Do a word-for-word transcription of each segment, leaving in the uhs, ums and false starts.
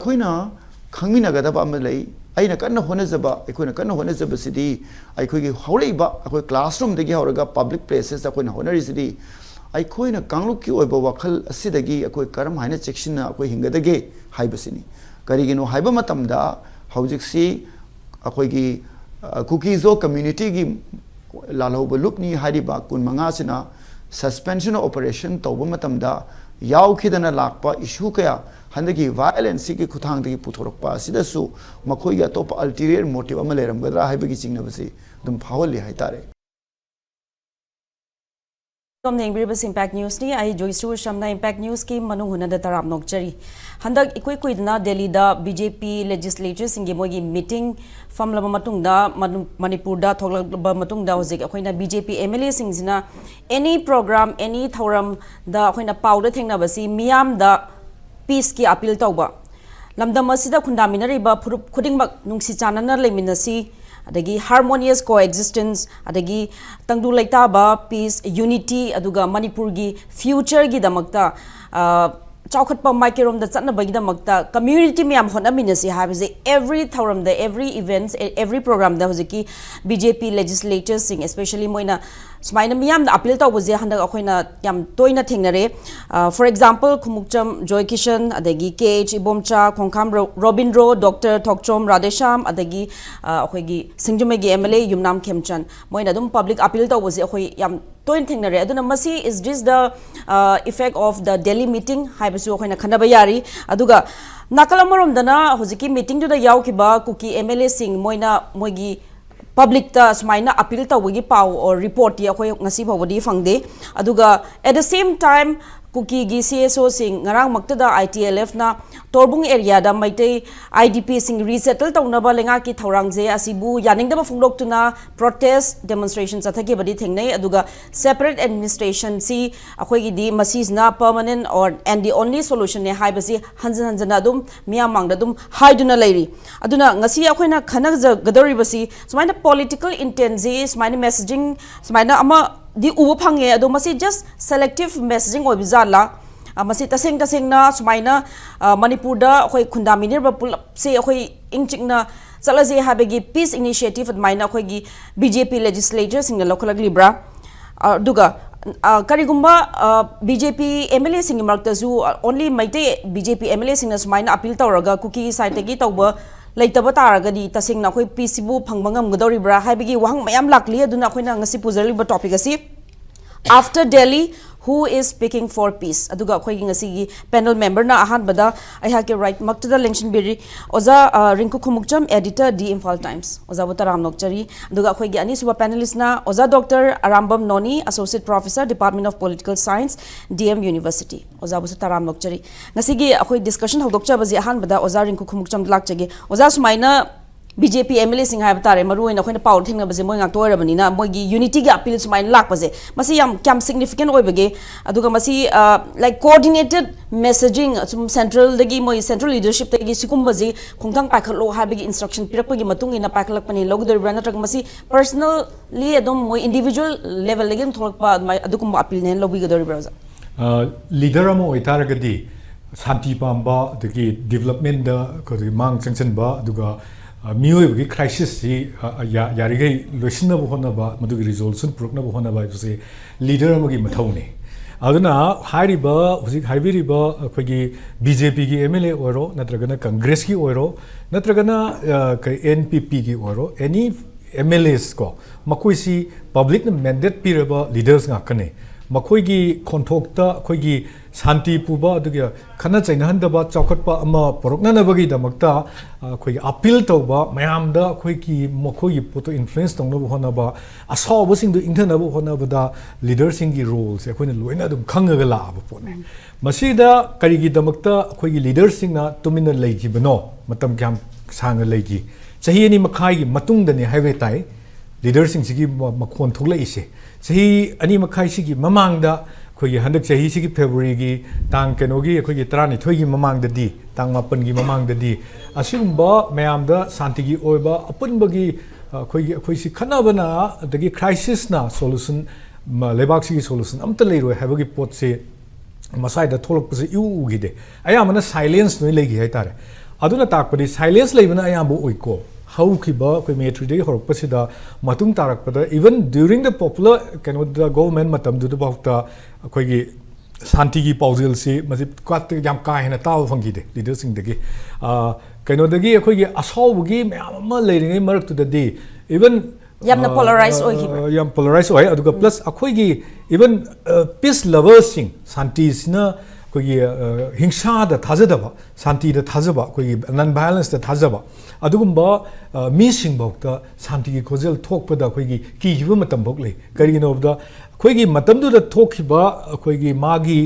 ꯑꯩꯈꯣꯏꯅ ꯈꯪꯃꯤꯟꯅꯒꯗꯕ ꯑꯃ ꯂꯩ꯫ ꯑꯩꯅ ꯀꯟꯅ ꯍꯣꯠꯅꯖꯕ, ꯑꯩꯈꯣꯏꯅ ꯀꯟꯅ ꯍꯣꯠꯅꯖꯕꯁꯤꯗꯤ, ꯑꯩꯈꯣꯏꯒꯤ ꯍꯧꯔꯛꯏꯕ, ꯑꯩꯈꯣꯏ classroomꯗꯒꯤ ꯍꯧꯔꯒ public placesꯇ ꯑꯩꯈꯣꯏꯅ ꯍꯣꯠꯅꯔꯤꯁꯤꯗꯤ, ꯑꯩꯈꯣꯏꯅ ꯀꯥꯡꯂꯨꯞꯀꯤ ꯑꯣꯏꯕ ꯋꯥꯈꯜ ꯑꯁꯤꯗꯒꯤ ꯑꯩꯈꯣꯏ ꯀꯔꯝ ꯍꯥꯏꯅ ꯆꯦꯛꯁꯤꯟꯅ ꯑꯩꯈꯣꯏ ꯍꯤꯡꯒꯗꯒꯦ ꯍꯥꯏꯕꯁꯤꯅꯤ꯫ ꯀꯔꯤꯒꯤꯅꯣ ꯍꯥꯏꯕ ꯃꯇꯝꯗ, ꯍꯧꯖꯤꯛꯁꯤ ꯑꯩꯈꯣꯏꯒꯤ, ꯑ, ꯀꯨꯀꯤꯖꯣ communityꯒꯤ ꯂꯥꯜꯍꯧꯕ ꯂꯨꯞꯅꯤ ꯍꯥꯏꯔꯤꯕ ꯀꯨꯟꯃꯉꯥꯁꯤꯅ suspension of operation ꯇꯧꯕ ꯃꯇꯝꯗ ꯌꯥꯎꯈꯤꯗꯅ ꯂꯥꯛꯄ issue ꯀꯌꯥ, ꯍꯟꯗꯛꯀꯤ violenceꯁꯤꯒꯤ ꯈꯨꯠꯊꯥꯡꯗꯒꯤ ꯄꯨꯊꯣꯔꯛꯄ ꯑꯁꯤꯗꯁꯨ ꯃꯈꯣꯏꯒꯤ ꯑꯇꯣꯞꯄ ulterior motive ꯑꯃ ꯂꯩꯔꯝꯒꯗ꯭ꯔꯥ ꯍꯥꯏꯕꯒꯤ ꯆꯤꯡꯅꯕꯁꯤ ꯑꯗꯨꯝ ꯐꯥꯎꯍꯜꯂꯤ ꯍꯥꯏꯇꯥꯔꯦ꯫ ꯑꯗꯣꯝꯅ ꯌꯦꯡꯕꯤꯔꯤꯕꯁꯤ Impact Newsꯅꯤ꯫ ꯑꯩ ꯖꯣꯏꯁ꯭ꯔꯤ ꯁꯝꯅ Impact Newsꯀꯤ ꯃꯅꯨꯡ ꯍꯨꯠꯅꯗ ꯇꯔꯥꯝꯅ ꯑꯣꯛꯆꯔꯤ꯫ ꯍꯟꯗꯛ ꯏꯀꯨꯏ ꯀꯨꯏꯗꯅ ꯗꯦꯜꯂꯤꯗ BJP legislatureꯁꯤꯡꯒꯤ ꯃꯣꯏꯒꯤ meeting ꯐꯝꯂꯕ ꯃꯇꯨꯡꯗ, ꯃꯅꯨ-, ꯃꯅꯤꯄꯨꯔꯗ ꯊꯣꯛꯂꯛꯂꯕ ꯃꯇꯨꯡꯗ, ꯍꯧꯖꯤꯛ ꯑꯩꯈꯣꯏꯅ BJP MLAꯁꯤꯡꯁꯤꯅ any program, any ꯊꯧꯔꯝꯗ ꯑꯩꯈꯣꯏꯅ ꯄꯥꯎꯗ ꯊꯦꯡꯅꯕꯁꯤ ꯃꯤꯌꯥꯝꯗ peaceꯀꯤ appeal ꯇꯧꯕ, ꯂꯝꯗꯝ ꯑꯁꯤꯗ ꯈꯨꯟꯗꯥꯃꯤꯟꯅꯔꯤꯕ ꯐꯨꯔꯨꯞ ꯈꯨꯗꯤꯡꯃꯛ ꯅꯨꯡꯁꯤ ꯆꯥꯟꯅꯅ ꯂꯩꯃꯤꯟꯅꯁꯤ, ꯑꯗꯒꯤ harmonious coexistence, ꯑꯗꯒꯤ ꯇꯪꯗꯨ ꯂꯩꯇꯥꯕ, peace, unity, ꯑꯗꯨꯒ ꯃꯅꯤꯄꯨꯔꯒꯤ futureꯒꯤꯗꯃꯛꯇ, ꯑ, ꯆꯥꯎꯈꯠꯄ ꯃꯥꯏꯀꯩꯔꯣꯝꯗ ꯆꯠꯅꯕꯒꯤꯗꯃꯛꯇ community ꯃꯌꯥꯝ ꯍꯣꯠꯅꯃꯤꯟꯅꯁꯤ ꯍꯥꯏꯕꯁꯦ every ꯊꯧꯔꯝꯗ, every events, every programꯗ ꯍꯧꯖꯤꯛꯀꯤ BJP legislatureꯁꯤꯡ, especially ꯃꯣꯏꯅ ꯁꯨꯃꯥꯏꯅ ꯃꯤꯌꯥꯝꯗ appeal ꯇꯧꯕꯁꯦ ꯍꯟꯗꯛ ꯑꯩꯈꯣꯏꯅ ꯌꯥꯝ ꯇꯣꯏꯅ ꯊꯦꯡꯅꯔꯦ꯫ ꯑ, for example, ꯈꯨꯃꯨꯛꯆꯝ ꯖꯣꯏ ꯀꯤꯁꯟ, ꯑꯗꯒꯤ KH ꯏꯕꯣꯝꯆꯥ, ꯈꯣꯡꯈꯥꯝ ꯔꯣ-, ꯔꯣꯕꯤꯟꯗ꯭ꯔꯣ, ꯗꯣꯛꯇꯔ ꯊꯣꯛꯆꯣꯝ ꯔꯥꯙꯦꯁ꯭ꯌꯥꯝ, ꯑꯗꯒꯤ, ꯑ, ꯑꯩꯈꯣꯏꯒꯤ ꯁꯤꯡꯖꯃꯩꯒꯤ MLA ꯌꯨꯝꯅꯥꯝ ꯈꯦꯝꯆꯟ, ꯃꯣꯏꯅ ꯑꯗꯨꯝ public appeal ꯇꯧꯕꯁꯦ ꯑꯩꯈꯣꯏ ꯌꯥꯝ ꯇꯣꯏꯅ ꯊꯦꯡꯅꯔꯦ꯫ ꯑꯗꯨꯅ ꯃꯁꯤ, is this the, uh, effect of the Delhi meeting ꯍꯥꯏꯕꯁꯨ ꯑꯩꯈꯣꯏꯅ ꯈꯟꯅꯕ ꯌꯥꯔꯤ꯫ ꯑꯗꯨꯒ ꯅꯥꯀꯜ ꯑꯃꯔꯣꯝꯗꯅ ꯍꯧꯖꯤꯛꯀꯤ meetingꯗꯨꯗ ꯌꯥꯎꯈꯤꯕ ꯀꯨꯀꯤ MLAꯁꯤꯡ, ꯃꯣꯏꯅ ꯃꯣꯏꯒꯤ publicꯇ ꯁꯨꯃꯥꯏꯅ appeal ꯇꯧꯕꯒꯤ ꯄꯥꯎ or reportꯇꯤ ꯑꯩꯈꯣꯏ ꯉꯁꯤ ꯐꯥꯎꯕꯗꯤ ꯐꯪꯗꯦ꯫ ꯑꯗꯨꯒ at the same time, ꯀꯨꯀꯤꯒꯤ CSOꯁꯤꯡ ꯉꯔꯥꯡꯃꯛꯇꯗ ITLFꯅ ꯇꯣꯔꯕꯨꯡ areaꯗ Meitei IDPꯁꯤꯡ resettle ꯇꯧꯅꯕ ꯂꯩꯉꯥꯛꯀꯤ ꯊꯧꯔꯥꯡꯁꯦ ꯑꯁꯤꯕꯨ ꯌꯥꯅꯤꯡꯗꯕ ꯐꯣꯡꯗꯣꯛꯇꯨꯅ protest demonstration ꯆꯠꯊꯈꯤꯕꯗꯤ ꯊꯦꯡꯅꯩ꯫ ꯑꯗꯨꯒ separate administrationꯁꯤ ꯑꯩꯈꯣꯏꯒꯤꯗꯤ ꯃꯁꯤꯁꯤꯅ permanent or and the only solutionꯅꯦ ꯍꯥꯏꯕꯁꯤ ꯍꯟꯖꯤꯟ ꯍꯟꯖꯤꯟꯅ ꯑꯗꯨꯝ ꯃꯤꯌꯥꯝ ꯃꯥꯡꯗ ꯑꯗꯨꯝ ꯍꯥꯏꯗꯨꯅ ꯂꯩꯔꯤ꯫ ꯑꯗꯨꯅ ꯉꯁꯤ ꯑꯩꯈꯣꯏꯅ ꯈꯟꯅꯖꯒꯗꯧꯔꯤꯕꯁꯤ ꯁꯨꯃꯥꯏꯅ political intentꯁꯤ ꯁꯨꯃꯥꯏꯅ messaging ꯁꯨꯃꯥꯏꯅ ꯑꯃꯗꯤ ꯎꯕ ꯐꯪꯉꯦ, ꯑꯗꯣ ꯃꯁꯤ just selective messaging ꯑꯣꯏꯕ ꯖꯥꯠꯂꯥ? ꯑ, ꯃꯁꯤ ꯇꯁꯦꯡ ꯇꯁꯦꯡꯅ ꯁꯨꯃꯥꯏꯅ, ꯑ, ꯃꯅꯤꯄꯨꯔꯗ ꯑꯩꯈꯣꯏ ꯈꯨꯟꯗꯥꯃꯤꯟꯅꯔꯤꯕ ꯄꯨꯂꯞꯁꯦ ꯑꯩꯈꯣꯏ ꯏꯪ ꯆꯤꯛꯅ ꯆꯠꯂꯁꯦ ꯍꯥꯏꯕꯒꯤ peace initiative ꯑꯗꯨꯃꯥꯏꯅ ꯑꯩꯈꯣꯏꯒꯤ B J P legislatorꯁꯤꯡꯅ ꯂꯧꯈꯠꯂꯛꯂꯤꯕ꯭ꯔꯥ? ꯑ, ꯑꯗꯨꯒ, ꯑ, ꯀꯔꯤꯒꯨꯝꯕ, ꯑ, B J P M L Aꯁꯤꯡꯒꯤ ꯃꯔꯛꯇꯁꯨ, ꯑ, only Meitei B J P M L Aꯁꯤꯡꯅ ꯁꯨꯃꯥꯏꯅ appeal ꯇꯧꯔꯒ ꯀꯨꯀꯤ sideꯇꯒꯤ ꯇꯧꯕ ꯂꯩꯇꯕ ꯇꯥꯔꯒꯗꯤ ꯇꯁꯦꯡꯅ ꯑꯩꯈꯣꯏ peaceꯁꯤꯕꯨ ꯐꯪꯕ ꯉꯝꯒꯗꯧꯔꯤꯕ꯭ꯔꯥ ꯍꯥꯏꯕꯒꯤ ꯋꯥꯍꯪ ꯃꯌꯥꯝ ꯂꯥꯛꯂꯤ꯫ ꯑꯗꯨꯅ ꯑꯩꯈꯣꯏꯅ ꯉꯁꯤ ꯄꯨꯖꯔꯤꯕ topic ꯑꯁꯤ After Delhi, who is speaking for peace? ꯑꯗꯨꯒ ꯑꯩꯈꯣꯏꯒꯤ ꯉꯁꯤꯒꯤ panel memberꯅ ꯑꯍꯥꯟꯕꯗ ꯑꯩꯍꯥꯛꯀꯤ rightꯃꯛꯇꯨꯗ ꯂꯦꯡꯁꯤꯟꯕꯤꯔꯤ, ꯑꯣꯖꯥ, ꯑ, ꯔꯤꯡꯀꯨ Khumukcham, editor, The Imphal Times꯫ ꯑꯣꯖꯥꯕꯨ ꯇꯔꯥꯝꯅ ꯑꯣꯛꯆꯔꯤ꯫ ꯑꯗꯨꯒ ꯑꯩꯈꯣꯏꯒꯤ ꯑꯅꯤꯁꯨꯕ panelistꯅ ꯑꯣꯖꯥ Doctor ꯑꯔꯥꯝꯕꯝ ꯅꯣꯅꯤ, Associate Professor, Department of Political Science, D M University꯫ ꯑꯣꯖꯥꯕꯨꯁꯨ ꯇꯔꯥꯝꯅ ꯑꯣꯛꯆꯔꯤ꯫ ꯉꯁꯤꯒꯤ ꯑꯩꯈꯣꯏ discussion ꯍꯧꯗꯣꯛꯆꯕꯁꯤ ꯑꯍꯥꯟꯕꯗ ꯑꯣꯖꯥ ꯔꯤꯡꯀꯨ ꯈꯨꯃꯨꯛꯆꯝꯗ ꯂꯥꯛꯆꯒꯦ꯫ ꯑꯣꯖꯥ, ꯁꯨꯃꯥꯏꯅ B J P M L Aꯁꯤꯡ ꯍꯥꯏꯕ ꯇꯥꯔꯦ, ꯃꯔꯨ ꯑꯣꯏꯅ ꯑꯩꯈꯣꯏꯅ ꯄꯥꯎ ꯊꯦꯡꯅꯕꯁꯦ ꯃꯣꯏ ꯉꯥꯛꯇ ꯑꯣꯏꯔꯕꯅꯤꯅ, ꯃꯣꯏꯒꯤ unityꯒꯤ appeal ꯁꯨꯃꯥꯏꯅ ꯂꯥꯛꯄꯁꯦ, ꯃꯁꯤ ꯌꯥꯝ ꯀꯌꯥꯝ significant ꯑꯣꯏꯕꯒꯦ? ꯑꯗꯨꯒ ꯃꯁꯤ, ꯑ, like, coordinated messaging, ꯁꯨꯝ centralꯗꯒꯤ, ꯃꯣꯏ central leadershipꯇꯒꯤ ꯁꯤꯒꯨꯝꯕꯁꯤ ꯈꯣꯡꯊꯥꯡ ꯄꯥꯏꯈꯠꯂꯣ ꯍꯥꯏꯕꯒꯤ instruction ꯄꯤꯔꯛꯄꯒꯤ ꯃꯇꯨꯡ ꯏꯟꯅ ꯄꯥꯏꯈꯠꯂꯛꯄꯅꯤ ꯂꯧꯒꯗꯧꯔꯤꯕ꯭ꯔꯥ, ꯅꯠꯇ꯭ꯔꯒ ꯃꯁꯤ personally ꯑꯗꯨꯝ ꯃꯣꯏ individual levelꯗꯒꯤ ꯑꯗꯨꯝ ꯊꯣꯛꯂꯛꯄ ꯑꯗꯨꯃꯥꯏ-, ꯑꯗꯨꯒꯨꯝꯕ appealꯅꯦꯅ ꯂꯧꯕꯤꯒꯗꯧꯔꯤꯕ꯭ꯔꯥ, ꯑꯣꯖꯥ? ꯑ, leader ꯑꯃ ꯑꯣꯏꯇꯥꯔꯒꯗꯤ ꯁꯥꯟꯇꯤ ꯄꯥꯝꯕ, ꯑꯗꯒꯤ developmentꯗ ꯑꯩꯈꯣꯏꯒꯤ ꯃꯥꯡ ꯆꯪꯁꯤꯟꯕ, ꯑꯗꯨꯒ, ꯑ, ꯃꯤꯑꯣꯏꯕꯒꯤ crisisꯁꯤ, ꯑ, ꯑ, ꯌꯥ-, ꯌꯥꯔꯤꯈꯩ ꯂꯣꯏꯁꯤꯟꯅꯕ ꯍꯣꯠꯅꯕ, ꯃꯗꯨꯒꯤ resolution ꯄꯨꯔꯛꯅꯕ ꯍꯣꯠꯅꯕ ꯍꯥꯏꯕꯁꯤ leader ꯑꯃꯒꯤ ꯃꯊꯧꯅꯤ꯫ ꯑꯗꯨꯅ ꯍꯥꯏꯔꯤꯕ, ꯍꯧꯖꯤꯛ ꯍꯥꯏꯕꯤꯔꯤꯕ ꯑꯩꯈꯣꯏꯒꯤ B J Pꯒꯤ M L A ꯑꯣꯏꯔꯣ, ꯅꯠꯇ꯭ꯔꯒꯅ Congressꯀꯤ ꯑꯣꯏꯔꯣ, ꯅꯠꯇ꯭ꯔꯒꯅ, ꯑ, ꯀꯩ, N P Pꯒꯤ ꯑꯣꯏꯔꯣ, any M L As ꯀꯣ, ꯃꯈꯣꯏꯁꯤ publicꯅ mandate ꯄꯤꯔꯕ leaders ꯉꯥꯛꯇꯅꯤ꯫ ꯃꯈꯣꯏꯒꯤ ꯈꯣꯟꯊꯣꯛꯇ ꯑꯩꯈꯣꯏꯒꯤ ꯁꯥꯟꯇꯤ ꯄꯨꯕ, ꯑꯗꯨꯒ ꯈꯠꯅ ꯆꯩꯅꯍꯟꯗꯕ, ꯆꯥꯎꯈꯠꯄ ꯑꯃ ꯄꯨꯔꯛꯅꯅꯕꯒꯤꯗꯃꯛꯇ, ꯑ, ꯑꯩꯈꯣꯏꯒꯤ appeal ꯇꯧꯕ, ꯃꯌꯥꯝꯗ ꯑꯩꯈꯣꯏꯒꯤ, ꯃꯈꯣꯏꯒꯤ ꯄꯣꯠꯇꯣ influence ꯇꯧꯅꯕ ꯍꯣꯠꯅꯕ, ꯑꯁꯥꯎꯕꯁꯤꯡꯗꯨ ꯏꯪꯊꯅꯕ ꯍꯣꯠꯅꯕꯗ leaderꯁꯤꯡꯒꯤ roleꯁꯦ ꯑꯩꯈꯣꯏꯅ ꯂꯣꯏꯅ ꯑꯗꯨꯝ ꯈꯪꯉꯒ ꯂꯥꯛꯑꯕ ꯄꯣꯠꯅꯤ꯫ ꯃꯁꯤꯗ ꯀꯔꯤꯒꯤꯗꯃꯛꯇ ꯑꯩꯈꯣꯏꯒꯤ leaderꯁꯤꯡꯅ ꯇꯨꯃꯤꯟꯅ ꯂꯩꯈꯤꯕꯅꯣ? ꯃꯇꯝ ꯀꯌꯥꯝ ꯁꯥꯡꯅ ꯂꯩꯈꯤ? ꯆꯍꯤ ꯑꯅꯤ ꯃꯈꯥꯏꯒꯤ ꯃꯇꯨꯡꯗꯅꯤ ꯍꯥꯏꯕ ꯇꯥꯏ leaderꯁꯤꯡꯁꯤꯒꯤ ꯃ-, ꯃꯈꯣꯟ ꯊꯣꯛꯂꯛꯏꯁꯦ꯫ ꯆꯍꯤ ꯑꯅꯤ ꯃꯈꯥꯏꯁꯤꯒꯤ ꯃꯃꯥꯡꯗ, ꯑꯩꯈꯣꯏꯒꯤ ꯍꯟꯗꯛ ꯆꯍꯤꯁꯤꯒꯤ Februaryꯒꯤ ꯇꯥꯡ ꯀꯩꯅꯣꯒꯤ, ꯑꯩꯈꯣꯏꯒꯤ ꯇꯔꯥꯅꯤꯊꯣꯏꯒꯤ ꯃꯃꯥꯡꯗꯗꯤ, ꯇꯥꯡ ꯃꯥꯄꯟꯒꯤ ꯃꯃꯥꯡꯗꯗꯤ ꯑꯁꯤꯒꯨꯝꯕ ꯃꯌꯥꯝꯗ ꯁꯥꯟꯇꯤꯒꯤ ꯑꯣꯏꯕ ꯑꯄꯨꯟꯕꯒꯤ, ꯑ, ꯑꯩꯈꯣꯏꯒꯤ, ꯑꯩꯈꯣꯏꯁꯤ ꯈꯠꯅꯕꯅ, ꯑꯗꯒꯤ crisisꯅ solution, ꯃ-, ꯂꯩꯕꯥꯛꯁꯤꯒꯤ solution ꯑꯝꯇ ꯂꯩꯔꯣꯏ ꯍꯥꯏꯕꯒꯤ ꯄꯣꯠꯁꯦ ꯃꯁ꯭ꯋꯥꯏꯗ ꯊꯣꯛꯂꯛꯄꯁꯦ ꯏꯎ ꯎꯈꯤꯗꯦ꯫ ꯑꯌꯥꯝꯕꯅ ꯁꯥꯏꯂꯦꯟꯁ ꯂꯣꯏ ꯂꯩꯈꯤ ꯍꯥꯏꯇꯥꯔꯦ꯫ ꯑꯗꯨꯅ ꯇꯥꯛꯄꯗꯤ ꯁꯥꯏꯂꯦꯟꯁ ꯂꯩꯕꯅ ꯑꯌꯥꯝꯕ ꯑꯣꯏꯀꯣ꯫ ꯍꯧꯈꯤꯕ ꯑꯩꯈꯣꯏ ꯃꯦ ꯊ꯭ꯔꯤꯗꯒꯤ ꯍꯧꯔꯛꯄꯁꯤꯗ ꯃꯇꯨꯡ ꯇꯥꯔꯛꯄꯗ, even during the popular ꯀꯩꯅꯣꯗ, ꯒꯣꯚꯔꯟꯃꯦꯟ ꯃꯇꯝꯗꯨꯗꯐꯥꯎꯗ ꯑꯩꯈꯣꯏꯒꯤ ꯁꯥꯟꯇꯤꯒꯤ ꯄꯥꯎꯖꯦꯜꯁꯤ ꯃꯁꯤ ꯀꯥꯠ-, ꯌꯥꯝ ꯀꯥ ꯍꯦꯟꯅ ꯇꯥꯕ ꯐꯪꯈꯤꯗꯦ ꯂꯤꯗꯔꯁꯤꯡꯗꯒꯤ꯫ ꯑ, ꯀꯩꯅꯣꯗꯒꯤ ꯑꯩꯈꯣꯏꯒꯤ ꯑꯁꯥꯎꯕꯒꯤ ꯃꯌꯥꯝ ꯑꯃ ꯂꯩꯔꯤꯉꯩ ꯃꯔꯛꯇꯨꯗꯗꯤ, even ꯌꯥꯝꯅ ꯑ, polarized ꯑ, ꯑꯣꯏꯈꯤꯕ꯭ꯔꯥ? ꯌꯥꯝ polarized ꯑꯣꯏ꯫ ꯑꯗꯨꯒ plus ꯑꯩꯈꯣꯏꯒꯤ even, ꯑ, peace loversꯁꯤꯡ, ꯁꯥꯟꯇꯤꯁꯤꯅ ꯑꯩꯈꯣꯏꯒꯤ, ꯑ, ꯍꯤꯡꯁꯥꯗ ꯊꯥꯖꯗꯕ, ꯁꯥꯟꯇꯤꯗ ꯊꯥꯖꯕ, ꯑꯩꯈꯣꯏꯒꯤ non violenceꯇ ꯊꯥꯖꯕ, ꯑꯗꯨꯒꯨꯝꯕ, ꯑ, ꯃꯤꯁꯤꯡꯐꯥꯎꯗ ꯁꯥꯟꯇꯤꯒꯤ ꯈꯣꯟꯖꯦꯜ ꯊꯣꯛꯄꯗ ꯑꯩꯈꯣꯏꯒꯤ ꯀꯤꯈꯤꯕ ꯃꯇꯝꯐꯥꯎ ꯂꯩ꯫ ꯀꯔꯤꯒꯤꯅꯣ ꯍꯥꯏꯕꯗ, ꯑꯩꯈꯣꯏꯒꯤ ꯃꯇꯝꯗꯨꯗ ꯊꯣꯛꯈꯤꯕ ꯑꯩꯈꯣꯏꯒꯤ ꯃꯥꯒꯤ,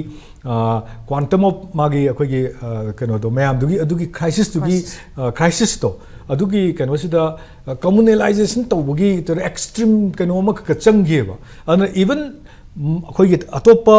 ꯑ, quantum of ꯃꯥꯒꯤ ꯑꯩꯈꯣꯏꯒꯤ, ꯑ, ꯀꯩꯅꯣꯗꯣ ꯃꯌꯥꯝꯗꯨꯒꯤ, ꯑꯗꯨꯒꯤ crisisꯇꯨꯒꯤ, crisis꯫ ꯑ, crisisꯇꯣ, ꯑꯗꯨꯒꯤ ꯀꯩꯅꯣꯁꯤꯗ, ꯑ, communalization ꯇꯧꯕꯒꯤ extreme ꯀꯩꯅꯣ ꯑꯃꯈꯛꯀ ꯆꯪꯈꯤꯑꯕ꯫ ꯑꯗꯨꯅ even, ꯎꯝ, ꯑꯩꯈꯣꯏꯒꯤ ꯑꯇꯣꯞꯄ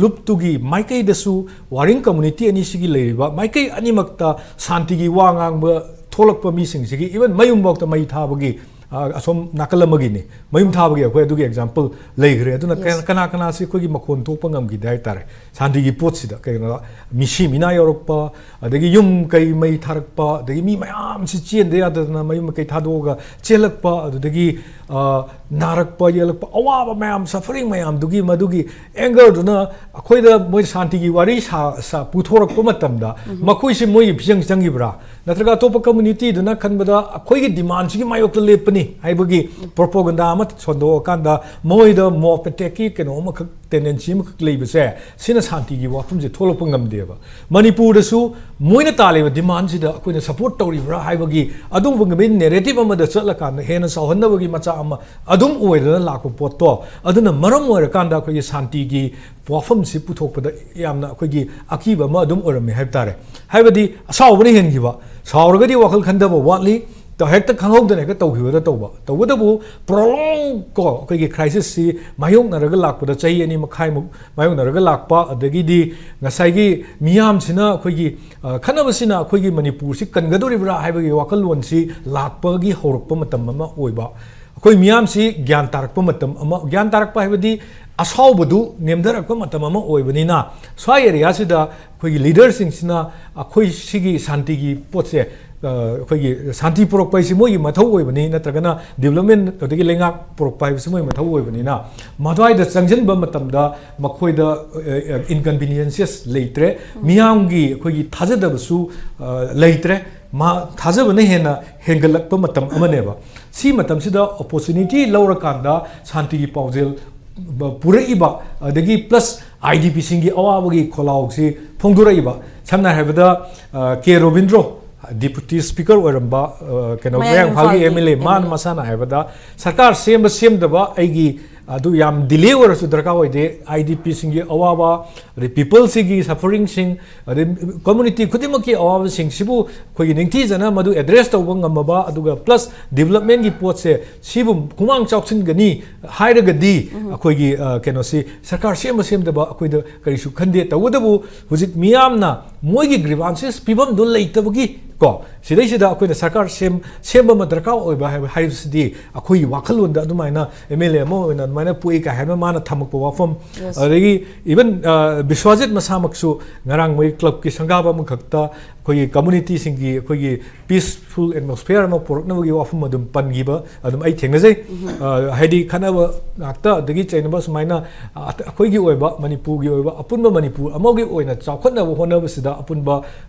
ꯂꯨꯞꯇꯨꯒꯤ ꯃꯥꯏꯀꯩꯗꯁꯨ warring community ꯑꯅꯤꯁꯤꯒꯤ ꯂꯩꯔꯤꯕ ꯃꯥꯏꯀꯩ ꯑꯅꯤꯃꯛꯇ ꯁꯥꯟꯇꯤꯒꯤ ꯋꯥ ꯉꯥꯡꯕ ꯊꯣꯛꯂꯛꯄ ꯃꯤꯁꯤꯡꯁꯤꯒꯤ even ꯃꯌꯨꯝꯐꯥꯎꯗ ꯃꯩ ꯊꯥꯕꯒꯤ, ꯑ, ꯑꯁꯣꯝ ꯅꯥꯀꯜ ꯑꯃꯒꯤꯅꯤ꯫ ꯃꯌꯨꯝ ꯊꯥꯕꯒꯤ ꯑꯩꯈꯣꯏ ꯑꯗꯨꯒꯤ example ꯂꯩꯈ꯭ꯔꯦ꯫ ꯑꯗꯨꯅ Yes. ꯀꯅꯥ, ꯀꯅꯥ ꯀꯅꯥꯁꯤ ꯑꯩꯈꯣꯏꯒꯤ ꯃꯈꯣꯟ ꯊꯣꯛꯄ ꯉꯝꯈꯤꯗꯦ ꯍꯥꯏꯇꯥꯔꯦ꯫ ꯁꯥꯟꯇꯤꯒꯤ ꯄꯣꯠꯁꯤꯗ ꯀꯩꯅꯣ, ꯃꯤꯁꯤ ꯃꯤꯅꯥ ꯌꯧꯔꯛꯄ, ꯑꯗꯒꯤ ꯌꯨꯝ ꯀꯩ ꯃꯩ ꯊꯥꯔꯛꯄ, ꯑꯗꯒꯤ ꯃꯤ ꯃꯌꯥꯝꯁꯤ ꯆꯦꯟꯗ ꯌꯥꯗꯗꯅ ꯃꯌꯨꯝ ꯃꯀꯩ ꯊꯥꯗꯣꯛꯑꯒ ꯆꯦꯜꯂꯛꯄ, ꯑꯗꯨꯗꯒꯤ, ꯑ, ꯅꯥꯔꯛꯄ, ꯌꯦꯛꯂꯛꯄ, ꯑꯋꯥꯕ ꯃꯌꯥꯝ, suffering ꯃꯌꯥꯝꯗꯨꯒꯤ, ꯃꯗꯨꯒꯤ angerꯗꯨꯅ ꯑꯩꯈꯣꯏꯗ ꯃꯣꯏ ꯁꯥꯟꯇꯤꯒꯤ ꯋꯥꯔꯤ ꯁꯥ-, ꯁꯥ-, ꯄꯨꯊꯣꯔꯛꯄ ꯃꯇꯝꯗ ꯃꯈꯣꯏꯁꯤ ꯃꯣꯏꯒꯤ ꯐꯤꯖꯪ ꯆꯪꯈꯤꯕ꯭ꯔꯥ? ꯅꯠꯇ꯭ꯔꯒ ꯑꯇꯣꯞꯄ communityꯗꯨꯅ ꯈꯟꯕꯗ ꯑꯩꯈꯣꯏꯒꯤ demandꯁꯤꯒꯤ ꯃꯥꯌꯣꯛꯇ ꯂꯦꯞꯄꯅꯤ ꯍꯥꯏꯕꯒꯤ propaganda ꯑꯃ ꯁꯟꯗꯣꯛꯑꯀꯥꯟꯗ ꯃꯣꯏꯗ mob attackꯀꯤ ꯀꯩꯅꯣ ꯑꯃꯈꯛ, tendency ꯑꯃꯈꯛ ꯂꯩꯕꯁꯦ, ꯁꯤꯅ ꯁꯥꯟꯇꯤꯒꯤ ꯋꯥꯐꯝꯁꯦ ꯊꯣꯛꯂꯛꯄ ꯉꯝꯗꯦꯕ꯫ ꯃꯅꯤꯄꯨꯔꯗꯁꯨ ꯃꯣꯏꯅ ꯇꯥꯜꯂꯤꯕ demandꯁꯤꯗ ꯑꯩꯈꯣꯏꯅ support ꯇꯧꯔꯤꯕ꯭ꯔꯥ ꯍꯥꯏꯕꯒꯤ ꯑꯗꯨꯒꯨꯝꯕꯒꯤ narrative ꯑꯃꯗ ꯆꯠꯂꯀꯥꯟꯗ ꯍꯦꯟꯅ ꯆꯥꯎꯍꯟꯅꯕꯒꯤ ꯃꯆꯥꯛ ꯑꯃ ꯑꯗꯨꯝ ꯑꯣꯏꯗꯅ ꯂꯥꯛꯄ ꯄꯣꯠꯇꯣ, ꯑꯗꯨꯅ ꯃꯔꯝ ꯑꯣꯏꯔꯀꯥꯟꯗ ꯑꯩꯈꯣꯏꯒꯤ ꯁꯥꯟꯇꯤꯒꯤ ꯋꯥꯐꯝꯁꯤ ꯄꯨꯊꯣꯛꯄꯗ ꯌꯥꯝꯅ ꯑꯩꯈꯣꯏꯒꯤ ꯑꯀꯤꯕ ꯑꯃ ꯑꯗꯨꯝ ꯑꯣꯏꯔꯝꯃꯤ ꯍꯥꯏꯕ ꯇꯥꯔꯦ꯫ ꯍꯥꯏꯕꯗꯤ ꯑꯁꯥꯎꯕꯅ ꯍꯦꯟꯈꯤꯕ, ꯁꯥꯎꯔꯒꯗꯤ ꯋꯥꯈꯜ ꯈꯟꯊꯕ ꯋꯥꯠꯂꯤ, ꯇ-, ꯍꯦꯛꯇ ꯈꯪꯍꯧꯗꯅ ꯍꯦꯛꯇ ꯇꯧꯈꯤꯕꯗ ꯇꯧꯕ꯫ ꯇꯧꯕꯇꯕꯨ prolong ꯀꯣ, ꯑꯩꯈꯣꯏꯒꯤ crisisꯁꯤ ꯃꯥꯌꯣꯛꯅꯔꯒ ꯂꯥꯛꯄꯗ ꯆꯍꯤ ꯑꯅꯤ ꯃꯈꯥꯏꯃꯨꯛ ꯃꯥꯌꯣꯛꯅꯔꯒ ꯂꯥꯛꯄ, ꯑꯗꯒꯤꯗꯤ ꯉꯁꯥꯏꯒꯤ ꯃꯤꯌꯥꯝꯁꯤꯅ ꯑꯩꯈꯣꯏꯒꯤ, ꯑ, ꯈꯠꯅꯕꯁꯤꯅ ꯑꯩꯈꯣꯏꯒꯤ ꯃꯅꯤꯄꯨꯔꯁꯤ ꯀꯟꯒꯗꯧꯔꯤꯕ꯭ꯔꯥ ꯍꯥꯏꯕꯒꯤ ꯋꯥꯈꯜꯂꯣꯟꯁꯤ ꯂꯥꯛꯄꯒꯤ ꯍꯧꯔꯛꯄ ꯃꯇꯝ ꯑꯃ ꯑꯣꯏꯕ꯫ ꯑꯩꯈꯣꯏ ꯃꯤꯌꯥꯝꯁꯤ ꯒ꯭ꯌꯥꯟ ꯇꯥꯔꯛꯄ ꯃꯇꯝ ꯑꯃ, ꯒ꯭ꯌꯥꯟ ꯇꯥꯔꯛꯄ ꯍꯥꯏꯕꯗꯤ ꯑꯁꯥꯎꯕꯗꯨ ꯅꯦꯝꯊꯔꯛꯄ ꯃꯇꯝ ꯑꯃ ꯑꯣꯏꯕꯅꯤꯅ, ꯁ꯭ꯋꯥꯏ ꯑꯦꯔꯤꯌꯥꯁꯤꯗ ꯑꯩꯈꯣꯏꯒꯤ ꯂꯤꯗꯔꯁꯤꯡꯁꯤꯅ ꯑꯩꯈꯣꯏ ꯁꯤꯒꯤ ꯁꯥꯟꯇꯤꯒꯤ ꯄꯣꯠꯁꯦ, ꯑ, ꯑꯩꯈꯣꯏꯒꯤ ꯁꯥꯟꯇꯤ ꯄꯨꯔꯛꯄ ꯍꯥꯏꯁꯤ ꯃꯣꯏꯒꯤ ꯃꯊꯧ ꯑꯣꯏꯕꯅꯤ, ꯅꯠꯇ꯭ꯔꯒꯅ ꯗꯤꯕ꯭ꯂꯞꯃꯦꯟ ꯑꯗꯒꯤ ꯂꯩꯉꯥꯛ ꯄꯨꯔꯛꯄ ꯍꯥꯏꯕꯁꯤ ꯃꯣꯏꯒꯤ ꯃꯊꯧ ꯑꯣꯏꯕꯅꯤꯅ, ꯃꯗꯨꯋꯥꯏꯗ ꯆꯪꯁꯤꯟꯕ ꯃꯇꯝꯗ ꯃꯈꯣꯏꯗ, ꯑ, ꯑ, ꯏꯟꯀꯟꯚꯤꯅꯤꯌꯦꯟꯁꯦꯁ ꯂꯩꯇ꯭ꯔꯦ, ꯃꯤꯌꯥꯝꯒꯤ ꯑꯩꯈꯣꯏꯒꯤ ꯊꯥꯖꯗꯕꯁꯨ, ꯑ, ꯂꯩꯇ꯭ꯔꯦ꯫ ꯃꯥ ꯊꯥꯖꯕꯅ ꯍꯦꯟꯅ ꯍꯦꯟꯒꯠꯂꯛꯄ ꯃꯇꯝ ꯑꯃꯅꯦꯕ꯫ ꯁꯤ ꯃꯇꯝꯁꯤꯗ ꯑꯣꯄꯣꯔꯆꯨꯅꯤꯇꯤ ꯂꯧꯔꯀꯥꯟꯗ ꯁꯥꯟꯇꯤꯒꯤ ꯄꯥꯎꯖꯦꯜ ꯄꯨꯔꯛꯏꯕ, ꯑꯗꯒꯤ ꯄ꯭ꯂꯁ ꯑꯥꯏ ꯗꯤ ꯄꯤꯁꯤꯡꯒꯤ ꯑꯋꯥꯕꯒꯤ ꯈꯣꯜꯂꯥꯎꯁꯤ ꯐꯣꯡꯗꯣꯔꯛꯏꯕ꯫ ꯁꯝꯅ ꯍꯥꯏꯔꯕꯗ, ꯑ, ꯀꯦ ꯔꯣꯕꯤꯟꯗ꯭ꯔꯣ, ꯗꯤꯄꯨꯇꯤ ꯁ꯭ꯄꯤꯀꯔ ꯑꯣꯏꯔꯝꯕ, ꯑ, ꯀꯩꯅꯣ, ꯃꯌꯥꯡ ꯃꯌꯥꯡ ꯏꯝꯐꯥꯜꯒꯤ ꯏꯝꯐꯥꯜꯒꯤ ꯑꯦꯝ ꯑꯦꯜ ꯑꯦ, ꯃꯥꯅ ꯑꯦꯝ ꯑꯦꯜ ꯑꯦ꯫ ꯃꯁꯥꯅ ꯍꯥꯏꯕꯗ, "ꯁꯔꯀꯥꯔ ꯁꯦꯝꯕ ꯁꯦꯝꯗꯕ ꯑꯩꯒꯤ ꯑꯗꯨ ꯌꯥꯝ ꯗꯤꯂꯦ ꯑꯣꯏꯔꯁꯨ ꯗꯔꯀꯥꯔ ꯑꯣꯏꯗꯦ, ꯑꯥꯏ ꯗꯤ ꯄꯤꯁꯤꯡꯒꯤ ꯑꯋꯥꯕ, ꯑꯗꯩ ꯄꯤꯄꯜꯁꯤꯒꯤ ꯁꯐꯔꯤꯡꯁꯤꯡ, ꯑꯗꯩ ꯀꯝꯃꯨꯅꯤꯇꯤ ꯈꯨꯗꯤꯡꯃꯛꯀꯤ ꯑꯋꯥꯕꯁꯤꯡꯁꯤꯕꯨ ꯑꯩꯈꯣꯏꯒꯤ ꯅꯤꯡꯊꯤꯖꯅ ꯃꯗꯨ ꯑꯦꯗ꯭ꯔꯦꯁ ꯇꯧꯕ ꯉꯝꯃꯕ, ꯑꯗꯨꯒ ꯄ꯭ꯂꯁ ꯗꯤꯕꯂꯞꯃꯦꯟꯒꯤ ꯄꯣꯠꯁꯦ ꯁꯤꯕꯨ ꯈꯨꯃꯥꯡ ꯆꯥꯎꯁꯤꯟꯒꯅꯤ ꯍꯥꯏꯔꯒꯗꯤ, ꯑꯩꯈꯣꯏꯒꯤ, ꯑ, ꯀꯩꯅꯣꯁꯤ ꯁꯔꯀꯥꯔ ꯁꯦꯝꯕ ꯁꯦꯝꯗꯕ ꯑꯩꯈꯣꯏꯗ ꯀꯔꯤꯁꯨ ꯈꯟꯗꯦ꯫ ꯇꯧꯕꯇꯕꯨ ꯍꯧꯖꯤꯛ ꯃꯤꯌꯥꯝꯅ ꯃꯣꯏꯒꯤ ꯒ꯭ꯔꯤꯚꯥꯟꯁꯦꯁ ꯄꯤꯐꯝꯗꯨ ꯂꯩꯇꯕꯒꯤ ꯀꯣ, ꯁꯤꯗꯩꯁꯤꯗ ꯑꯩꯈꯣꯏꯅ ꯁꯔꯀꯥꯔ ꯁꯦꯝ-, ꯁꯦꯝꯕ ꯑꯃ ꯗꯔꯀꯥꯔ ꯑꯣꯏꯕ ꯍꯥꯏꯕ, ꯍꯥꯏꯕꯁꯤꯗꯤ ꯑꯩꯈꯣꯏꯒꯤ ꯋꯥꯈꯜꯂꯣꯟꯗ ꯑꯗꯨꯃꯥꯏꯅ ꯑꯦꯝ ꯑꯦꯜ ꯑꯦ ꯑꯃ ꯑꯣꯏꯅ ꯑꯗꯨꯃꯥꯏꯅ ꯄꯣꯛꯏ ꯀꯥꯏ ꯍꯥꯏꯅ ꯃꯥꯅ ꯊꯝꯃꯛꯄ ꯋꯥꯐꯝ, Yes. ꯑꯗꯒꯤ ꯏꯚꯟ, ꯑ, ꯕꯤꯁ꯭ꯋꯥꯖꯤꯠ ꯃꯁꯥꯃꯛꯁꯨ ꯉꯔꯥꯡ ꯃꯣꯏ ꯀ꯭ꯂꯕꯀꯤ ꯁꯪꯒꯥꯕ ꯑꯃꯈꯛꯇ ꯑꯩꯈꯣꯏꯒꯤ ꯀꯝꯃꯨꯅꯤꯇꯤꯁꯤꯡꯒꯤ ꯑꯩꯈꯣꯏꯒꯤ ꯄꯤꯁꯐꯨꯜ ꯑꯦꯠꯃꯣꯁꯐꯤꯌꯔ ꯑꯃ ꯄꯨꯔꯛꯅꯕꯒꯤ ꯋꯥꯐꯝ ꯑꯗꯨꯝ ꯄꯟꯈꯤꯕ ꯑꯗꯨꯝ ꯑꯩ ꯊꯦꯡꯅꯖꯩ꯫ ꯑ, ꯍꯥꯏꯗꯤ ꯈꯠꯅꯕ ꯉꯥꯛꯇ ꯑꯗꯒꯤ ꯆꯩꯅꯕ ꯁꯨꯃꯥꯏꯅ, ꯑ, ꯑꯩꯈꯣꯏꯒꯤ ꯑꯣꯏꯕ, ꯃꯅꯤꯄꯨꯔꯒꯤ ꯑꯣꯏꯕ, ꯑꯄꯨꯟꯕ ꯃꯅꯤꯄꯨꯔ ꯑꯃꯒꯤ ꯑꯣꯏꯅ ꯆꯥꯎꯈꯠꯅꯕ ꯍꯣꯠꯅꯕꯁꯤꯗ ꯑꯄꯨꯟꯕ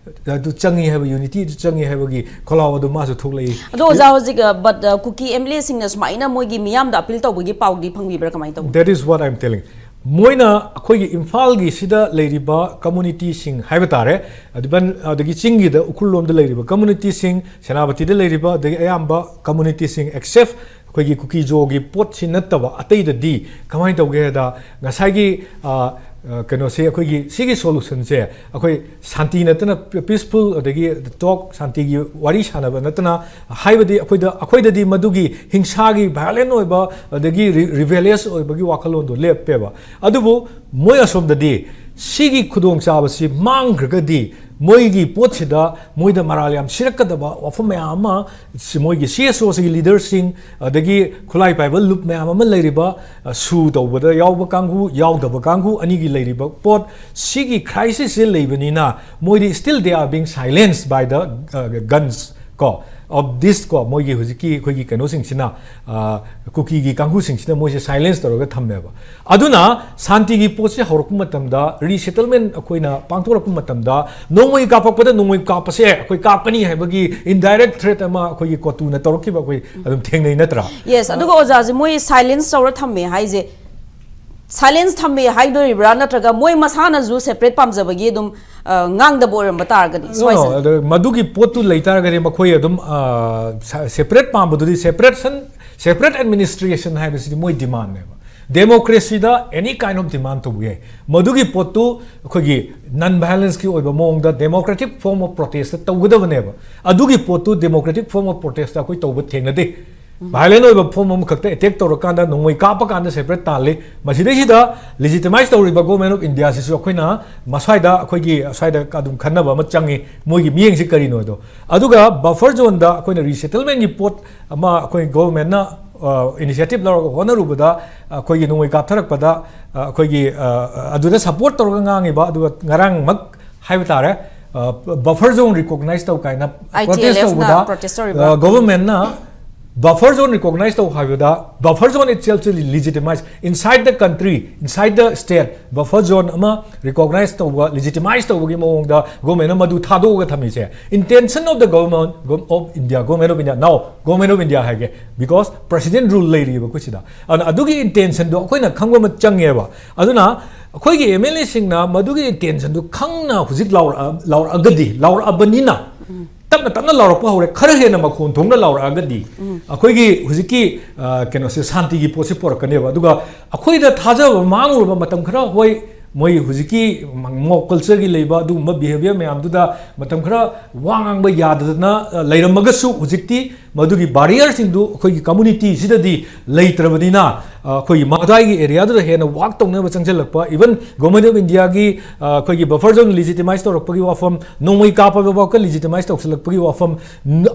ꯑꯗꯨ ꯆꯪꯉꯤ ꯍꯥꯏꯕ, ꯌꯨꯅꯤꯇꯤ ꯑꯗꯨ ꯆꯪꯉꯤ ꯍꯥꯏꯕꯒꯤ ꯈꯣꯜꯂꯥꯎ ꯑꯗꯨ ꯃꯥꯁꯨ ꯊꯣꯛꯂꯛꯏ꯫ ꯑꯗꯣ ꯑꯣꯖꯥ, ꯍꯧꯖꯤꯛ, ꯑ, but, ꯑ, ꯀꯨꯀꯤ ꯑꯦꯝ ꯑꯦꯜ ꯑꯦꯁꯤꯡꯅ ꯁꯨꯃꯥꯏꯅ ꯃꯣꯏꯒꯤ ꯃꯤꯌꯥꯝꯗ ꯑꯄꯤꯜ ꯇꯧꯕꯒꯤ ꯄꯥꯎꯗꯤ ꯐꯪꯕꯤꯕ꯭ꯔꯥ, ꯀꯃꯥꯏꯅ ꯇꯧꯕ? That is what I'm telling. ꯃꯣꯏꯅ ꯑꯩꯈꯣꯏꯒꯤ ꯏꯝꯐꯥꯜꯒꯤ ꯁꯤꯗ ꯂꯩꯔꯤꯕ ꯀꯝꯃꯨꯅꯤꯇꯤꯁꯤꯡ ꯍꯥꯏꯕ ꯇꯥꯔꯦ, ꯑꯗꯨꯕꯟ-, ꯑꯗꯒꯤ ꯆꯤꯡꯒꯤꯗ ꯎꯈ꯭ꯔꯨꯜꯂꯣꯝꯗ ꯂꯩꯔꯤꯕ ꯀꯝꯃꯨꯅꯤꯇꯤꯁꯤꯡ, ꯁꯦꯅꯥꯄꯇꯤꯗ ꯂꯩꯔꯤꯕ, ꯑꯗꯒꯤ ꯑꯌꯥꯝꯕ ꯀꯝꯃꯨꯅꯤꯇꯤꯁꯤꯡ ꯑꯦꯛꯁꯦꯞ ꯑꯩꯈꯣꯏꯒꯤ ꯀꯨꯀꯤ ꯖꯣꯒꯤ ꯄꯣꯠꯁꯤ ꯅꯠꯇꯕ ꯑꯇꯩꯗꯗꯤ ꯀꯃꯥꯏꯅ ꯇꯧꯒꯦ ꯍꯥꯏꯗ, ꯉꯁꯥꯏꯒꯤ, ꯑ, ꯑ, ꯀꯩꯅꯣꯁꯦ, ꯑꯩꯈꯣꯏꯒꯤ ꯁꯤꯒꯤ ꯁꯣꯂꯨꯁꯟꯁꯦ ꯑꯩꯈꯣꯏ ꯁꯥꯟꯇꯤ ꯅꯠꯇꯅ, ꯄꯤ-, ꯄꯤꯁꯐꯨꯜ, ꯑꯗꯒꯤ ꯇꯣꯛ, ꯁꯥꯟꯇꯤꯒꯤ ꯋꯥꯔꯤ ꯁꯥꯟꯅꯕ ꯅꯠꯇꯅ, ꯍꯥꯏꯕꯗꯤ ꯑꯩꯈꯣꯏꯗ, ꯑꯩꯈꯣꯏꯗꯗꯤ ꯃꯗꯨꯒꯤ ꯍꯤꯡꯁꯥꯒꯤ ꯚꯥꯏꯑꯣꯂꯦꯟ ꯑꯣꯏꯕ ꯑꯗꯒꯤ ꯔꯤ-, ꯔꯤꯕꯦꯂꯤꯌꯁ ꯑꯣꯏꯕꯒꯤ ꯋꯥꯈꯜꯂꯣꯟꯗꯣ ꯂꯦꯞꯄꯦꯕ꯫ ꯑꯗꯨꯕꯨ ꯃꯣꯏ ꯑꯁꯣꯝꯗꯗꯤ ꯁꯤꯒꯤ ꯈꯨꯗꯣꯡꯆꯥꯕꯁꯤ ꯃꯥꯡꯈ꯭ꯔꯒꯗꯤ ꯃꯣꯏꯒꯤ ꯄꯣꯠꯁꯤꯗ ꯃꯣꯏꯗ ꯃꯔꯥꯜ ꯌꯥꯝ ꯁꯤꯔꯛꯀꯗꯕ ꯋꯥꯐꯝ ꯃꯌꯥꯝ ꯑꯃ, ꯁꯤ ꯃꯣꯏꯒꯤ ꯁꯤ ꯑꯦꯁ ꯑꯣꯁꯤꯒꯤ ꯂꯤꯗꯔꯁꯤꯡ, ꯑꯗꯒꯤ ꯈꯨꯠꯂꯥꯏ ꯄꯥꯏꯕ ꯂꯨꯞ ꯃꯌꯥꯝ ꯑꯃ ꯂꯩꯔꯤꯕ, ꯑ, ꯁꯨ ꯇꯧꯕꯗ ꯌꯥꯎꯕ ꯀꯥꯡꯕꯨ, ꯌꯥꯎꯗꯕ ꯀꯥꯡꯕꯨ ꯑꯅꯤꯒꯤ ꯂꯩꯔꯤꯕ ꯄꯣꯠ, ꯁꯤꯒꯤ ꯈ꯭ꯔꯥꯏꯁꯤꯁꯁꯦ ꯂꯩꯕꯅꯤꯅ ꯃꯣꯏꯗꯤ still they are being silenced by the, ꯑ, guns ꯀꯣ, of this ꯀꯣ, ꯃꯣꯏꯒꯤ ꯍꯧꯖꯤꯛꯀꯤ ꯑꯩꯈꯣꯏꯒꯤ ꯀꯩꯅꯣꯁꯤꯡꯁꯤꯅ, ꯑ, ꯀꯨꯀꯤꯒꯤ ꯀꯥꯡꯕꯨꯁꯤꯡꯁꯤꯅ ꯃꯣꯏꯁꯦ ꯁꯥꯏꯂꯦꯟꯁ ꯇꯧꯔꯒ ꯊꯝꯃꯦꯕ꯫ ꯑꯗꯨꯅ ꯁꯥꯟꯇꯤꯒꯤ ꯄꯣꯠꯁꯦ ꯍꯧꯔꯛꯄ ꯃꯇꯝꯗ, ꯔꯤꯁꯦꯇꯜꯃꯦꯟ ꯑꯩꯈꯣꯏꯅ ꯄꯥꯡꯊꯣꯔꯛꯄ ꯃꯇꯝꯗ, ꯅꯣꯡꯃꯩ ꯀꯥꯞꯄꯛꯄꯗ ꯅꯣꯡꯃꯩ ꯀꯥꯞꯄꯁꯦ ꯑꯩꯈꯣꯏ ꯀꯥꯞꯀꯅꯤ ꯍꯥꯏꯕꯒꯤ ꯏꯟꯗꯥꯏꯔꯦꯛ ꯊ꯭ꯔꯦꯠ ꯑꯃ ꯑꯩꯈꯣꯏꯒꯤ ꯀꯣꯇꯨꯅ ꯇꯧꯔꯛꯈꯤꯕ ꯑꯩꯈꯣꯏ ꯑꯗꯨꯝ ꯊꯦꯡꯅꯩ ꯅꯠꯇ꯭ꯔꯥ? ꯌꯦꯁ, ꯑꯗꯨꯒ ꯑꯣꯖꯥꯁꯦ ꯃꯣꯏ ꯁꯥꯏꯂꯦꯟꯁ ꯇꯧꯔ ꯊꯝꯃꯦ ꯍꯥꯏꯁꯦ, ꯁꯥꯏꯂꯦꯟꯁ ꯊꯝꯃꯦ ꯍꯥꯏꯗꯣꯔꯤꯕ꯭ꯔꯥ, ꯅꯠꯇ꯭ꯔꯒ ꯃꯣꯏ ꯃꯁꯥꯅꯁꯨ ꯁꯦꯄꯔꯦꯠ ꯄꯥꯝꯖꯕꯒꯤ ꯑꯗꯨꯝ, ꯑ, ꯉꯥꯡꯗꯕ ꯑꯣꯏꯔꯝꯕ ꯇꯥꯔꯒꯗꯤ? No, ꯁ꯭ꯋꯥꯏꯁꯦ ꯑꯗ ꯃꯗꯨꯒꯤ ꯄꯣꯠꯇꯨ ꯂꯩꯇꯥꯔꯒꯗꯤ ꯃꯈꯣꯏ ꯑꯗꯨꯝ, ꯑ, ꯁ-, ꯁꯦꯄꯔꯦꯠ ꯄꯥꯝꯕꯗꯨꯗꯤ, ꯁꯦꯄꯔꯦꯁꯟ, ꯁꯦꯄꯔꯦꯠ ꯑꯦꯗꯃꯤꯅꯤꯁꯇ꯭ꯔꯦꯁꯟ ꯍꯥꯏꯕꯁꯤꯗꯤ ꯃꯣꯏ ꯗꯤꯃꯥꯟꯅꯦꯕ꯫ ꯗꯦꯃꯣꯀ꯭ꯔꯦꯁꯤꯗ ꯑꯦꯅꯤ ꯀꯥꯏꯟ ꯑꯣꯐ ꯗꯤꯃꯥꯟ ꯇꯧꯕ ꯌꯥꯏ꯫ ꯃꯗꯨꯒꯤ ꯄꯣꯠꯇꯨ ꯑꯩꯈꯣꯏꯒꯤ ꯅꯟ ꯚꯥꯏꯂꯦꯟꯁꯀꯤ ꯑꯣꯏꯕ ꯃꯑꯣꯡꯗ ꯗꯦꯃꯣꯀ꯭ꯔꯦꯇꯤꯛ ꯐꯣꯔꯝ ꯑꯣꯐ ꯄ꯭ꯔꯣꯇꯦꯁꯇ ꯇꯧꯒꯗꯕꯅꯦꯕ꯫ ꯑꯗꯨꯒꯤ ꯄꯣꯠꯇꯨ ꯗꯦꯃꯣꯀ꯭ꯔꯦꯇꯤꯛ ꯐꯣꯔꯝ ꯑꯣꯐ ꯄ꯭ꯔꯣꯇꯦꯁꯇ ꯑꯩꯈꯣꯏ ꯇꯧꯕ ꯊꯦꯡꯅꯗꯦ꯫ ꯚꯥꯏꯂꯦꯟ ꯑꯣꯏꯕ ꯐꯣꯔꯝ ꯑꯃꯈꯛꯇ ꯑꯦꯇꯦꯛ ꯇꯧꯔꯀꯥꯟꯗ ꯅꯣꯡꯃꯩ ꯀꯥꯞꯄ ꯀꯥꯟꯗ ꯁꯦꯄꯔꯦꯠ ꯇꯥꯍꯜꯂꯤ꯫ ꯃꯁꯤꯗꯩꯁꯤꯗ ꯂꯤꯖꯤꯇꯤꯃꯥꯏꯁ ꯇꯧꯔꯤꯕ ꯒꯣꯔꯃꯦꯟ ꯑꯣꯐ ꯏꯟꯗꯤꯌꯥꯁꯤꯁꯨ ꯑꯩꯈꯣꯏꯅ ꯃꯁ꯭ꯋꯥꯏꯗ ꯑꯩꯈꯣꯏꯒꯤ ꯁ꯭ꯋꯥꯏꯗ ꯑꯗꯨꯝ ꯈꯟꯅꯕ ꯑꯃ ꯆꯪꯉꯤ, ꯃꯣꯏꯒꯤ ꯃꯤꯠꯌꯦꯡꯁꯤ ꯀꯔꯤꯅꯣꯗꯣ꯫ ꯑꯗꯨꯒ ꯕꯐꯔ ꯖꯣꯟꯗ ꯑꯩꯈꯣꯏꯅ ꯔꯤꯁꯦꯇꯜꯃꯦꯟꯒꯤ ꯄꯣꯠ ꯑꯃ ꯑꯩꯈꯣꯏ ꯒꯣꯔꯃꯦꯟꯅ ꯏꯅꯤꯁꯤꯌꯦꯇꯤꯞ ꯂꯧꯔꯒ ꯍꯣꯠꯅꯔꯨꯕꯗ, ꯑꯩꯈꯣꯏꯒꯤ ꯅꯣꯡꯃꯩ ꯀꯥꯞꯊꯔꯛꯄꯗ, ꯑꯩꯈꯣꯏꯒꯤ, ꯑ, ꯑꯗꯨꯗ ꯁꯄꯣꯔꯠ ꯇꯧꯔꯒ ꯉꯥꯡꯉꯤꯕ, ꯑꯗꯨꯒ ꯉꯔꯥꯡꯃꯛ ꯍꯥꯏꯕ ꯇꯥꯔꯦ, ꯕꯐꯔ ꯖꯣꯟ ꯔꯤꯀꯣꯒꯅꯥꯏꯁ ꯇꯧ ꯀꯥꯏꯅ ꯄ꯭ꯔꯣꯇꯦꯁ ITLF ꯅ ꯇꯧꯕꯗ, ꯄ꯭ꯔꯣꯇꯦꯁ ꯇꯧꯔꯤꯕ꯫ ꯒꯣꯚꯔꯟꯃꯦꯟꯠꯅ ꯕꯐꯔ ꯖꯣꯟ ꯔꯤꯀꯣꯒꯅꯥꯏꯁ ꯇꯧ ꯍꯥꯏꯕꯗ, ꯕꯐꯔ ꯖꯣꯟ ꯏꯠꯁꯦꯜꯐꯁꯤ legitimise, inside the country, inside the state, buffer zone ꯑꯃ ꯔꯤꯀꯣꯒꯅꯥꯏꯁ ꯇꯧꯕ, ꯂꯤꯖꯤꯇꯤꯃꯥꯏꯁ ꯇꯧꯕꯒꯤ ꯃꯑꯣꯡꯗ ꯒꯣꯔꯃꯦꯟꯠꯅ ꯃꯗꯨ ꯊꯥꯗꯣꯛꯑꯒ ꯊꯝꯃꯤꯁꯦ, intention of the government of India, government of India, now government of India ꯍꯥꯏꯒꯦ, because president rule ꯂꯩꯔꯤꯕ ꯑꯩꯈꯣꯏ ꯁꯤꯗ꯫ ꯑꯗꯨꯅ ꯑꯗꯨꯒꯤ ꯏꯟꯇꯦꯟꯁꯟꯗꯣ ꯑꯩꯈꯣꯏꯅ ꯈꯪꯕ ꯑꯃ ꯆꯪꯉꯦꯕ꯫ ꯑꯗꯨꯅ ꯑꯩꯈꯣꯏꯒꯤ ꯑꯦꯝ ꯑꯦꯜ ꯑꯦꯁꯤꯡꯅ ꯃꯗꯨꯒꯤ ꯏꯟꯇꯦꯟꯁꯟꯗꯨ ꯈꯪꯅ ꯍꯧꯖꯤꯛ ꯂꯥꯎꯔꯛꯑ-, ꯂꯥꯎꯔꯛꯑꯒꯗꯤ, ꯂꯥꯎꯔꯛꯑꯕꯅꯤꯅ, ꯇꯞꯅ ꯇꯞꯅ ꯂꯥꯎꯔꯛꯄ ꯍꯧꯔꯦ, ꯈꯔ ꯍꯦꯟꯅ ꯃꯈꯣꯟ ꯊꯣꯛꯅ ꯂꯥꯎꯔꯛꯑꯒꯗꯤ, ꯑꯩꯈꯣꯏꯒꯤ ꯍꯧꯖꯤꯛꯀꯤ, ꯑ, ꯀꯩꯅꯣꯁꯦ, ꯁꯥꯟꯇꯤꯒꯤ ꯄꯣꯠꯁꯦ ꯄꯨꯔꯛꯀꯅꯦꯕ꯫ ꯑꯗꯨꯒ ꯑꯩꯈꯣꯏꯗ ꯊꯥꯖꯕ ꯃꯥꯡꯉꯨꯔꯕ ꯃꯇꯝ ꯈꯔ, ꯍꯣꯏ, ꯃꯣꯏ ꯍꯧꯖꯤꯛꯀꯤ ꯃꯣꯕ ꯀꯜꯆꯔꯒꯤ ꯂꯩꯕ ꯑꯗꯨꯒꯨꯝꯕ ꯕꯤꯍꯦꯕꯤꯌꯔ ꯃꯌꯥꯝꯗꯨꯗ ꯃꯇꯝ ꯈꯔ ꯋꯥ ꯉꯥꯡꯕ ꯌꯥꯗꯗꯅ, ꯑ, ꯂꯩꯔꯝꯃꯒꯁꯨ, ꯍꯧꯖꯤꯛꯇꯤ ꯃꯗꯨꯒꯤ ꯕꯥꯔꯤꯌꯔꯁꯤꯡꯗꯨ ꯑꯩꯈꯣꯏꯒꯤ ꯀꯝꯃꯨꯅꯤꯇꯤꯁꯤꯗꯗꯤ ꯂꯩꯇ꯭ꯔꯕꯅꯤꯅ, ꯑꯩꯈꯣꯏꯒꯤ ꯃꯗꯥꯏꯒꯤ ꯑꯦꯔꯤꯌꯥꯗꯨꯗ ꯍꯦꯟꯅ ꯋꯥꯛ ꯇꯧꯅꯕ ꯆꯪꯁꯤꯜꯂꯛꯄ, even Government of Indiaꯒꯤ ꯑꯩꯈꯣꯏꯒꯤ ꯕꯐꯔ ꯖꯣꯟ ꯂꯤꯖꯤꯇꯤꯃꯥꯏꯁ ꯇꯧꯔꯛꯄꯒꯤ ꯋꯥꯐꯝ, ꯅꯣꯡꯃꯩ ꯀꯥꯞꯄꯕꯐꯥꯎꯗ ꯂꯤꯖꯤꯇꯤꯃꯥꯏꯁ ꯇꯧꯁꯤꯜꯂꯛꯄꯒꯤ ꯋꯥꯐꯝ,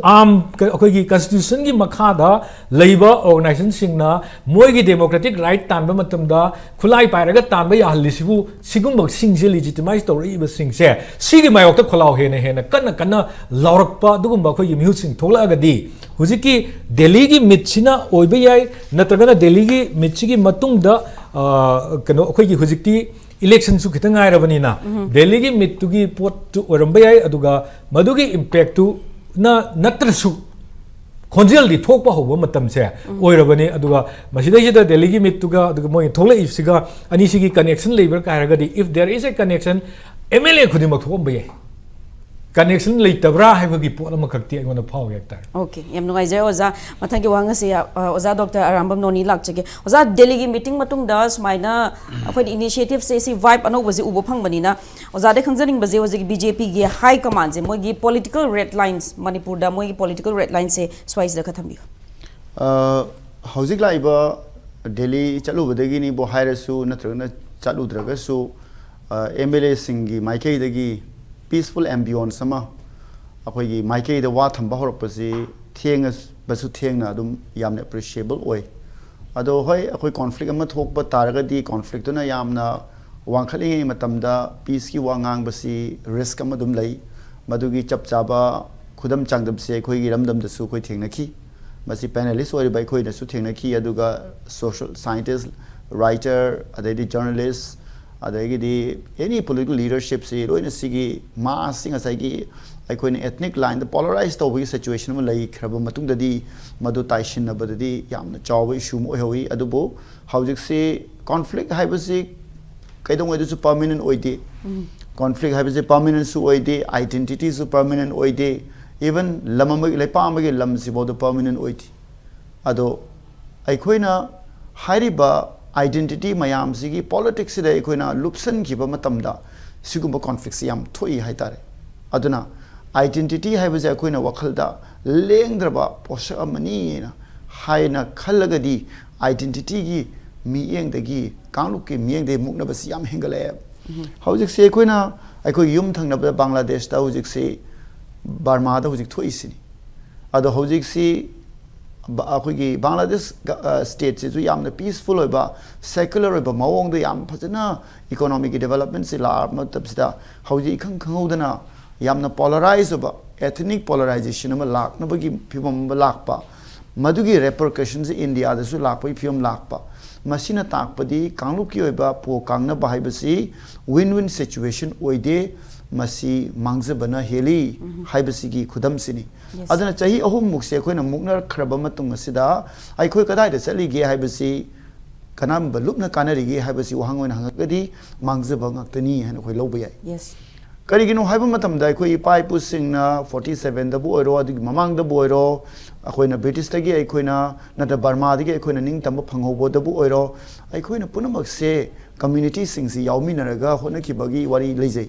ꯑꯥꯝ ꯑꯩꯈꯣꯏꯒꯤ ꯀꯟꯁꯇꯤꯇ꯭ꯌꯨꯁꯟꯒꯤ ꯃꯈꯥꯗ ꯂꯩꯕ ꯑꯣꯔꯒꯅꯥꯏꯖꯦꯁꯟꯁꯤꯡꯅ ꯃꯣꯏꯒꯤ ꯗꯦꯃꯣꯀ꯭ꯔꯦꯇꯤꯛ ꯔꯥꯏꯠ ꯇꯥꯟꯕ ꯃꯇꯝꯗ ꯈꯨꯠꯂꯥꯏ ꯄꯥꯏꯔꯒ ꯇꯥꯟꯕ ꯌꯥꯍꯜꯂꯤꯁꯤꯕꯨ, ꯁꯤꯒꯨꯝꯕꯁꯤꯡꯁꯦ ꯂꯤꯖꯤꯇꯤꯃꯥꯏꯁ ꯇꯧꯔꯛꯏꯕꯁꯤꯡꯁꯦ, ꯁꯤꯒꯤ ꯃꯥꯌꯣꯛꯇ ꯈꯣꯜꯂꯥꯎ ꯍꯦꯟꯅ ꯍꯦꯟꯅ ꯀꯟꯅ ꯀꯟꯅ ꯂꯥꯎꯔꯛꯄ ꯑꯗꯨꯒꯨꯝꯕ ꯑꯩꯈꯣꯏꯒꯤ ꯃꯤꯍꯨꯠꯁꯤꯡ ꯊꯣꯛꯂꯛꯑꯒꯗꯤ, ꯍꯧꯖꯤꯛꯀꯤ ꯗꯦꯜꯂꯤꯒꯤ ꯃꯤꯠꯁꯤꯅ ꯑꯣꯏꯕ ꯌꯥꯏ, ꯅꯠꯇ꯭ꯔꯒꯅ ꯗꯦꯜꯂꯤꯒꯤ ꯃꯤꯠꯁꯤꯒꯤ ꯃꯇꯨꯡꯗ ꯀꯩꯅꯣ ꯑꯩꯈꯣꯏꯒꯤ ꯍꯧꯖꯤꯛꯇꯤ ꯏꯂꯦꯛꯁꯟꯁꯨ ꯈꯤꯇꯪ ꯉꯥꯏꯔꯕꯅꯤꯅ, ꯗꯦꯜꯂꯤꯒꯤ ꯃꯤꯠꯇꯨꯒꯤ ꯄꯣꯠꯇꯨ ꯑꯣꯏꯔꯝꯕ ꯌꯥꯏ꯫ ꯑꯗꯨꯒ ꯃꯗꯨꯒꯤ ꯏꯝꯄꯦꯛꯇꯨꯅ ꯅꯠꯇ꯭ꯔꯁꯨ ꯈꯣꯟꯖꯦꯜꯗꯤ ꯊꯣꯛꯄ ꯍꯧꯕ ꯃꯇꯝꯁꯦ ꯑꯣꯏꯔꯕꯅꯤ꯫ ꯑꯗꯨꯒ ꯃꯁꯤꯗꯩꯁꯤꯗ ꯗꯦꯜꯂꯤꯒꯤ ꯃꯤꯠꯇꯨꯒ ꯑꯗꯨꯒ ꯃꯣꯏꯅ ꯊꯣꯛꯂꯛꯏꯕꯁꯤꯒ ꯑꯅꯤꯁꯤꯒꯤ ꯀꯅꯦꯛꯁꯟ ꯂꯩꯕ꯭ꯔꯥ ꯍꯥꯏꯔꯒꯗꯤ, if there is a connection, MLA ꯈꯨꯗꯤꯡꯃꯛ ꯊꯣꯛꯑꯝꯕ ꯌꯥꯏ꯫ ꯀꯅꯦꯛꯁꯟ ꯂꯩꯇꯕ꯭ꯔꯥ ꯍꯥꯏꯕꯒꯤ ꯄꯣꯠ ꯑꯃꯈꯛꯇꯤ ꯑꯩꯉꯣꯟꯗ ꯐꯥꯎꯏ ꯍꯥꯏꯇꯥꯔꯦ꯫ ꯑꯣꯀꯦ, ꯌꯥꯝ ꯅꯨꯡꯉꯥꯏꯖꯔꯦ ꯑꯣꯖꯥ꯫ ꯃꯊꯪꯒꯤ ꯋꯥꯍꯪ ꯑꯁꯤ ꯑ, ꯑꯣꯖꯥ ꯗꯣꯛꯇꯔ ꯑꯔꯥꯝꯕꯝ ꯅꯣꯅꯤ ꯂꯥꯛꯆꯒꯦ꯫ ꯑꯣꯖꯥ, ꯗꯦꯜꯂꯤꯒꯤ ꯃꯤꯇꯤꯡ ꯃꯇꯨꯡꯗ ꯁꯨꯃꯥꯏꯅ ꯑꯩꯈꯣꯏꯅ ꯏꯅꯤꯁꯤꯌꯦꯇꯤꯚꯁꯦ, ꯁꯤ ꯚꯥꯏꯕ ꯑꯅꯧꯕꯁꯦ ꯎꯕ ꯐꯪꯕꯅꯤꯅ, ꯑꯣꯖꯥꯗ ꯈꯪꯖꯅꯤꯡꯕꯁꯦ, ꯍꯧꯖꯤꯛ BJPꯒꯤ ꯍꯥꯏ ꯀꯃꯥꯟꯁꯦ, ꯃꯣꯏꯒꯤ ꯄꯣꯂꯤꯇꯤꯀꯦꯜ ꯔꯦꯗ ꯂꯥꯏꯟꯁ, ꯃꯅꯤꯄꯨꯔꯗ ꯃꯣꯏꯒꯤ ꯄꯣꯂꯤꯇꯤꯀꯦꯜ ꯔꯦꯗ ꯂꯥꯏꯟꯁꯦ ꯁ꯭ꯋꯥꯏꯁꯤꯗ ꯈꯔ ꯊꯝꯕꯤꯌꯨ꯫ ꯑ, ꯍꯧꯖꯤꯛ ꯂꯥꯛꯏꯕ ꯗꯦꯜꯂꯤ ꯆꯠꯂꯨꯕꯗꯒꯤꯅꯤꯕꯨ ꯍꯥꯏꯔꯁꯨ, ꯅꯠꯇ꯭ꯔꯒꯅ ꯆꯠꯂꯨꯗ꯭ꯔꯒꯁꯨ, ꯑꯦꯝ ꯑꯦꯜ ꯑꯦꯁꯤꯡꯒꯤ ꯃꯥꯏꯀꯩꯗꯒꯤ ꯄꯤꯁꯐꯨꯜ ꯑꯦꯝꯕꯤꯌꯣꯟꯁ ꯑꯃ ꯑꯩꯈꯣꯏꯒꯤ ꯃꯥꯏꯀꯩꯗ ꯋꯥ ꯊꯝꯕ ꯍꯧꯔꯛꯄꯁꯤ ꯊꯦꯡꯉꯕꯁꯨ ꯊꯦꯡꯅ ꯑꯗꯨꯝ ꯌꯥꯝꯅ ꯑꯦꯄ꯭ꯔꯤꯁꯤꯌꯦꯕꯜ ꯑꯣꯏ꯫ ꯑꯗꯣ ꯍꯣꯏ, ꯑꯩꯈꯣꯏ ꯀꯣꯟꯐ꯭ꯂꯤꯛ ꯑꯃ ꯊꯣꯛꯄ ꯇꯥꯔꯒꯗꯤ, ꯀꯣꯟꯐ꯭ꯂꯤꯛꯇꯨꯅ ꯌꯥꯝꯅ ꯋꯥꯡꯈꯠꯂꯤꯉꯩ ꯃꯇꯝꯗ ꯄꯤꯁꯀꯤ ꯋꯥ ꯉꯥꯡꯕꯁꯤ ꯔꯤꯁꯛ ꯑꯃ ꯑꯗꯨꯝ ꯂꯩ꯫ ꯃꯗꯨꯒꯤ ꯆꯞ ꯆꯥꯕ ꯈꯨꯗꯝ ꯆꯥꯡꯗꯝꯁꯦ ꯑꯩꯈꯣꯏꯒꯤ ꯏꯔꯝꯗꯝꯗꯁꯨ ꯑꯩꯈꯣꯏ ꯊꯦꯡꯅꯈꯤ꯫ ꯃꯁꯤ ꯄꯦꯅꯦꯂꯤꯁ ꯑꯣꯏꯔꯤꯕ ꯑꯩꯈꯣꯏꯅꯁꯨ ꯊꯦꯡꯅꯈꯤ, ꯑꯗꯨꯒ ꯁꯣꯁꯤꯌꯦꯜ ꯁꯥꯏꯟꯇꯤꯁ, ꯔꯥꯏꯇꯔ, ꯑꯗꯩꯗꯤ ꯖꯔꯅꯦꯂꯤꯁ, ꯑꯗꯒꯤꯗꯤ ꯑꯦꯅꯤ ꯄꯣꯂꯤꯇꯤꯀꯦꯜ ꯂꯤꯗꯔꯁꯤꯞꯁꯤ ꯂꯣꯏꯅ ꯁꯤꯒꯤ ꯃꯥꯁꯁꯤ ꯉꯁꯥꯏꯒꯤ ꯑꯩꯈꯣꯏꯅ ꯑꯦꯊꯅꯤꯛ ꯂꯥꯏꯟꯗ ꯄꯣꯂꯔꯥꯏꯁ ꯇꯧꯕꯒꯤ ꯁꯤꯆꯨꯋꯦꯁꯟ ꯑꯃ ꯂꯩꯈ꯭ꯔꯕ ꯃꯇꯨꯡꯗꯗꯤ, ꯃꯗꯨ ꯇꯥꯏꯁꯤꯟꯅꯕꯗꯗꯤ ꯌꯥꯝꯅ ꯆꯥꯎꯕ ꯏꯁꯨ ꯑꯃ ꯑꯣꯏꯍꯧꯋꯤ꯫ ꯑꯗꯨꯕꯨ ꯍꯧꯖꯤꯛꯁꯤ ꯀꯣꯟꯐ꯭ꯂꯤꯛ ꯍꯥꯏꯕꯁꯤ ꯀꯩꯗꯧꯉꯩꯗꯁꯨ ꯄꯔꯃꯤꯅꯦꯟ ꯑꯣꯏꯗꯦ꯫ ꯀꯣꯟꯐ꯭ꯂꯤꯛ ꯍꯥꯏꯕꯁꯤ ꯄꯔꯃꯤꯅꯦꯟꯁꯨ ꯑꯣꯏꯗꯦ, ꯑꯥꯏꯗꯦꯟꯇꯤꯇꯤꯁꯨ ꯄꯔꯃꯤꯅꯦꯟ ꯑꯣꯏꯗꯦ, ꯏꯚꯟ ꯂꯝ ꯑꯃꯒꯤ, ꯂꯩꯄꯥꯛ ꯑꯃꯒꯤ ꯂꯝꯁꯤꯐꯥꯎꯗ ꯄꯔꯃꯤꯅꯦꯟ ꯑꯣꯏꯗꯦ꯫ ꯑꯗꯣ ꯑꯩꯈꯣꯏꯅ ꯍꯥꯏꯔꯤꯕ ꯑꯥꯏꯗꯦꯟꯇꯤꯇꯤ ꯃꯌꯥꯝꯁꯤꯒꯤ ꯄꯣꯂꯤꯇꯤꯛꯁꯁꯤꯗ ꯑꯩꯈꯣꯏꯅ ꯂꯨꯞꯁꯟꯈꯤꯕ ꯃꯇꯝꯗ, ꯁꯤꯒꯨꯝꯕ ꯀꯣꯟꯐ꯭ꯂꯤꯛꯁꯤ ꯌꯥꯝ ꯊꯣꯛꯏ ꯍꯥꯏꯇꯥꯔꯦ꯫ ꯑꯗꯨꯅ ꯑꯥꯏꯗꯦꯟꯇꯤꯇꯤ ꯍꯥꯏꯕꯁꯦ ꯑꯩꯈꯣꯏꯅ ꯋꯥꯈꯜꯗ ꯂꯦꯡꯗ꯭ꯔꯕ ꯄꯣꯠꯁꯛ ꯑꯃꯅꯤꯅ ꯍꯥꯏꯅ ꯈꯜꯂꯒꯗꯤ, ꯑꯥꯏꯗꯦꯟꯇꯤꯇꯤꯒꯤ ꯃꯤꯠꯌꯦꯡꯗꯒꯤ, ꯀꯥꯡꯂꯨꯞꯀꯤ ꯃꯤꯠꯌꯦꯡꯗꯒꯤ ꯃꯨꯛꯅꯕꯁꯤ ꯌꯥꯝ ꯍꯦꯟꯒꯠꯂꯛꯑꯦ꯫ ꯍꯧꯖꯤꯛꯁꯦ ꯑꯩꯈꯣꯏꯅ, ꯑꯩꯈꯣꯏꯒꯤ ꯌꯨꯝ ꯊꯪꯅꯕꯗ ꯕꯪꯒ꯭ꯂꯥꯗꯦꯁꯇ ꯍꯧꯖꯤꯛꯁꯤ ꯕꯔꯃꯥꯗ ꯍꯧꯖꯤꯛ ꯊꯣꯛꯏꯁꯤꯅꯤ꯫ ꯑꯗꯣ ꯍꯧꯖꯤꯛꯁꯤ ꯕ-, ꯑꯩꯈꯣꯏꯒꯤ ꯕꯪꯒ꯭ꯂꯥꯗꯦꯁ ꯒ-, ꯑ, ꯁ꯭ꯇꯦꯠꯁꯤꯁꯨ ꯌꯥꯝꯅ ꯄꯤꯁꯐꯨꯜ ꯑꯣꯏꯕ, ꯁꯦꯀꯨꯂꯔ ꯑꯣꯏꯕ ꯃꯑꯣꯡꯗ ꯌꯥꯝ ꯐꯖꯅ ꯏꯀꯣꯅꯣꯃꯤꯒꯤ ꯗꯤꯕꯂꯞꯃꯦꯟꯁꯤ ꯂꯥꯛꯑꯕ ꯃꯇꯝꯁꯤꯗ, ꯍꯧꯖꯤꯛ ꯏꯈꯪ ꯈꯪꯍꯧꯗꯅ ꯌꯥꯝꯅ ꯄꯣꯂꯔꯥꯏꯖ ꯑꯣꯏꯕ, ꯏꯊꯅꯤꯛ ꯄꯣꯂꯔꯥꯏꯖꯦꯁꯟ ꯑꯃ ꯂꯥꯛꯅꯕꯒꯤ ꯐꯤꯕꯝ ꯑꯃ ꯂꯥꯛꯄ, ꯃꯗꯨꯒꯤ ꯔꯦꯄꯔꯀꯁꯟꯁꯤ ꯏꯟꯗꯤꯌꯥꯗꯁꯨ ꯂꯥꯛꯄꯒꯤ ꯐꯤꯕꯝ ꯂꯥꯛꯄ, ꯃꯁꯤꯅ ꯇꯥꯛꯄꯗꯤ ꯀꯥꯡꯂꯨꯞꯀꯤ ꯑꯣꯏꯕ ꯄꯣ ꯀꯥꯡꯅꯕ ꯍꯥꯏꯕꯁꯤ ꯋꯤꯟ ꯋꯤꯟ ꯁꯤꯆꯨꯋꯦꯁꯟ ꯑꯣꯏꯗꯦ, ꯃꯁꯤ ꯃꯥꯡꯖꯕꯅ ꯍꯦꯜꯂꯤ ꯍꯥꯏꯕꯁꯤꯒꯤ ꯈꯨꯗꯝꯁꯤꯅꯤ꯫ Yes. ꯑꯗꯨꯅ ꯆꯍꯤ ꯑꯍꯨꯝꯃꯨꯛꯁꯦ ꯑꯩꯈꯣꯏꯅ ꯃꯨꯛꯅꯈ꯭ꯔꯕ ꯃꯇꯨꯡ ꯑꯁꯤꯗ ꯑꯩꯈꯣꯏ ꯀꯗꯥꯏꯗ ꯆꯠꯂꯤꯒꯦ ꯍꯥꯏꯕꯁꯤ, ꯀꯔꯝꯕ ꯂꯨꯞꯅ ꯀꯥꯟꯅꯔꯤꯒꯦ ꯍꯥꯏꯕꯁꯤ ꯋꯥꯍꯪ ꯑꯣꯏꯅ ꯍꯪꯉꯒꯗꯤ ꯃꯥꯡꯖꯕ ꯉꯥꯛꯇꯅꯤ ꯍꯥꯏꯅ ꯑꯩꯈꯣꯏ ꯂꯧꯕ ꯌꯥꯏ꯫ Yes. ꯀꯔꯤꯒꯤꯅꯣ ꯍꯥꯏꯕ ꯃꯇꯝꯗ, ꯑꯩꯈꯣꯏ ꯏꯄꯥ ꯏꯄꯨꯁꯤꯡꯅ ꯐꯣꯔꯇꯤ ꯁꯚꯦꯟꯗꯕꯨ ꯑꯣꯏꯔꯣ, ꯑꯗꯨꯒꯤ ꯃꯃꯥꯡꯗꯕꯨ ꯑꯣꯏꯔꯣ, ꯑꯩꯈꯣꯏꯅ ꯕ꯭ꯔꯤꯇꯤꯁꯇꯒꯤ ꯑꯩꯈꯣꯏꯅ, ꯅꯠꯇ꯭ꯔ ꯕꯔꯃꯥꯗꯒꯤ ꯑꯩꯈꯣꯏꯅ ꯅꯤꯡꯇꯝꯕ ꯐꯪꯍꯧꯕꯗꯕꯨ ꯑꯣꯏꯔꯣ, ꯑꯩꯈꯣꯏꯅ ꯄꯨꯝꯅꯃꯛꯁꯦ ꯀꯝꯃ꯭ꯌꯨꯅꯤꯇꯤꯁꯤꯡꯁꯤ ꯌꯥꯎꯃꯤꯟꯅꯔꯒ ꯍꯣꯠꯅꯈꯤꯕꯒꯤ ꯋꯥꯔꯤ ꯂꯩꯖꯩ꯫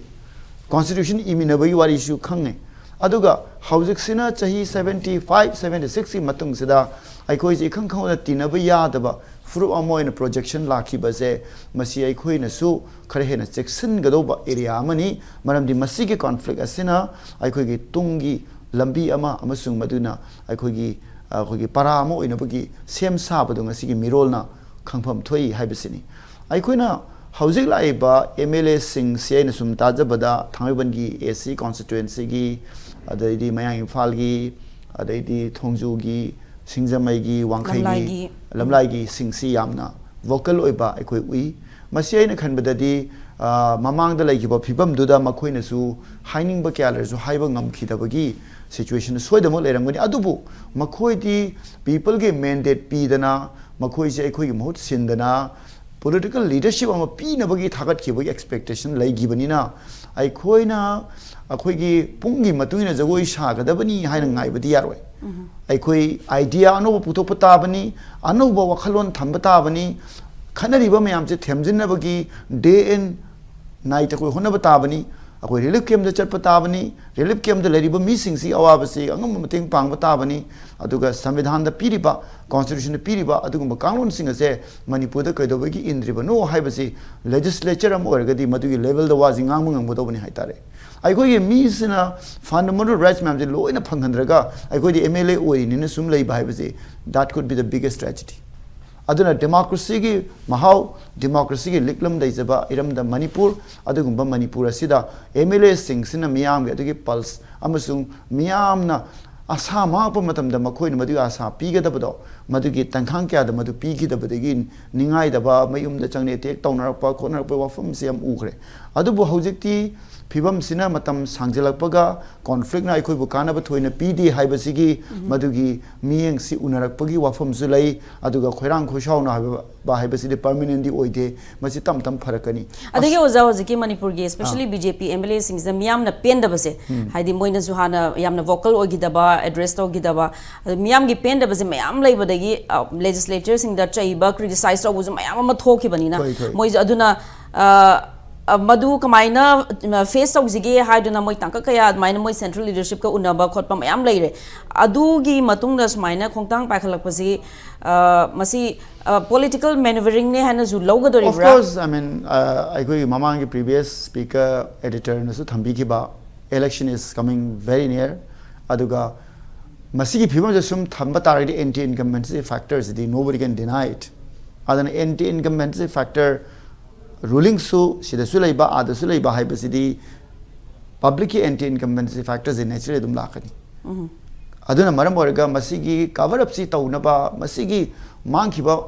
ꯀꯣꯟꯁꯇꯤꯇ꯭ꯌꯨꯁꯟ ꯏꯃꯤꯟꯅꯕꯒꯤ ꯋꯥꯔꯤꯁꯨ ꯈꯪꯉꯦ꯫ ꯑꯗꯨꯒ ꯍꯧꯖꯤꯛꯁꯤꯅ ꯆꯍꯤ ꯁꯚꯦꯟꯇꯤ ꯐꯥꯏꯚ, ꯁꯚꯦꯟꯇꯤ ꯁꯤꯛꯁꯀꯤ ꯃꯇꯨꯡꯁꯤꯗ ꯑꯩꯈꯣꯏꯁꯦ ꯏꯈꯪ ꯈꯪꯍꯧꯗꯅ ꯇꯤꯟꯅꯕ ꯌꯥꯗꯕ ꯐꯨꯔꯨꯞ ꯑꯃ ꯑꯣꯏꯅ ꯄ꯭ꯔꯣꯖꯦꯛꯁꯟ ꯂꯥꯛꯈꯤꯕꯁꯦ, ꯃꯁꯤ ꯑꯩꯈꯣꯏꯅꯁꯨ ꯈꯔ ꯍꯦꯟꯅ ꯆꯦꯛꯁꯤꯟꯒꯗꯧꯕ ꯑꯦꯔꯤꯌꯥ ꯑꯃꯅꯤ꯫ ꯃꯔꯝꯗꯤ ꯃꯁꯤꯒꯤ ꯀꯣꯟꯐ꯭ꯂꯤꯛ ꯑꯁꯤꯅ ꯑꯩꯈꯣꯏꯒꯤ ꯇꯨꯡꯒꯤ ꯂꯝꯕꯤ ꯑꯃ ꯑꯃꯁꯨꯡ ꯃꯗꯨꯅ ꯑꯩꯈꯣꯏꯒꯤ, ꯑꯩꯈꯣꯏꯒꯤ ꯄꯔꯥ ꯑꯃ ꯑꯣꯏꯅꯕꯒꯤ ꯁꯦꯝ ꯁꯥꯕꯗꯣ ꯉꯁꯤꯒꯤ ꯃꯤꯔꯣꯜꯅ ꯈꯪꯐꯝ ꯊꯣꯛꯏ ꯍꯥꯏꯕꯁꯤꯅꯤ꯫ ꯑꯩꯈꯣꯏꯅ ꯍꯧꯖꯤꯛ ꯂꯥꯛꯏꯕ ꯑꯦꯝ ꯑꯦꯜ ꯑꯦꯁꯤꯡꯁꯦ ꯑꯩꯅ ꯁꯨꯝ ꯇꯥꯖꯕꯗ, ꯊꯥꯡꯃꯩꯕꯟꯒꯤ ꯑꯦ ꯁꯤ ꯀꯣꯟꯁꯇꯤꯇ꯭ꯋꯦꯟꯁꯤꯒꯤ, ꯑꯗꯩꯗꯤ ꯃꯌꯥꯡ ꯏꯝꯐꯥꯜꯒꯤ, ꯑꯗꯩꯗꯤ ꯊꯣꯡꯖꯨꯒꯤ, ꯁꯤꯡꯖꯃꯩꯒꯤ, ꯋꯥꯡꯈꯩꯒꯤ, ꯂꯝꯂꯥꯏꯒꯤ꯫ ꯂꯝꯂꯥꯏꯒꯤꯁꯤꯡꯁꯤ ꯌꯥꯝꯅ ꯚꯣꯀꯦꯜ ꯑꯣꯏꯕ ꯑꯩꯈꯣꯏ ꯎꯏ꯫ ꯃꯁꯤ ꯑꯩꯅ ꯈꯟꯕꯗꯗꯤ, ꯑ, ꯃꯃꯥꯡꯗ ꯂꯩꯈꯤꯕ ꯐꯤꯕꯝꯗꯨꯗ ꯃꯈꯣꯏꯅꯁꯨ ꯍꯥꯏꯅꯤꯡꯕ ꯀꯌꯥ ꯂꯩꯔꯁꯨ ꯍꯥꯏꯕ ꯉꯝꯈꯤꯗꯕꯒꯤ ꯁꯤꯆꯨꯋꯦꯁꯟ ꯁꯣꯏꯗꯅꯃꯛ ꯂꯩꯔꯝꯒꯅꯤ꯫ ꯑꯗꯨꯕꯨ ꯃꯈꯣꯏꯗꯤ ꯄꯤꯄꯜꯒꯤ ꯃꯦꯟꯗꯦꯠ ꯄꯤꯗꯅ, ꯃꯈꯣꯏꯁꯦ ꯑꯩꯈꯣꯏꯒꯤ ꯃꯍꯨꯠ ꯁꯤꯟꯗꯅ ꯄꯣꯂꯤꯇꯤꯀꯦꯜ ꯂꯤꯗꯔꯁꯤꯞ ꯑꯃ ꯄꯤꯅꯕꯒꯤ ꯊꯥꯒꯠꯈꯤꯕꯒꯤ ꯑꯦꯛꯁꯄꯦꯛꯇꯦꯁꯟ ꯂꯩꯈꯤꯕꯅꯤꯅ, ꯑꯩꯈꯣꯏꯅ ꯑꯩꯈꯣꯏꯒꯤ ꯄꯨꯡꯒꯤ ꯃꯇꯨꯡ ꯏꯟꯅ ꯖꯒꯣꯏ ꯁꯥꯒꯗꯕꯅꯤ ꯍꯥꯏꯅ ꯉꯥꯏꯕꯗꯤ ꯌꯥꯔꯣꯏ꯫ ꯑꯩꯈꯣꯏ ꯑꯥꯏꯗꯤꯌꯥ ꯑꯅꯧꯕ ꯄꯨꯊꯣꯛꯄ ꯇꯥꯕꯅꯤ, ꯑꯅꯧꯕ ꯋꯥꯈꯜꯂꯣꯟ ꯊꯝꯕ ꯇꯥꯕꯅꯤ꯫ ꯈꯠꯅꯔꯤꯕ ꯃꯌꯥꯝꯁꯦ ꯊꯦꯝꯖꯤꯟꯅꯕꯒꯤ ꯗꯦ ꯑꯦꯟ ꯅꯥꯏꯠ ꯑꯩꯈꯣꯏ ꯍꯣꯠꯅꯕ ꯇꯥꯕꯅꯤ꯫ ꯑꯩꯈꯣꯏ ꯔꯤꯂꯤꯐ ꯀꯦꯝꯞꯇ ꯆꯠꯄ ꯇꯥꯕꯅꯤ꯫ ꯔꯤꯂꯤꯐ ꯀꯦꯝꯞꯇ ꯂꯩꯔꯤꯕ ꯃꯤꯁꯤꯡꯁꯤ ꯑꯋꯥꯕꯁꯤ ꯑꯉꯝꯕ ꯃꯇꯦꯡ ꯄꯥꯡꯕ ꯇꯥꯕꯅꯤ꯫ ꯑꯗꯨꯒ ꯁꯪꯕꯤꯙꯥꯟꯗ ꯄꯤꯔꯤꯕ, ꯀꯣꯟꯁꯇꯤꯇ꯭ꯌꯨꯁꯟꯗ ꯄꯤꯔꯤꯕ ꯑꯗꯨꯒꯨꯝꯕ ꯀꯥꯡꯂꯣꯟꯁꯤꯡ ꯑꯁꯦ ꯃꯅꯤꯄꯨꯔꯗ ꯀꯩꯗꯧꯕꯒꯤ ꯏꯟꯗ꯭ꯔꯤꯕꯅꯣ ꯍꯥꯏꯕꯁꯤ ꯂꯦꯖꯤꯁꯂꯦꯆꯔ ꯑꯃ ꯑꯣꯏꯔꯒꯗꯤ ꯃꯗꯨꯒꯤ ꯂꯦꯚꯦꯜꯗ ꯋꯥꯁꯤ ꯉꯥꯡꯕ ꯉꯝꯒꯗꯧꯕꯅꯤ ꯍꯥꯏꯇꯥꯔꯦ꯫ ꯑꯩꯈꯣꯏꯒꯤ ꯃꯤꯁꯤꯅ ꯐꯟꯗꯥꯃꯦꯟꯇꯦꯜ ꯔꯥꯏꯠꯁ ꯃꯌꯥꯝꯁꯦ ꯂꯣꯏꯅ ꯐꯪꯍꯟꯗ꯭ꯔꯒ ꯑꯩꯈꯣꯏꯗꯤ ꯑꯦꯝ ꯑꯦꯜ ꯑꯦ ꯑꯣꯏꯔꯤꯅꯤꯅ ꯁꯨꯝ ꯂꯩꯕ ꯍꯥꯏꯕꯁꯤ, that could be the biggest tragedy. ꯑꯗꯨꯅ ꯗꯦꯃꯣꯀ꯭ꯔꯦꯁꯤꯒꯤ ꯃꯍꯥꯎ, ꯗꯦꯃꯣꯀ꯭ꯔꯦꯁꯤꯒꯤ ꯂꯤꯛꯂꯝ ꯂꯩꯖꯕ ꯏꯔꯝꯗꯝ ꯃꯅꯤꯄꯨꯔ, ꯑꯗꯨꯒꯨꯝꯕ ꯃꯅꯤꯄꯨꯔ ꯑꯁꯤꯗ ꯑꯦꯝ ꯑꯦꯜ ꯑꯦꯁꯤꯡꯁꯤꯅ ꯃꯤꯌꯥꯝꯒꯤ ꯑꯗꯨꯒꯤ ꯄꯜꯁ ꯑꯃꯁꯨꯡ ꯃꯤꯌꯥꯝꯅ ꯑꯁꯥ ꯃꯥꯡꯉꯛꯄ ꯃꯇꯝꯗ ꯃꯈꯣꯏꯅ ꯃꯗꯨꯒꯤ ꯑꯁꯥ ꯄꯤꯒꯗꯕꯗꯣ, ꯃꯗꯨꯒꯤ ꯇꯪꯈꯥꯡ ꯀꯌꯥꯗ ꯃꯗꯨ ꯄꯤꯈꯤꯗꯕꯗꯒꯤ ꯅꯤꯡꯉꯥꯏꯗꯕ, ꯃꯌꯨꯝꯗ ꯆꯪꯅ ꯑꯦꯇꯦꯛ ꯇꯧꯅꯔꯛꯄ ꯈꯣꯠꯅꯔꯛꯄ ꯋꯥꯐꯝꯁꯤ ꯌꯥꯝ ꯎꯈ꯭ꯔꯦ꯫ ꯑꯗꯨꯕꯨ ꯍꯧꯖꯤꯛꯇꯤ ꯐꯤꯕꯝꯁꯤꯅ ꯃꯇꯝ ꯁꯥꯡꯖꯤꯜꯂꯛꯄꯒ ꯀꯣꯟꯐ꯭ꯂꯤꯛꯅ ꯑꯩꯈꯣꯏꯕꯨ ꯀꯥꯟꯅꯕ ꯊꯣꯏꯅ ꯄꯤꯗꯦ ꯍꯥꯏꯕꯁꯤꯒꯤ ꯃꯗꯨꯒꯤ ꯃꯤꯠꯌꯦꯡꯁꯤ ꯎꯅꯔꯛꯄꯒꯤ ꯋꯥꯐꯝꯁꯨ ꯂꯩ꯫ ꯑꯗꯨꯒ ꯈꯣꯏꯔꯥꯡ ꯈꯣꯏꯁꯥꯎꯅ ꯍꯥꯏꯕ ꯍꯥꯏꯕꯁꯤꯗꯤ ꯄꯔꯃꯤꯅꯦꯟꯗꯤ ꯑꯣꯏꯗꯦ, ꯃꯁꯤ ꯇꯞ ꯇꯞ ꯐꯔꯛꯀꯅꯤ꯫ ꯑꯗꯒꯤ ꯑꯁ- ꯑꯣꯖꯥ, ꯍꯧꯖꯤꯛꯀꯤ ꯃꯅꯤꯄꯨꯔꯒꯤ, especially ah. B J P M L A ꯁꯤꯡꯁꯤꯗ ꯃꯤꯌꯥꯝꯅ ꯄꯦꯟꯗꯕꯁꯦ, ꯎꯝ꯫ ꯍꯥꯏꯗꯤ ꯃꯣꯏꯅꯁꯨ ꯍꯥꯟꯅ ꯌꯥꯝꯅ ꯚꯣꯀꯜ ꯑꯣꯏꯈꯤꯗꯕ, ꯑꯦꯗ꯭ꯔꯦꯁ ꯇꯧꯈꯤꯗꯕ, ꯑꯗꯨ ꯃꯤꯌꯥꯝꯒꯤ ꯄꯦꯟꯗꯕꯁꯦ ꯃꯌꯥꯝ ꯂꯩꯕꯗꯒꯤ, ꯑ, ꯂꯦꯖꯤꯁꯂꯦꯆꯔꯁꯤꯡꯗ ꯆꯩꯕ, ꯀ꯭ꯔꯤꯇꯤꯁꯥꯏꯁ ꯇꯧꯕꯁꯨ ꯃꯌꯥꯝ ꯑꯃ ꯊꯣꯛꯈꯤꯕꯅꯤꯅ, ꯊꯣꯛꯏ, ꯊꯣꯛꯏ꯫ ꯃꯣꯏꯁꯨ ꯑꯗꯨꯅ, ꯑ, ꯑ, ꯃꯗꯨ ꯀꯃꯥꯏꯅ, ꯑ, ꯐꯦꯁ ꯇꯧꯁꯤꯒꯦ ꯍꯥꯏꯗꯨꯅ ꯃꯣꯏ ꯇꯥꯡꯀꯛ ꯀꯌꯥ ꯑꯗꯨꯃꯥꯏꯅ ꯃꯣꯏ ꯁꯦꯟꯇ꯭ꯔꯦꯜ ꯂꯤꯗꯔꯁꯤꯞꯀ ꯎꯅꯕ ꯈꯣꯠꯄ ꯃꯌꯥꯝ ꯂꯩꯔꯦ꯫ ꯑꯗꯨꯒꯤ ꯃꯇꯨꯡꯗ ꯁꯨꯃꯥꯏꯅ ꯈꯣꯡꯊꯥꯡ ꯄꯥꯏꯈꯠꯂꯛꯄꯁꯤ, ꯑ, ꯃꯁꯤ, ꯑ, ꯄꯣꯂꯤꯇꯤꯀꯦꯜ ꯃꯦꯅꯨꯚꯔꯤꯡꯅꯦ ꯍꯥꯏꯅꯁꯨ ꯂꯧꯒꯗꯣꯔꯤꯕ꯭ꯔꯥ? Of course, I mean, uh, ꯑꯩꯈꯣꯏꯒꯤ ꯃꯃꯥꯡꯒꯤ previous speaker, editor ꯅꯁꯨ ꯊꯝꯕꯤꯈꯤꯕ, election is coming very near, ꯑꯗꯨꯒ ꯃꯁꯤꯒꯤ ꯐꯤꯕꯝꯁꯦ ꯁꯨꯝ ꯊꯝꯕ ꯇꯥꯔꯒꯗꯤ anti incumbency factor CD nobody can deny it. ꯑꯗꯨꯅ anti incumbency factor, ꯔꯨꯂꯤꯡꯁꯨ ꯁꯤꯗꯁꯨ ꯂꯩꯕ, ꯑꯥꯗꯁꯨ ꯂꯩꯕ ꯍꯥꯏꯕꯁꯤꯗꯤ ꯄꯕ꯭ꯂꯤꯛꯀꯤ anti incumbency factor ꯁꯦ naturally ꯑꯗꯨꯝ ꯂꯥꯛꯀꯅꯤ꯫ ꯎꯝ꯫ ꯑꯗꯨꯅ ꯃꯔꯝ ꯑꯣꯏꯔꯒ ꯃꯁꯤꯒꯤ cover up ꯁꯤ ꯇꯧꯅꯕ, ꯃꯁꯤꯒꯤ ꯃꯥꯡꯈꯤꯕ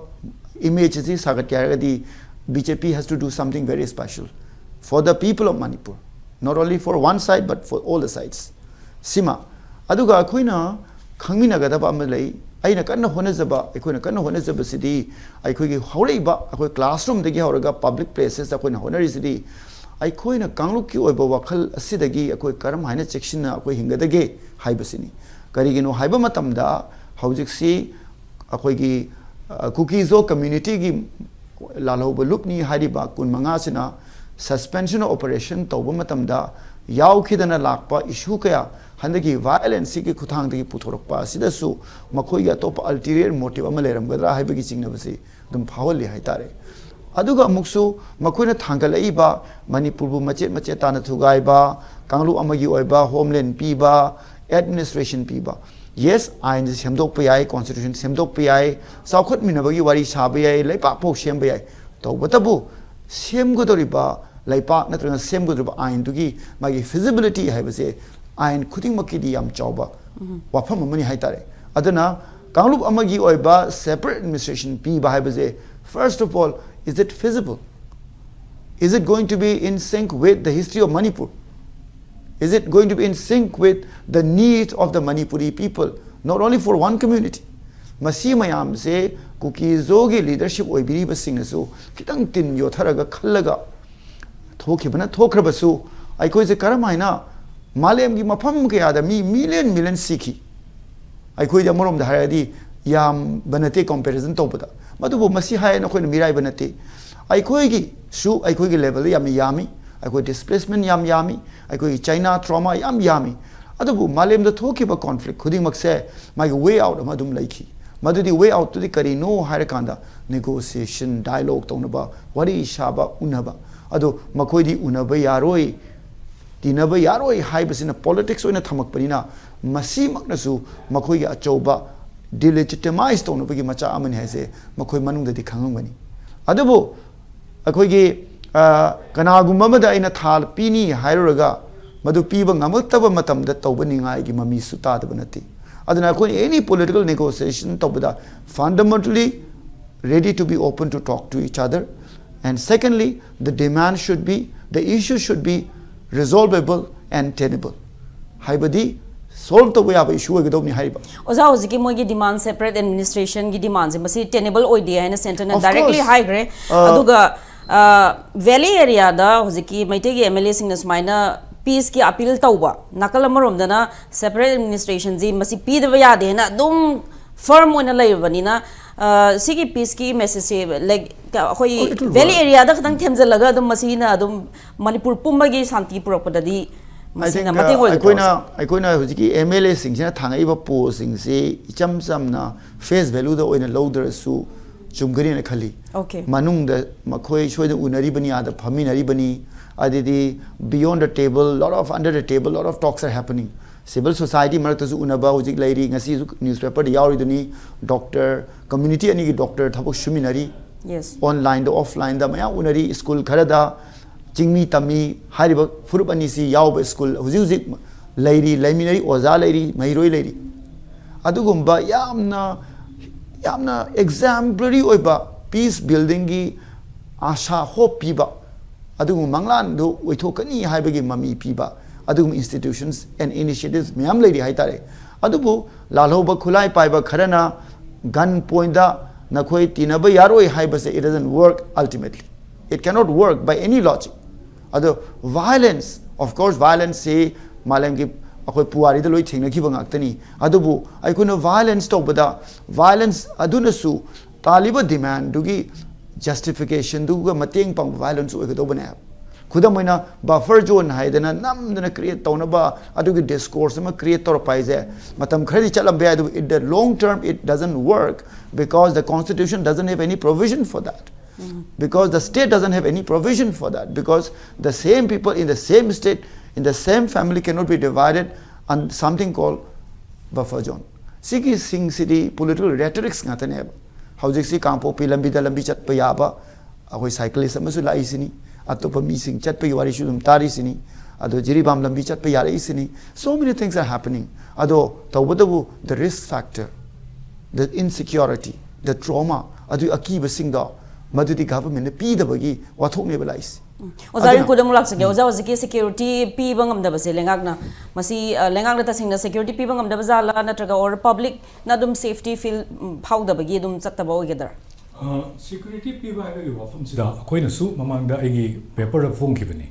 image ꯑꯁꯤ ꯁꯥꯒꯠꯀꯦ ꯍꯥꯏꯔꯒꯗꯤ B J P has to do something very special for the people of Manipur, not only for one side but for all the sides. ꯁꯤꯃ꯫ ꯑꯗꯨꯒ ꯑꯩꯈꯣꯏꯅ ꯈꯪꯃꯤꯟꯅꯒꯗꯕ ꯑꯃ ꯂꯩ꯫ ꯑꯩꯅ ꯀꯟꯅ ꯍꯣꯠꯅꯖꯕ, ꯑꯩꯈꯣꯏꯅ ꯀꯟꯅ ꯍꯣꯠꯅꯖꯕꯁꯤꯗꯤ ꯑꯩꯈꯣꯏꯒꯤ ꯍꯧꯔꯛꯏꯕ, ꯑꯩꯈꯣꯏ classroom ꯗꯒꯤ ꯍꯧꯔꯒ public places ꯇ ꯑꯩꯈꯣꯏꯅ ꯍꯣꯠꯅꯔꯤꯁꯤꯗꯤ ꯑꯩꯈꯣꯏꯅ ꯀꯥꯡꯂꯨꯞꯀꯤ ꯑꯣꯏꯕ ꯋꯥꯈꯜ ꯑꯁꯤꯗꯒꯤ ꯑꯩꯈꯣꯏ ꯀꯔꯝ ꯍꯥꯏꯅ ꯆꯦꯛꯁꯤꯟꯅ ꯑꯩꯈꯣꯏ ꯍꯤꯡꯒꯗꯒꯦ ꯍꯥꯏꯕꯁꯤꯅꯤ꯫ ꯀꯔꯤꯒꯤꯅꯣ ꯍꯥꯏꯕ ꯃꯇꯝꯗ ꯍꯧꯖꯤꯛꯁꯤ ꯑꯩꯈꯣꯏꯒꯤ, ꯑ, ꯀꯨꯀꯤ-ꯖꯣ community ꯒꯤ ꯂꯥꯜꯍꯧꯕ ꯂꯨꯞꯅꯤ ꯍꯥꯏꯔꯤꯕ ꯀꯨꯟꯃꯉꯥꯁꯤꯅ suspension of operation ꯇꯧꯕ ꯃꯇꯝꯗ ꯌꯥꯎꯈꯤꯗꯅ ꯂꯥꯛꯄ issue ꯀꯌꯥ, ꯍꯟꯗꯛꯀꯤ violence ꯁꯤꯒꯤ ꯈꯨꯠꯊꯥꯡꯗꯒꯤ ꯄꯨꯊꯣꯔꯛꯄ ꯑꯁꯤꯗꯁꯨ ꯃꯈꯣꯏꯒꯤ ꯑꯇꯣꯞꯄ ulterior motive ꯑꯃ ꯂꯩꯔꯝꯒꯗ꯭ꯔꯥ ꯍꯥꯏꯕꯒꯤ ꯆꯤꯡꯅꯕꯁꯤ ꯑꯗꯨꯝ ꯐꯥꯎꯍꯜꯂꯤ ꯍꯥꯏꯇꯥꯔꯦ꯫ ꯑꯗꯨꯒ ꯑꯃꯨꯛꯁꯨ ꯃꯈꯣꯏꯅ ꯊꯥꯡꯒꯠꯂꯛꯏꯕ ꯃꯅꯤꯄꯨꯔꯕꯨ ꯃꯆꯦꯠ ꯃꯆꯦꯠ ꯇꯥꯅ ꯊꯨꯒꯥꯏꯕ, ꯀꯥꯡꯂꯨꯞ ꯑꯃꯒꯤ ꯑꯣꯏꯕ homeland ꯄꯤꯕ, administration ꯄꯤꯕ, yes, ꯑꯥꯏꯟꯁꯦ ꯁꯦꯝꯗꯣꯛꯄ ꯌꯥꯏ, constitution ꯁꯦꯝꯗꯣꯛꯄ ꯌꯥꯏ, ꯆꯥꯎꯈꯠꯃꯤꯟꯅꯕꯒꯤ ꯋꯥꯔꯤ ꯁꯥꯕ ꯌꯥꯏ, ꯂꯩꯕꯥꯛ ꯐꯥꯎ ꯁꯦꯝꯕ ꯌꯥꯏ꯫ ꯇꯧꯕꯇꯕꯨ ꯁꯦꯝꯒꯗꯧꯔꯤꯕ ꯂꯩꯕꯥꯛ ꯅꯠꯇ꯭ꯔꯒ ꯁꯦꯝꯒꯗꯧꯔꯤꯕ ꯑꯥꯏꯟꯗꯨꯒꯤ ꯃꯥꯒꯤ feasibility ꯍꯥꯏꯕꯁꯦ ꯑꯥꯏꯟ ꯈꯨꯗꯤꯡꯃꯛꯀꯤꯗꯤ ꯌꯥꯝ ꯆꯥꯎꯕ ꯋꯥꯐꯝ ꯑꯃꯅꯤ ꯍꯥꯏꯇꯥꯔꯦ꯫ ꯑꯗꯨꯅ ꯀꯥꯡꯂꯨꯞ ꯑꯃꯒꯤ ꯑꯣꯏꯕ separate administration ꯄꯤꯕ ꯍꯥꯏꯕꯁꯦ, first of all, is it feasible? Is it going to be in sync with the history of Manipur? Is it going to be in sync with the needs of the Manipuri people, not only for one community? ꯃꯁꯤ ꯃꯌꯥꯝꯁꯦ ꯀꯨꯀꯤ-ꯖꯣꯒꯤ leadership ꯑꯣꯏꯕꯤꯔꯤꯕꯁꯤꯡꯅꯁꯨ ꯈꯤꯇꯪ ꯇꯤꯟ ꯌꯣꯠꯊꯔꯒ ꯈꯜꯂꯒ ꯊꯣꯛꯈꯤꯕꯅ ꯊꯣꯛꯈ꯭ꯔꯕꯁꯨ, ꯑꯩꯈꯣꯏꯁꯦ ꯀꯔꯝ ꯍꯥꯏꯅ ꯃꯥꯂꯦꯝꯒꯤ ꯃꯐꯝ ꯀꯌꯥꯗ ꯃꯤ million million ꯁꯤꯈꯤ꯫ ꯑꯩꯈꯣꯏꯗꯤ ꯑꯃꯔꯣꯝꯗ ꯍꯥꯏꯔꯗꯤ ꯌꯥꯝꯕ ꯅꯠꯇꯦ comparison ꯇꯧꯕꯗ, ꯑꯗꯨꯕꯨ ꯃꯁꯤ ꯍꯥꯏꯅ ꯑꯩꯈꯣꯏꯅ ꯃꯤꯔꯥꯏꯕ ꯅꯠꯇꯦ꯫ ꯑꯩꯈꯣꯏꯒꯤꯁꯨ ꯑꯩꯈꯣꯏꯒꯤ level ꯗ ꯌꯥꯝꯅ ꯌꯥꯝꯃꯤ, ꯑꯩꯈꯣꯏ displacement ꯌꯥꯝ ꯌꯥꯝꯃꯤ, ꯑꯩꯈꯣꯏꯒꯤ China trauma ꯌꯥꯝ ꯌꯥꯝꯃꯤ꯫ ꯑꯗꯨꯕꯨ ꯃꯥꯂꯦꯝꯗ ꯊꯣꯛꯈꯤꯕ conflict ꯈꯨꯗꯤꯡꯃꯛꯁꯦ ꯃꯥꯒꯤ way out ꯑꯃ ꯑꯗꯨꯝ ꯂꯩꯈꯤ꯫ ꯃꯗꯨꯗꯤ way out ꯇꯨꯗꯤ ꯀꯔꯤꯅꯣ ꯍꯥꯏꯔꯀꯥꯟꯗ negotiation, dialogue ꯇꯧꯅꯕ, ꯋꯥꯔꯤ ꯁꯥꯕ, ꯎꯅꯕ꯫ ꯑꯗꯣ ꯃꯈꯣꯏꯗꯤ ꯎꯅꯕ ꯌꯥꯔꯣꯏ, ꯇꯤꯟꯅꯕ ꯌꯥꯔꯣꯏ ꯍꯥꯏꯕꯁꯤꯅ politics ꯑꯣꯏꯅ ꯊꯝꯃꯛꯄꯅꯤꯅ, ꯃꯁꯤꯃꯛꯅꯁꯨ ꯃꯈꯣꯏꯒꯤ ꯑꯆꯧꯕ delegitimize ꯇꯧꯅꯕꯒꯤ ꯃꯆꯥꯛ ꯑꯃꯅꯤ ꯍꯥꯏꯁꯦ ꯃꯈꯣꯏ ꯃꯅꯨꯡꯗꯗꯤ ꯈꯪꯉꯝꯒꯅꯤ꯫ ꯑꯗꯨꯕꯨ ꯑꯩꯈꯣꯏꯒꯤ, ꯑ, ꯀꯅꯥꯒꯨꯝꯕ ꯑꯃꯗ ꯑꯩꯅ ꯊꯥ ꯄꯤꯅꯤ ꯍꯥꯏꯔꯨꯔꯒ ꯃꯗꯨ ꯄꯤꯕ ꯉꯝꯃꯛꯇꯕ ꯃꯇꯝꯗ ꯇꯧꯕ ꯅꯤꯡꯉꯥꯏꯒꯤ ꯃꯃꯤꯁꯨ ꯇꯥꯗꯕ ꯅꯠꯇꯦ꯫ ꯑꯗꯨꯅ ꯑꯩꯈꯣꯏꯅ any political negotiation ꯇꯧꯕꯗ fundamentally ready to be open to talk to each other, and secondly, the demand should be, the issue should be resolvable and tenable, ꯍꯥꯏꯕꯗꯤ solve ꯇꯧꯕ ꯌꯥꯕ issue ꯑꯣꯏꯒꯗꯧꯕꯅꯤ ꯍꯥꯏꯔꯤꯕ꯫ ꯑꯣꯖꯥ, ꯍꯧꯖꯤꯛꯀꯤ ꯃꯣꯏꯒꯤ demand, separate administration ꯒꯤ demand ꯁꯦ, ꯃꯁꯤ tenable ꯑꯣꯏꯗꯦ ꯍꯥꯏꯅ centre ꯅ Of directly course. ꯍꯥꯏꯈ꯭ꯔꯦ꯫ ꯑ, ꯑꯗꯨꯒ, ꯑ, valley area ꯗ ꯍꯧꯖꯤꯛꯀꯤ ꯃꯩꯇꯩꯒꯤ M L A ꯁꯤꯡꯅ ꯁꯨꯃꯥꯏꯅ peace ꯀꯤ appeal ꯇꯧꯕ, ꯅꯥꯀꯜ ꯑꯃꯔꯣꯝꯗꯅ separate administration ꯁꯤ ꯃꯁꯤ ꯄꯤꯗꯕ ꯌꯥꯗꯦ ꯍꯥꯏꯅ ꯑꯗꯨꯝ firm ꯑꯣꯏꯅ ꯂꯩꯔꯕꯅꯤꯅ, ꯑ, ꯁꯤꯒꯤ ꯄꯤꯁꯀꯤ ꯃꯦꯁꯦꯖꯁꯦ, ꯂꯥꯏꯛ, ꯑꯩꯈꯣꯏ ꯚꯦꯂꯤ ꯑꯦꯔꯤꯌꯥꯗ ꯈꯛꯇꯪ ꯊꯦꯝꯖꯤꯜꯂꯒ ꯑꯗꯨꯝ ꯃꯁꯤꯅ ꯑꯗꯨꯝ ꯃꯅꯤꯄꯨꯔ ꯄꯨꯝꯕꯒꯤ ꯁꯥꯟꯇꯤ ꯄꯨꯔꯛꯄꯗꯗꯤ ꯃꯁꯤꯅ ꯃꯇꯦꯡ ꯑꯣꯏꯒꯗ꯭ꯔꯣ? ꯑꯩꯈꯣꯏꯅ ꯑꯩꯈꯣꯏꯅ ꯍꯧꯖꯤꯛꯀꯤ ꯑꯦꯝ ꯑꯦꯜ ꯑꯦꯁꯤꯡꯁꯤꯅ ꯊꯥꯡꯉꯛꯏꯕ ꯄꯣꯁꯁꯤꯡꯁꯤ ꯏꯆꯝ ꯆꯝꯅ ꯐꯦꯁ ꯚꯦꯂꯨꯗ ꯑꯣꯏꯅ ꯂꯧꯗ꯭ꯔꯁꯨ ꯆꯨꯝꯒꯅꯤꯅ ꯈꯜꯂꯤ꯫ ꯃꯅꯨꯡꯗ ꯃꯈꯣꯏ ꯁꯣꯏꯗꯅ ꯎꯅꯔꯤꯕꯅꯤ, ꯑꯥꯗ ꯐꯝꯃꯤꯟꯅꯔꯤꯕꯅꯤ꯫ ꯑꯗꯨꯗꯤ beyond the table, lot of, under the table, lot of talks are happening. Civil society ꯃꯔꯛꯇꯁꯨ ꯎꯅꯕ ꯍꯧꯖꯤꯛ ꯂꯩꯔꯤ꯫ ꯉꯁꯤꯁꯨ ꯅ꯭ꯌꯨꯁꯄꯦꯄꯔꯗ ꯌꯥꯎꯔꯤꯗꯨꯅꯤ, ꯗꯣꯛꯇꯔ, ꯀꯝꯃ꯭ꯌꯨꯅꯤꯇꯤ ꯑꯅꯤꯒꯤ ꯗꯣꯛꯇꯔ ꯊꯕꯛ ꯁꯨꯃꯤꯟꯅꯔꯤ꯫ ꯑꯣꯟꯂꯥꯏꯟꯗ, ꯑꯣꯐꯂꯥꯏꯟꯗ ꯃꯌꯥꯝ ꯎꯅꯔꯤ꯫ ꯁ꯭ꯀꯨꯜ ꯈꯔꯗ ꯆꯤꯡꯃꯤ ꯇꯝꯃꯤ ꯍꯥꯏꯔꯤꯕ ꯐꯨꯔꯨꯞ ꯑꯅꯤꯁꯤ ꯌꯥꯎꯕ ꯁ꯭ꯀꯨꯜ ꯍꯧꯖꯤꯛ ꯍꯧꯖꯤꯛ ꯂꯩꯔꯤ, ꯂꯩꯃꯤꯟꯅꯔꯤ, ꯑꯣꯖꯥ ꯂꯩꯔꯤ, ꯃꯍꯩꯔꯣꯏ ꯂꯩꯔꯤ꯫ ꯑꯗꯨꯒꯨꯝꯕ ꯌꯥꯝꯅ, ꯌꯥꯝꯅ ꯑꯦꯛꯖꯥꯝꯄ꯭ꯂꯔꯤ ꯑꯣꯏꯕ ꯄꯤꯁ ꯕꯤꯜꯗꯤꯡꯒꯤ ꯑꯥꯁꯥ, ꯍꯣꯞ ꯄꯤꯕ ꯑꯗꯨꯒꯨꯝꯕ ꯃꯪꯂꯥꯟꯗꯨ ꯑꯣꯏꯊꯣꯛꯀꯅꯤ ꯍꯥꯏꯕꯒꯤ ꯃꯃꯤ ꯄꯤꯕ ꯑꯗꯨꯒꯨꯝꯕ institutions and initiatives ꯃꯌꯥꯝ ꯂꯩꯔꯤ ꯍꯥꯏꯇꯥꯔꯦ꯫ ꯑꯗꯨꯕꯨ ꯂꯥꯜꯍꯧꯕ ꯈꯨꯠꯂꯥꯏ ꯄꯥꯏꯕ ꯈꯔꯅ ꯒꯟ ꯄꯣꯏꯟꯗ ꯅꯈꯣꯏ ꯇꯤꯟꯅꯕ ꯌꯥꯔꯣꯏ ꯍꯥꯏꯕꯁꯦ, it doesn't work ultimately. It cannot work by any logic. ꯑꯗꯣ violence, of course, violence ꯁꯤ ꯃꯥꯂꯦꯝꯒꯤ ꯑꯩꯈꯣꯏ ꯄꯨꯋꯥꯔꯤꯗ ꯂꯣꯏ ꯊꯦꯡꯅꯈꯤꯕ ꯉꯥꯛꯇꯅꯤ꯫ ꯑꯗꯨꯕꯨ ꯑꯩꯈꯣꯏꯅ violence ꯇꯧꯕꯗ violence ꯑꯗꯨꯅꯁꯨ ꯇꯥꯜꯂꯤꯕ demandꯗꯨꯒꯤ justificationꯗꯨꯒ ꯃꯇꯦꯡ ꯄꯥꯡꯕ violence ꯑꯣꯏꯒꯗꯧꯕꯅꯦ꯫ ꯈꯨꯗꯝ ꯑꯣꯏꯅ buffer zone ꯍꯥꯏꯗꯅ ꯅꯝꯗꯅ create ꯇꯧꯅꯕ ꯑꯗꯨꯒꯤ discourse ꯑꯃ create ꯇꯧꯔꯛꯄ ꯍꯥꯏꯁꯦ ꯃꯇꯝ ꯈꯔꯗꯤ ꯆꯠꯂꯝꯕ ꯌꯥꯏ, ꯑꯗꯨꯕꯨ in the long term it doesn't work because the constitution doesn't have any provision for that. Because the state doesn't have any provision for that. Because the same people in the same state, in the same family cannot be divided on something called buffer zone. ꯁꯤꯒꯤ ꯁꯤꯡꯁꯤꯗꯤ political rhetorics ꯉꯥꯛꯇꯅꯦꯕ꯫ ꯍꯧꯖꯤꯛꯁꯤ ꯀꯥꯡꯄꯣꯛꯄꯤ ꯂꯝꯕꯤꯗ ꯂꯝꯕꯤ ꯆꯠꯄ ꯌꯥꯕ ꯑꯩꯈꯣꯏ cyclist ꯑꯃꯁꯨ ꯂꯥꯛꯏꯁꯤꯅꯤ, ꯑꯇꯣꯞꯄ ꯃꯤꯁꯤꯡ ꯆꯠꯄꯒꯤ ꯋꯥꯔꯤꯁꯨ ꯑꯗꯨꯝ ꯇꯥꯔꯤꯁꯤꯅꯤ, ꯑꯗꯣ ꯖꯤꯔꯤꯕꯥꯝ ꯂꯝꯕꯤ ꯆꯠꯄ ꯌꯥꯔꯛꯏꯁꯤꯅꯤ꯫ So many things are happening. ꯑꯗꯣ ꯇꯧꯕꯇꯕꯨ the risk factor, the insecurity, the trauma, ꯑꯗꯨꯒꯤ ꯑꯀꯤꯕꯁꯤꯡꯗꯣ ꯃꯗꯨꯗꯤ governmentꯅ ꯄꯤꯗꯕꯒꯤ ꯋꯥꯊꯣꯛꯅꯦꯕ ꯂꯥꯛꯏꯁꯦ꯫ ꯑꯣꯖꯥ ꯑꯗꯨꯅ ꯔꯤꯡꯀꯨꯗ ꯑꯃꯨꯛ ꯂꯥꯛꯆꯒꯦ꯫ ꯑꯣꯖꯥ, ꯍꯧꯖꯤꯛꯀꯤ security ꯄꯤꯕ ꯉꯝꯗꯕꯁꯦ ꯂꯩꯉꯥꯛꯅ, ꯃꯁꯤ, ꯑ, ꯂꯩꯉꯥꯛꯅ ꯇꯁꯦꯡꯅ security ꯄꯤꯕ ꯉꯝꯗꯕ ꯖꯥꯠꯂꯥ, ꯅꯠꯇ꯭ꯔꯒ or publicꯅ ꯑꯗꯨꯝ safety feel, ꯎꯝ, ꯐꯥꯎꯗꯕꯒꯤ ꯑꯗꯨꯝ ꯆꯠꯇꯕ ꯑꯣꯏꯒꯗ꯭ꯔꯥ? ꯑ, security ꯄꯤꯕ ꯍꯥꯏꯕꯒꯤ ꯋꯥꯐꯝꯁꯤꯗ ꯑꯩꯈꯣꯏꯅꯁꯨ ꯃꯃꯥꯡꯗ ꯑꯩꯒꯤ paperꯗ ꯐꯣꯡꯈꯤꯕꯅꯤ꯫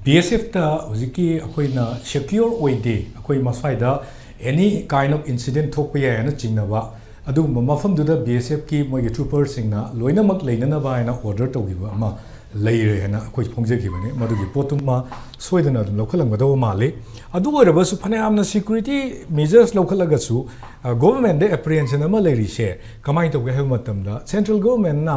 ꯕꯤ ꯑꯦꯁ ꯑꯦꯐꯇ ꯍꯧꯖꯤꯛꯀꯤ ꯑꯩꯈꯣꯏꯅ secure ꯑꯣꯏꯗꯦ, ꯑꯩꯈꯣꯏ ꯃꯁ꯭ꯋꯥꯏꯗ any kind of incident ꯊꯣꯛꯄ ꯌꯥꯏ ꯍꯥꯏꯅ ꯆꯤꯡꯅꯕ ꯑꯗꯨꯒꯨꯝꯕ ꯃꯐꯝꯗꯨꯗ ꯕꯤ ꯑꯦꯁ ꯑꯦꯐꯀꯤ ꯃꯣꯏꯒꯤ ꯇ꯭ꯔꯨꯄꯔꯁꯤꯡꯅ ꯂꯣꯏꯅꯃꯛ ꯂꯩꯅꯅꯕ ꯍꯥꯏꯅ ꯑꯣꯔꯗꯔ ꯇꯧꯈꯤꯕ ꯑꯃ ꯂꯩꯔꯦ ꯍꯥꯏꯅ ꯑꯩꯈꯣꯏ ꯐꯣꯡꯖꯈꯤꯕꯅꯤ꯫ ꯃꯗꯨꯒꯤ ꯄꯣꯠꯇꯨꯃ ꯁꯣꯏꯗꯅ ꯑꯗꯨꯝ ꯂꯧꯈꯠꯂꯝꯒꯗꯧꯕ ꯃꯥꯜꯂꯤ꯫ ꯑꯗꯨ ꯑꯣꯏꯔꯕꯁꯨ ꯐꯅꯌꯥꯝꯅ ꯁꯤꯀ꯭ꯌꯨꯔꯤꯇꯤ ꯃꯦꯖꯔꯁ ꯂꯧꯈꯠꯂꯒꯁꯨ ꯒꯣꯚꯔꯟꯃꯦꯟꯗ ꯑꯦꯄ꯭ꯔꯤꯍꯦꯟꯁꯟ ꯑꯃ ꯂꯩꯔꯤꯁꯦ ꯀꯃꯥꯏꯅ ꯇꯧꯒꯦ ꯍꯥꯏꯕ ꯃꯇꯝꯗ ꯁꯦꯟꯇ꯭ꯔꯦꯜ ꯒꯣꯚꯔꯟꯃꯦꯟꯅ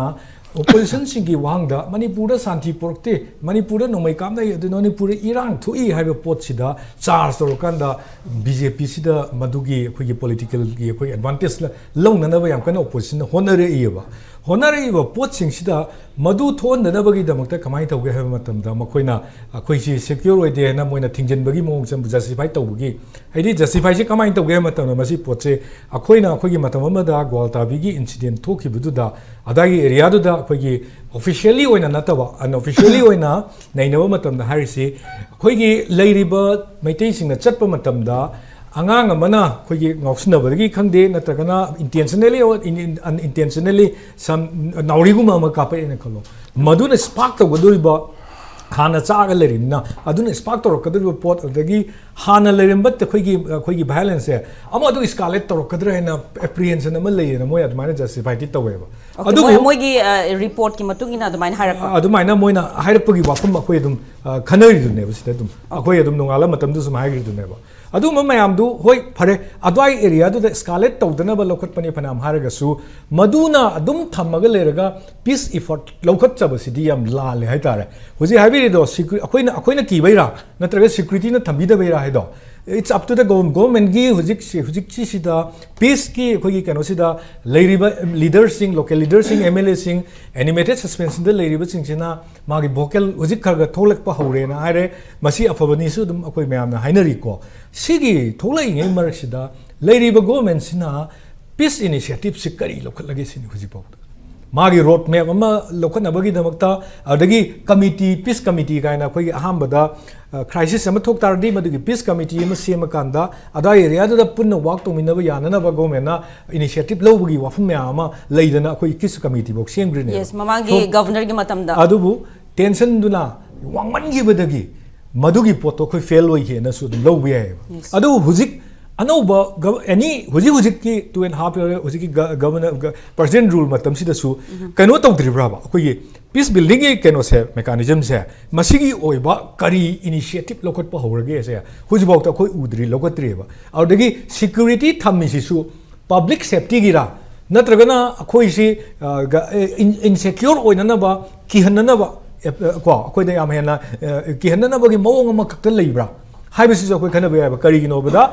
ꯑꯣꯄꯣꯖꯤꯁꯟꯁꯤꯡꯒꯤ ꯋꯥꯍꯪꯗ ꯃꯅꯤꯄꯨꯔꯗ ꯁꯥꯟꯇꯤ ꯄꯨꯔꯛꯇꯦ, ꯃꯅꯤꯄꯨꯔꯗ ꯅꯣꯡꯃꯩ ꯀꯥꯞꯅꯩ, ꯑꯗꯨ ꯃꯅꯤꯄꯨꯔꯗ ꯏꯔꯥꯡ ꯊꯣꯛꯏ ꯍꯥꯏꯕ ꯄꯣꯠꯁꯤꯗ ꯆꯥꯔꯖ ꯇꯧꯔꯀꯥꯟꯗ ꯕꯤ ꯖꯦ ꯄꯤꯁꯤꯗ ꯃꯗꯨꯒꯤ ꯑꯩꯈꯣꯏꯒꯤ ꯄꯣꯂꯤꯇꯤꯀꯦꯜꯒꯤ ꯑꯩꯈꯣꯏ ꯑꯦꯗꯚꯥꯟꯇꯦꯖ ꯂꯧꯅꯅꯕ ꯌꯥꯝ ꯀꯟꯅ ꯑꯣꯄꯣꯖꯤꯁꯟꯅ ꯍꯣꯠꯅꯔꯛꯏꯑꯕ꯫ ꯍꯣꯠꯅꯔꯛꯏꯕ ꯄꯣꯠꯁꯤꯡꯁꯤꯗ ꯃꯗꯨ ꯊꯣꯛꯍꯟꯗꯅꯕꯒꯤꯗꯃꯛꯇ ꯀꯃꯥꯏꯅ ꯇꯧꯒꯦ ꯍꯥꯏꯕ ꯃꯇꯝꯗ ꯃꯈꯣꯏꯅ ꯑꯩꯈꯣꯏꯁꯤ ꯁꯦꯀ꯭ꯌꯣꯔ ꯑꯣꯏꯗꯦ ꯍꯥꯏꯅ ꯃꯣꯏꯅ ꯊꯤꯡꯖꯤꯟꯕꯒꯤ ꯃꯑꯣꯡꯁꯦ ꯖꯁꯇꯤꯐꯥꯏ ꯇꯧꯕꯒꯤ, ꯍꯥꯏꯗꯤ ꯖꯁꯇꯤꯐꯥꯏꯁꯦ ꯀꯃꯥꯏꯅ ꯇꯧꯒꯦ ꯍꯥꯏꯕ ꯃꯇꯝꯗ ꯃꯁꯤ ꯄꯣꯠꯁꯦ ꯑꯩꯈꯣꯏꯅ ꯑꯩꯈꯣꯏꯒꯤ ꯃꯇꯝ ꯑꯃꯗ ꯒ꯭ꯋꯥꯜꯇꯥꯕꯤꯒꯤ ꯏꯟꯁꯤꯗꯦꯟ ꯊꯣꯛꯈꯤꯕꯗꯨꯗ ꯑꯗꯥꯏꯒꯤ ꯑꯦꯔꯤꯌꯥꯗꯨꯗ ꯑꯩꯈꯣꯏꯒꯤ ꯑꯣꯐꯤꯁꯤꯌꯦꯜꯂꯤ ꯑꯣꯏꯅ ꯅꯠꯇꯕ ꯑꯟꯑꯣꯐꯤꯁꯤꯌꯦꯜꯂꯤ ꯑꯣꯏꯅ ꯅꯩꯅꯕ ꯃꯇꯝꯗ ꯍꯥꯏꯔꯤꯁꯤ ꯑꯩꯈꯣꯏꯒꯤ ꯂꯩꯔꯤꯕ ꯃꯩꯇꯩꯁꯤꯡꯅ ꯆꯠꯄ ꯃꯇꯝꯗ ꯑꯉꯥꯡ ꯑꯃꯅ ꯑꯩꯈꯣꯏꯒꯤ ꯉꯥꯎꯁꯤꯟꯅꯕꯗꯒꯤ ꯈꯪꯗꯦ ꯅꯠꯇ꯭ꯔꯒꯅ ꯏꯟꯇꯦꯟꯁꯅꯦꯜꯂꯤ ꯑꯣꯔ ꯑꯟꯏꯟꯇꯦꯟꯁꯅꯦꯜꯂꯤ ꯁꯝ ꯅꯥꯎꯔꯤꯒꯨꯝꯕ ꯑꯃ ꯀꯥꯞꯄꯛꯑꯦꯅ ꯈꯜꯂꯣ, ꯃꯗꯨꯅ ꯁ꯭ꯄꯥꯔꯛ ꯇꯧꯒꯗꯧꯔꯤꯕ ꯍꯥꯟꯅ ꯆꯥꯒ ꯂꯩꯔꯤꯕꯅꯤꯅ ꯑꯗꯨꯅ ꯁ꯭ꯄꯥꯔꯛ ꯇꯧꯔꯛꯀꯗꯧꯔꯤꯕ ꯄꯣꯠ ꯑꯗꯨꯗꯒꯤ ꯍꯥꯟꯅ ꯂꯩꯔꯝꯕ ꯑꯩꯈꯣꯏꯒꯤ ꯑꯩꯈꯣꯏꯒꯤ ꯚꯥꯏꯑꯣꯂꯦꯟꯁꯁꯦ ꯑꯃ ꯑꯗꯨ ꯏꯁꯀꯥꯂꯦꯠ ꯇꯧꯔꯛꯀꯗ꯭ꯔꯥ ꯍꯥꯏꯅ ꯑꯦꯄ꯭ꯔꯤꯍꯦꯟꯁꯟ ꯑꯃ ꯂꯩꯌꯦꯅ ꯃꯣꯏ ꯑꯗꯨꯃꯥꯏꯅ ꯖꯁꯇꯤꯐꯥꯏꯗꯤ ꯇꯧꯋꯦꯕ꯫ Okay, ꯑꯗꯨꯕꯨ ꯃꯣꯏ- ꯃꯣꯏꯒꯤ ꯔꯤꯄꯣꯔꯠꯀꯤ ꯃꯇꯨꯡ ꯏꯟꯅ ꯑꯗꯨꯃꯥꯏꯅ ꯍꯥꯏꯔꯛꯄ ꯑꯗꯨꯃꯥꯏꯅ ꯃꯣꯏꯅ ꯍꯥꯏꯔꯛꯄꯒꯤ ꯋꯥꯐꯝ ꯑꯩꯈꯣꯏ ꯑꯗꯨꯝ ꯑ, ꯈꯟꯅꯔꯤꯗꯨꯅꯦꯕ ꯁꯤꯗ ꯑꯗꯨꯝ ꯑꯩꯈꯣꯏ ꯑꯗꯨꯝ ꯅꯣꯡꯉꯥꯜꯂ ꯃꯇꯝꯗꯨ ꯁꯨꯝ ꯍꯥꯏꯈ꯭ꯔꯤꯗꯨꯅꯦꯕ꯫ ꯑꯗꯨꯒꯨꯝꯕ ꯃꯌꯥꯝꯗꯨ ꯍꯣꯏ ꯐꯔꯦ, ꯑꯗꯨꯋꯥꯏ ꯑꯦꯔꯤꯌꯥꯗꯨꯗ ꯏꯁꯀꯥꯂꯦꯠ ꯇꯧꯗꯅꯕ ꯂꯧꯈꯠꯄꯅꯤ ꯐꯅꯌꯥꯝ ꯍꯥꯏꯔꯒꯁꯨ ꯃꯗꯨꯅ ꯑꯗꯨꯝ ꯊꯝꯃꯒ ꯂꯩꯔꯒ ꯄꯤꯁ ꯏꯐꯔꯠ ꯂꯧꯈꯠꯆꯕꯁꯤꯗꯤ ꯌꯥꯝ ꯂꯥꯜꯂꯦ ꯍꯥꯏꯇꯥꯔꯦ꯫ ꯍꯧꯖꯤꯛ ꯍꯥꯏꯕꯤꯔꯤꯗꯣ ꯁꯤꯀ꯭ꯌꯨ- ꯑꯩꯈꯣꯏꯅ ꯑꯩꯈꯣꯏꯅ ꯀꯤꯕꯩꯔꯥ ꯅꯠꯇ꯭ꯔꯒ ꯁꯤꯀ꯭ꯌꯨꯔꯤꯇꯤꯅ ꯊꯝꯕꯤꯗꯕꯩꯔꯥ ꯍꯥꯏꯗꯣ, it's up to the government꯫ ꯒꯣꯚꯔꯟꯃꯦꯟꯒꯤ ꯍꯧꯖꯤꯛ ꯍꯧꯖꯤꯛꯁꯤꯗ ꯄꯤꯁꯀꯤ ꯑꯩꯈꯣꯏꯒꯤ ꯀꯩꯅꯣꯁꯤꯗ ꯂꯩꯔꯤꯕ ꯂꯤꯗꯔꯁꯤꯡ, ꯂꯣꯀꯦꯜ ꯂꯤꯗꯔꯁꯤꯡ, ꯑꯦꯝ ꯑꯦꯜ ꯑꯦꯁꯤꯡ, ꯑꯦꯅꯤꯃꯦꯇꯦꯠ ꯁꯁꯄꯦꯟꯁꯟꯗ ꯂꯩꯔꯤꯕꯁꯤꯡꯁꯤꯅ ꯃꯥꯒꯤ ꯚꯣꯀꯦꯜ ꯍꯧꯖꯤꯛ ꯈꯔ ꯈꯔ ꯊꯣꯛꯂꯛꯄ ꯍꯧꯔꯦꯅ ꯍꯥꯏꯔꯦ꯫ ꯃꯁꯤ ꯑꯐꯕꯅꯤꯁꯨ ꯑꯗꯨꯝ ꯑꯩꯈꯣꯏ ꯃꯌꯥꯝꯅ ꯍꯥꯏꯅꯔꯤꯀꯣ꯫ ꯁꯤꯒꯤ ꯊꯣꯛꯂꯛꯏꯉꯩ ꯃꯔꯛꯁꯤꯗ ꯂꯩꯔꯤꯕ ꯒꯣꯚꯔꯟꯃꯦꯟꯁꯤꯅ ꯄꯤꯁ ꯏꯅꯤꯁꯤꯌꯦꯇꯤꯞꯁꯤ ꯀꯔꯤ ꯂꯧꯈꯠꯂꯒꯦ ꯁꯤꯅꯤ ꯍꯧꯖꯤꯛꯐꯥꯎꯗ꯫ ꯃꯥꯒꯤ ꯔꯣꯗ ꯃꯦꯞ ꯑꯃ ꯂꯧꯈꯠꯅꯕꯒꯤꯗꯃꯛꯇ, ꯑꯗꯒꯤ ꯀꯃꯤꯇꯤ, ꯄꯤꯁ ꯀꯃꯤꯇꯤ ꯀꯥꯏꯅ ꯑꯩꯈꯣꯏꯒꯤ ꯑꯍꯥꯟꯕꯗ ꯀ꯭ꯔꯥꯏꯁꯤꯁ ꯑꯃ ꯊꯣꯛ ꯇꯥꯔꯗꯤ ꯃꯗꯨꯒꯤ ꯄꯤꯁ ꯀꯃꯤꯇꯤ ꯑꯃ ꯁꯦꯝꯃꯀꯥꯟꯗ ꯑꯗꯥꯏ ꯑꯦꯔꯤꯌꯥꯗꯨꯗ ꯄꯨꯟꯅ ꯋꯥꯛ ꯇꯧꯃꯤꯟꯅꯕ ꯌꯥꯅꯅꯕ ꯒꯣꯚꯔꯟꯃꯦꯟꯅ ꯏꯅꯤꯁꯤꯌꯦꯇꯤꯞ ꯂꯧꯕꯒꯤ ꯋꯥꯐꯝ ꯃꯌꯥꯝ ꯑꯃ ꯂꯩꯗꯅ ꯑꯩꯈꯣꯏ ꯄꯤꯁ ꯀꯃꯤꯇꯤꯐꯥꯎ ꯁꯦꯝꯈ꯭ꯔꯤꯅꯦꯕ꯫ ꯌꯦꯁ, ꯃꯃꯥꯡꯒꯤ ꯒꯚꯔꯅꯔꯒꯤ ꯃꯇꯝꯗ꯫ ꯑꯗꯨꯕꯨ ꯇꯦꯟꯁꯟꯗꯨꯅ ꯋꯥꯡꯃꯟꯈꯤꯕꯗꯒꯤ ꯃꯗꯨꯒꯤ ꯄꯣꯠꯇꯣ ꯑꯩꯈꯣꯏ ꯐꯦꯜ ꯑꯣꯏꯈꯤꯅꯁꯨ ꯑꯗꯨꯝ ꯂꯧꯕ ꯌꯥꯏꯑꯕ꯫ Yes. ꯑꯗꯨꯕꯨ ꯍꯧꯖꯤꯛ ꯑꯅꯧꯕ ꯑꯦꯅꯤ ꯍꯧꯖꯤꯛ ꯍꯧꯖꯤꯛꯀꯤ two and half year ꯍꯧꯖꯤꯛꯀꯤ ꯒꯕꯔꯅꯔ ꯄ꯭ꯔꯁꯤꯗꯦꯟ ꯔꯨꯜ ꯃꯇꯝꯁꯤꯗꯁꯨ ꯀꯩꯅꯣ ꯇꯧꯗ꯭ꯔꯤꯕ꯭ꯔꯕ? ꯑꯩꯈꯣꯏꯒꯤ ꯄꯤꯁ ꯕꯤꯜꯗꯤꯡꯒꯤ ꯀꯩꯅꯣꯁꯦ, ꯃꯦꯀꯥꯅꯤꯖꯝꯁꯦ, ꯃꯁꯤꯒꯤ ꯑꯣꯏꯕ ꯀꯔꯤ ꯏꯅꯤꯁꯤꯌꯦꯇꯤꯞ ꯂꯧꯈꯠꯄ ꯍꯧꯔꯒꯦꯁꯦ ꯍꯧꯖꯤꯛꯐꯥꯎꯗ ꯑꯩꯈꯣꯏ ꯎꯗ꯭ꯔꯤ, ꯂꯧꯈꯠꯇ꯭ꯔꯤꯑꯕ꯫ ꯑꯗꯨꯗꯒꯤ ꯁꯤꯀ꯭ꯌꯨꯔꯤꯇꯤ ꯊꯝꯃꯤꯁꯤꯁꯨ ꯄꯕ꯭ꯂꯤꯛ ꯁꯦꯐꯇꯤꯒꯤꯔꯥ, ꯅꯠꯇ꯭ꯔꯒꯅ ꯑꯩꯈꯣꯏꯁꯤ ꯏꯟꯁꯦꯀ꯭ꯌꯣꯔ ꯑꯣꯏꯅꯅꯕ, ꯀꯤꯍꯟꯅꯅꯕ, ꯑꯦ, ꯀꯣ ꯑꯩꯈꯣꯏꯗ ꯌꯥꯝ ꯍꯦꯟꯅ ꯑꯦ, ꯀꯤꯍꯟꯅꯅꯕꯒꯤ ꯃꯑꯣꯡ ꯑꯃꯈꯛꯇ ꯂꯩꯕ꯭ꯔꯥ ꯍꯥꯏꯕꯁꯤꯁꯨ ꯑꯩꯈꯣꯏ ꯈꯟꯅꯕ ꯌꯥꯏꯕ꯫ ꯀꯔꯤꯒꯤꯅꯣꯕꯗ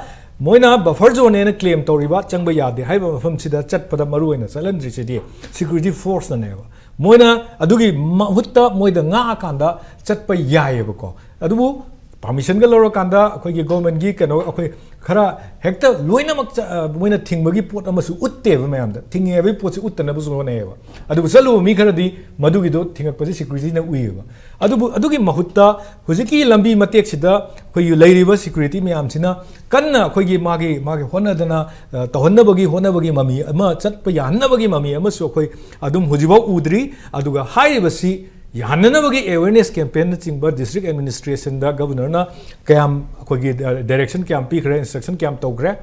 ꯃꯣꯏꯅ ꯕꯐꯔ ꯖꯣꯟꯅꯦꯅ ꯀ꯭ꯂꯦꯝ ꯇꯧꯔꯤꯕ, ꯆꯪꯕ ꯌꯥꯗꯦ ꯍꯥꯏꯕ ꯃꯐꯝꯁꯤꯗ ꯆꯠꯄꯗ ꯃꯔꯨ ꯑꯣꯏꯅ ꯆꯠꯍꯟꯗ꯭ꯔꯤꯁꯤꯗꯤ ꯁꯤꯀ꯭ꯌꯨꯔꯤꯇꯤ ꯐꯣꯔꯁꯅꯅꯦꯕ꯫ ꯃꯣꯏꯅ ꯑꯗꯨꯒꯤ ꯃꯍꯨꯠꯇ ꯃꯣꯏꯗ ꯉꯥꯛꯑꯀꯥꯟꯗ ꯆꯠꯄ ꯌꯥꯏꯑꯕꯀꯣ꯫ ꯑꯗꯨꯕꯨ ꯄꯥꯔꯃꯤꯁꯟꯒ ꯂꯧꯔꯀꯥꯟꯗ ꯑꯩꯈꯣꯏꯒꯤ ꯒꯣꯔꯃꯦꯟꯒꯤ ꯀꯩꯅꯣ, ꯑꯩꯈꯣꯏ ꯈꯔ ꯍꯦꯛꯇ ꯂꯣꯏꯅꯃꯛ ꯆ-, ꯑ, ꯃꯣꯏꯅ ꯊꯤꯡꯕꯒꯤ ꯄꯣꯠ ꯑꯃꯁꯨ ꯎꯠꯇꯦꯕ ꯃꯌꯥꯝꯗ꯫ ꯊꯤꯡꯉꯦ ꯍꯥꯏꯕꯒꯤ ꯄꯣꯠꯁꯤ ꯎꯠꯇꯅꯕꯁꯨ ꯍꯣꯠꯅꯩꯌꯦꯕ꯫ ꯑꯗꯨꯕꯨ ꯆꯠꯂꯨꯕ ꯃꯤ ꯈꯔꯗꯤ ꯃꯗꯨꯒꯤꯗꯣ ꯊꯤꯡꯉꯛꯄꯁꯤ ꯁꯤꯀ꯭ꯌꯨꯔꯤꯇꯤꯅ ꯎꯏꯌꯦꯕ꯫ ꯑꯗꯨꯕꯨ ꯑꯗꯨꯒꯤ ꯃꯍꯨꯠꯇ ꯍꯧꯖꯤꯛꯀꯤ ꯂꯝꯕꯤ ꯃꯇꯦꯛꯁꯤꯗ ꯑꯩꯈꯣꯏꯒꯤ ꯂꯩꯔꯤꯕ ꯁꯤꯀ꯭ꯌꯨꯔꯤꯇꯤ ꯃꯌꯥꯝꯁꯤꯅ ꯀꯟꯅ ꯑꯩꯈꯣꯏꯒꯤ ꯃꯥꯒꯤ, ꯃꯥꯒꯤ ꯍꯣꯠꯅꯗꯅ, ꯑ, ꯇꯧꯍꯟꯅꯕꯒꯤ ꯍꯣꯠꯅꯕꯒꯤ ꯃꯃꯤ ꯑꯃ, ꯆꯠꯄ ꯌꯥꯍꯟꯅꯕꯒꯤ ꯃꯃꯤ ꯑꯃꯁꯨ ꯑꯩꯈꯣꯏ ꯑꯗꯨꯝ ꯍꯧꯖꯤꯛꯐꯥꯎ ꯎꯗ꯭ꯔꯤ꯫ ꯑꯗꯨꯒ ꯍꯥꯏꯔꯤꯕꯁꯤ ꯌꯥꯍꯟꯅꯅꯕꯒꯤ ꯑꯦꯋꯦꯔꯅꯦꯁ ꯀꯦꯝꯄꯦꯟꯅꯆꯤꯡꯕ ꯗꯤꯁꯇ꯭ꯔꯤꯛ ꯑꯦꯗꯃꯤꯅꯤꯁꯇ꯭ꯔꯦꯁꯟꯗ ꯒꯕꯔꯅꯔꯅ ꯀꯌꯥꯝ ꯑꯩꯈꯣꯏꯒꯤ, ꯑ, ꯗꯥꯏꯔꯦꯛꯁꯟ ꯀꯌꯥꯝ ꯄꯤꯈ꯭ꯔꯦ, ꯏꯟꯁꯇ꯭ꯔꯛꯁꯟ ꯀꯌꯥꯝ ꯇꯧꯈ꯭ꯔꯦ?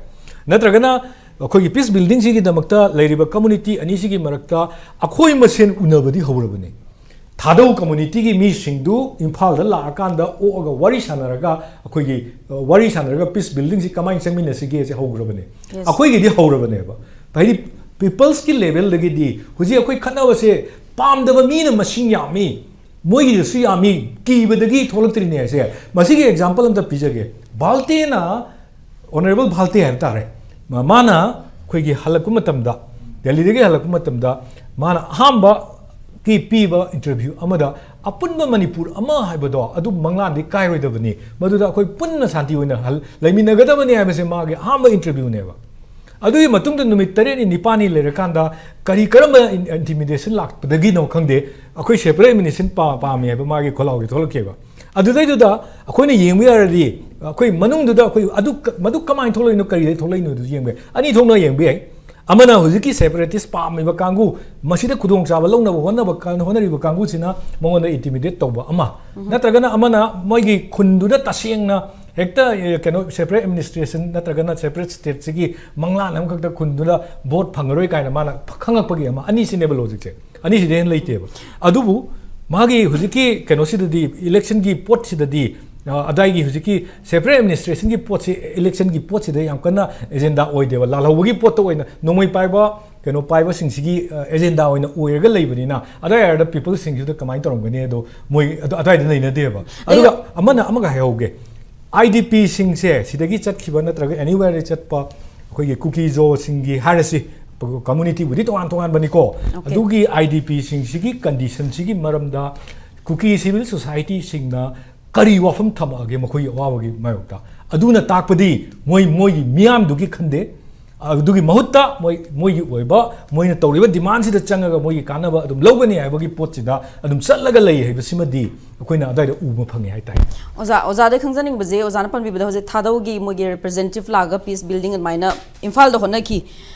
ꯅꯠꯇ꯭ꯔꯒꯅ ꯑꯩꯈꯣꯏꯒꯤ ꯄꯤꯁ ꯕꯤꯜꯗꯤꯡꯁꯤꯒꯤꯗꯃꯛꯇ ꯂꯩꯔꯤꯕ ꯀꯝꯃꯨꯅꯤꯇꯤ ꯑꯅꯤꯁꯤꯒꯤ ꯃꯔꯛꯇ ꯑꯩꯈꯣꯏ ꯃꯁꯦꯟ ꯎꯅꯕꯗꯤ ꯍꯧꯔꯕꯅꯤ꯫ ꯊꯥꯗꯧ ꯀꯝꯃꯨꯅꯤꯇꯤꯒꯤ ꯃꯤꯁꯤꯡꯗꯨ ꯏꯝꯐꯥꯜꯗ ꯂꯥꯛꯑꯀꯥꯟꯗ ꯑꯣꯛꯑꯒ ꯋꯥꯔꯤ ꯁꯥꯟꯅꯔꯒ ꯑꯩꯈꯣꯏꯒꯤ, ꯑ, ꯋꯥꯔꯤ ꯁꯥꯟꯅꯔꯒ ꯄꯤꯁ ꯕꯤꯜꯗꯤꯡꯁꯤ ꯀꯃꯥꯏꯅ ꯆꯪꯃꯤꯟꯅꯁꯤꯒꯦꯁꯦ ꯍꯧꯈ꯭ꯔꯕꯅꯦ꯫ Yes. ꯑꯩꯈꯣꯏꯒꯤꯗꯤ ꯍꯧꯔꯕꯅꯦꯕ꯫ ꯍꯥꯏꯗꯤ ꯄꯤꯄꯜꯁꯀꯤ ꯂꯦꯚꯦꯜꯗꯒꯤꯗꯤ ꯍꯧꯖꯤꯛ ꯑꯩꯈꯣꯏ ꯈꯠꯅꯕꯁꯦ ꯄꯥꯝꯗꯕ ꯃꯤꯅ ꯃꯁꯤꯡ ꯌꯥꯝꯃꯤ, ꯃꯣꯏꯒꯤꯗꯁꯨ ꯌꯥꯝꯃꯤ, ꯀꯤꯕꯗꯒꯤ ꯊꯣꯛꯂꯛꯇ꯭ꯔꯤꯅꯦ ꯍꯥꯏꯁꯦ꯫ ꯃꯁꯤꯒꯤ ꯑꯦꯛꯖꯥꯝꯄꯜ ꯑꯝꯇ ꯄꯤꯖꯒꯦ꯫ ꯚꯥꯜꯇꯦꯅ, ꯑꯣꯅꯔꯦꯕꯜ ꯚꯥꯜꯇꯦ ꯍꯥꯏꯕ ꯇꯥꯔꯦ, ꯃ-, ꯃꯥꯅ ꯑꯩꯈꯣꯏꯒꯤ ꯍꯜꯂꯛꯄ ꯃꯇꯝꯗ, ꯗꯦꯜꯂꯤꯗꯒꯤ ꯍꯜꯂꯛꯄ ꯃꯇꯝꯗ ꯃꯥꯅ ꯑꯍꯥꯟꯕ ꯄꯤ-, ꯄꯤꯕ ꯏꯟꯇꯔꯚ꯭ꯌꯨ ꯑꯃꯗ ꯑꯄꯨꯟꯕ ꯃꯅꯤꯄꯨꯔ ꯑꯃ ꯍꯥꯏꯕꯗꯣ ꯑꯗꯨ ꯃꯪꯂꯥꯟꯗꯤ ꯀꯥꯏꯔꯣꯏꯗꯕꯅꯤ, ꯃꯗꯨꯗ ꯑꯩꯈꯣꯏ ꯄꯨꯟꯅ ꯁꯥꯟꯇꯤ ꯑꯣꯏꯅ ꯍꯜ-, ꯂꯩꯃꯤꯟꯅꯒꯗꯕꯅꯤ ꯍꯥꯏꯕꯁꯦ ꯃꯥꯒꯤ ꯑꯍꯥꯟꯕ ꯏꯟꯇꯔꯚ꯭ꯌꯨꯅꯦꯕ꯫ ꯑꯗꯨꯒꯤ ꯃꯇꯨꯡꯗ ꯅꯨꯃꯤꯠ ꯇꯔꯦꯠꯅꯤ ꯅꯤꯄꯥꯜꯅꯤ ꯂꯩꯔꯀꯥꯟꯗ ꯀꯔꯤ ꯀꯔꯝꯕ ꯏꯟ-, ꯏꯟꯇꯤꯃꯤꯗꯦꯁꯟ ꯂꯥꯛꯄꯗꯒꯤꯅꯣ ꯈꯪꯗꯦ, ꯑꯩꯈꯣꯏ ꯁꯦꯄꯔꯦꯠ ꯑꯦꯗꯃꯤꯅꯤꯁꯇ꯭ꯔꯦꯁꯟ ꯄꯥ-, ꯄꯥꯝꯃꯤ ꯍꯥꯏꯕ ꯃꯥꯒꯤ ꯈꯣꯜꯂꯥꯎꯒꯤ ꯊꯣꯛꯂꯛꯈꯤꯕ꯫ ꯑꯗꯨꯗꯩꯗꯨꯗ ꯑꯩꯈꯣꯏꯅ ꯌꯦꯡꯕ ꯌꯥꯔꯗꯤ ꯑꯩꯈꯣꯏ ꯃꯅꯨꯡꯗꯨꯗ ꯑꯩꯈꯣꯏ ꯑꯗꯨ ꯀ-, ꯃꯗꯨ ꯀꯃꯥꯏꯅ ꯊꯣꯛꯂꯛꯏꯅꯣ, ꯀꯔꯤꯗꯩ ꯊꯣꯛꯂꯛꯏꯅꯣ ꯑꯗꯨ ꯌꯦꯡꯕ ꯌꯥꯏ꯫ ꯑꯅꯤ ꯊꯣꯛꯅ ꯌꯦꯡꯕ ꯌꯥꯏ꯫ ꯑꯃꯅ ꯍꯧꯖꯤꯛꯀꯤ ꯁꯦꯄꯔꯦꯇꯤꯁ ꯄꯥꯝꯃꯤꯕ ꯀꯥꯡꯕꯨ, ꯃꯁꯤꯗ ꯈꯨꯗꯣꯡꯆꯥꯕ ꯂꯧꯅꯕ ꯍꯣꯠꯅꯕ ꯀꯥꯡ-, ꯍꯣꯠꯅꯔꯤꯕ ꯀꯥꯡꯕꯨꯁꯤꯅ ꯃꯉꯣꯟꯗ ꯏꯟꯇꯤꯃꯤꯗꯦꯠ ꯇꯧꯕ ꯑꯃ, ꯅꯠꯇ꯭ꯔꯒꯅ ꯑꯃꯅ ꯃꯣꯏꯒꯤ ꯈꯨꯟꯗꯨꯗ ꯇꯁꯦꯡꯅ ꯍꯦꯛꯇ ꯑꯦ, ꯀꯩꯅꯣ separate administration ꯅꯠꯇ꯭ꯔꯒꯅ separate stateꯁꯤꯒꯤ ꯃꯪꯂꯥꯟ ꯑꯃꯈꯛꯇ ꯈꯨꯟꯗꯨꯅ vote ꯐꯪꯉꯔꯣꯏ ꯀꯥꯏꯅ ꯃꯥꯅ ꯈꯪꯉꯛꯄꯒꯤ ꯑꯃ, ꯑꯅꯤꯁꯤꯅꯦꯕ logicꯁꯦ꯫ ꯑꯅꯤꯁꯤꯗꯩ ꯍꯦꯟꯅ ꯂꯩꯇꯦꯕ꯫ ꯑꯗꯨꯕꯨ ꯃꯥꯒꯤ ꯍꯧꯖꯤꯛꯀꯤ ꯀꯩꯅꯣꯁꯤꯗꯗꯤ, electionꯒꯤ ꯄꯣꯠꯁꯤꯗꯗꯤ, ꯑ, ꯑꯗꯥꯏꯒꯤ ꯍꯧꯖꯤꯛꯀꯤ separate administrationꯒꯤ ꯄꯣꯠꯁꯤ, electionꯒꯤ ꯄꯣꯠꯁꯤꯗ ꯌꯥꯝ ꯀꯟꯅ agenda ꯑꯣꯏꯗꯦꯕ꯫ ꯂꯥꯜꯍꯧꯕꯒꯤ ꯄꯣꯠꯇ ꯑꯣꯏꯅ ꯅꯣꯡꯃꯩ ꯄꯥꯏꯕ, ꯀꯩꯅꯣ ꯄꯥꯏꯕꯁꯤꯡꯁꯤꯒꯤ, ꯑ, agenda ꯑꯣꯏꯅ ꯑꯣꯏꯔꯒ ꯂꯩꯕꯅꯤꯅ, ꯑꯗꯥꯏ ꯑꯥꯔꯗ peopleꯁꯤꯡꯁꯤꯗ ꯀꯃꯥꯏꯅ ꯇꯧꯔꯝꯒꯅꯤ ꯑꯗꯣ ꯃꯣꯏ ꯑꯗꯨ-, ꯑꯗꯥꯏꯗ ꯅꯩꯅꯗꯦꯕ꯫ ꯑꯗꯨꯒ ꯑꯃꯅ ꯑꯃꯒ ꯍꯥꯏꯍꯧꯒꯦ꯫ IDPꯁꯤꯡꯁꯦ ꯁꯤꯗꯒꯤ ꯆꯠꯈꯤꯕ ꯅꯠꯇ꯭ꯔꯒ anywhere ꯆꯠꯄ ꯑꯩꯈꯣꯏꯒꯤ ꯀꯨꯀꯤꯖꯣꯁꯤꯡꯒꯤ ꯍꯥꯏꯔꯁꯤ, communityꯕꯨꯗꯤ ꯇꯣꯉꯥꯟ ꯇꯣꯉꯥꯟꯕꯅꯤꯀꯣ꯫ ꯑꯗꯨꯒꯤ IDPꯁꯤꯡꯁꯤꯒꯤ conditionꯁꯤꯒꯤ ꯃꯔꯝꯗ ꯀꯨꯀꯤ civil societyꯁꯤꯡꯅ ꯀꯔꯤ ꯋꯥꯐꯝ ꯊꯝꯃꯛꯑꯒꯦ ꯃꯈꯣꯏꯒꯤ ꯑꯋꯥꯕꯒꯤ ꯃꯥꯌꯣꯛꯇ? ꯑꯗꯨꯅ ꯇꯥꯛꯄꯗꯤ ꯃꯣꯏ, ꯃꯣꯏꯒꯤ ꯃꯤꯌꯥꯝꯗꯨꯒꯤ ꯈꯟꯗꯦ꯫ ꯑꯗꯨꯒꯤ ꯃꯍꯨꯠꯇ ꯃꯣꯏ, ꯃꯣꯏꯒꯤ ꯑꯣꯏꯕ, ꯃꯣꯏꯅ ꯇꯧꯔꯤꯕ demandꯁꯤꯗ ꯆꯪꯉꯒ ꯃꯣꯏꯒꯤ ꯀꯥꯟꯅꯕ ꯑꯗꯨꯝ ꯂꯧꯒꯅꯤ ꯍꯥꯏꯕꯒꯤ ꯄꯣꯠꯁꯤꯗ ꯑꯗꯨꯝ ꯆꯠꯂꯒ ꯂꯩ ꯍꯥꯏꯕꯁꯤꯃꯗꯤ ꯑꯩꯈꯣꯏꯅ ꯑꯗꯨꯋꯥꯏꯗ ꯎꯕ ꯐꯪꯉꯦ ꯍꯥꯏꯇꯥꯔꯦ꯫ ꯑꯣꯖꯥ, ꯑꯣꯖꯥꯗ ꯈꯪꯖꯅꯤꯡꯕꯁꯦ, ꯑꯣꯖꯥꯅ ꯄꯟꯕꯤꯕꯗ ꯍꯧꯖꯤꯛ ꯊꯥꯗꯧꯒꯤ ꯃꯣꯏꯒꯤ representative ꯂꯥꯛꯑꯒ peace building ꯑꯗꯨꯃꯥꯏꯅ ꯏꯝꯐꯥꯜꯗ ꯍꯣꯠꯅꯈꯤ꯫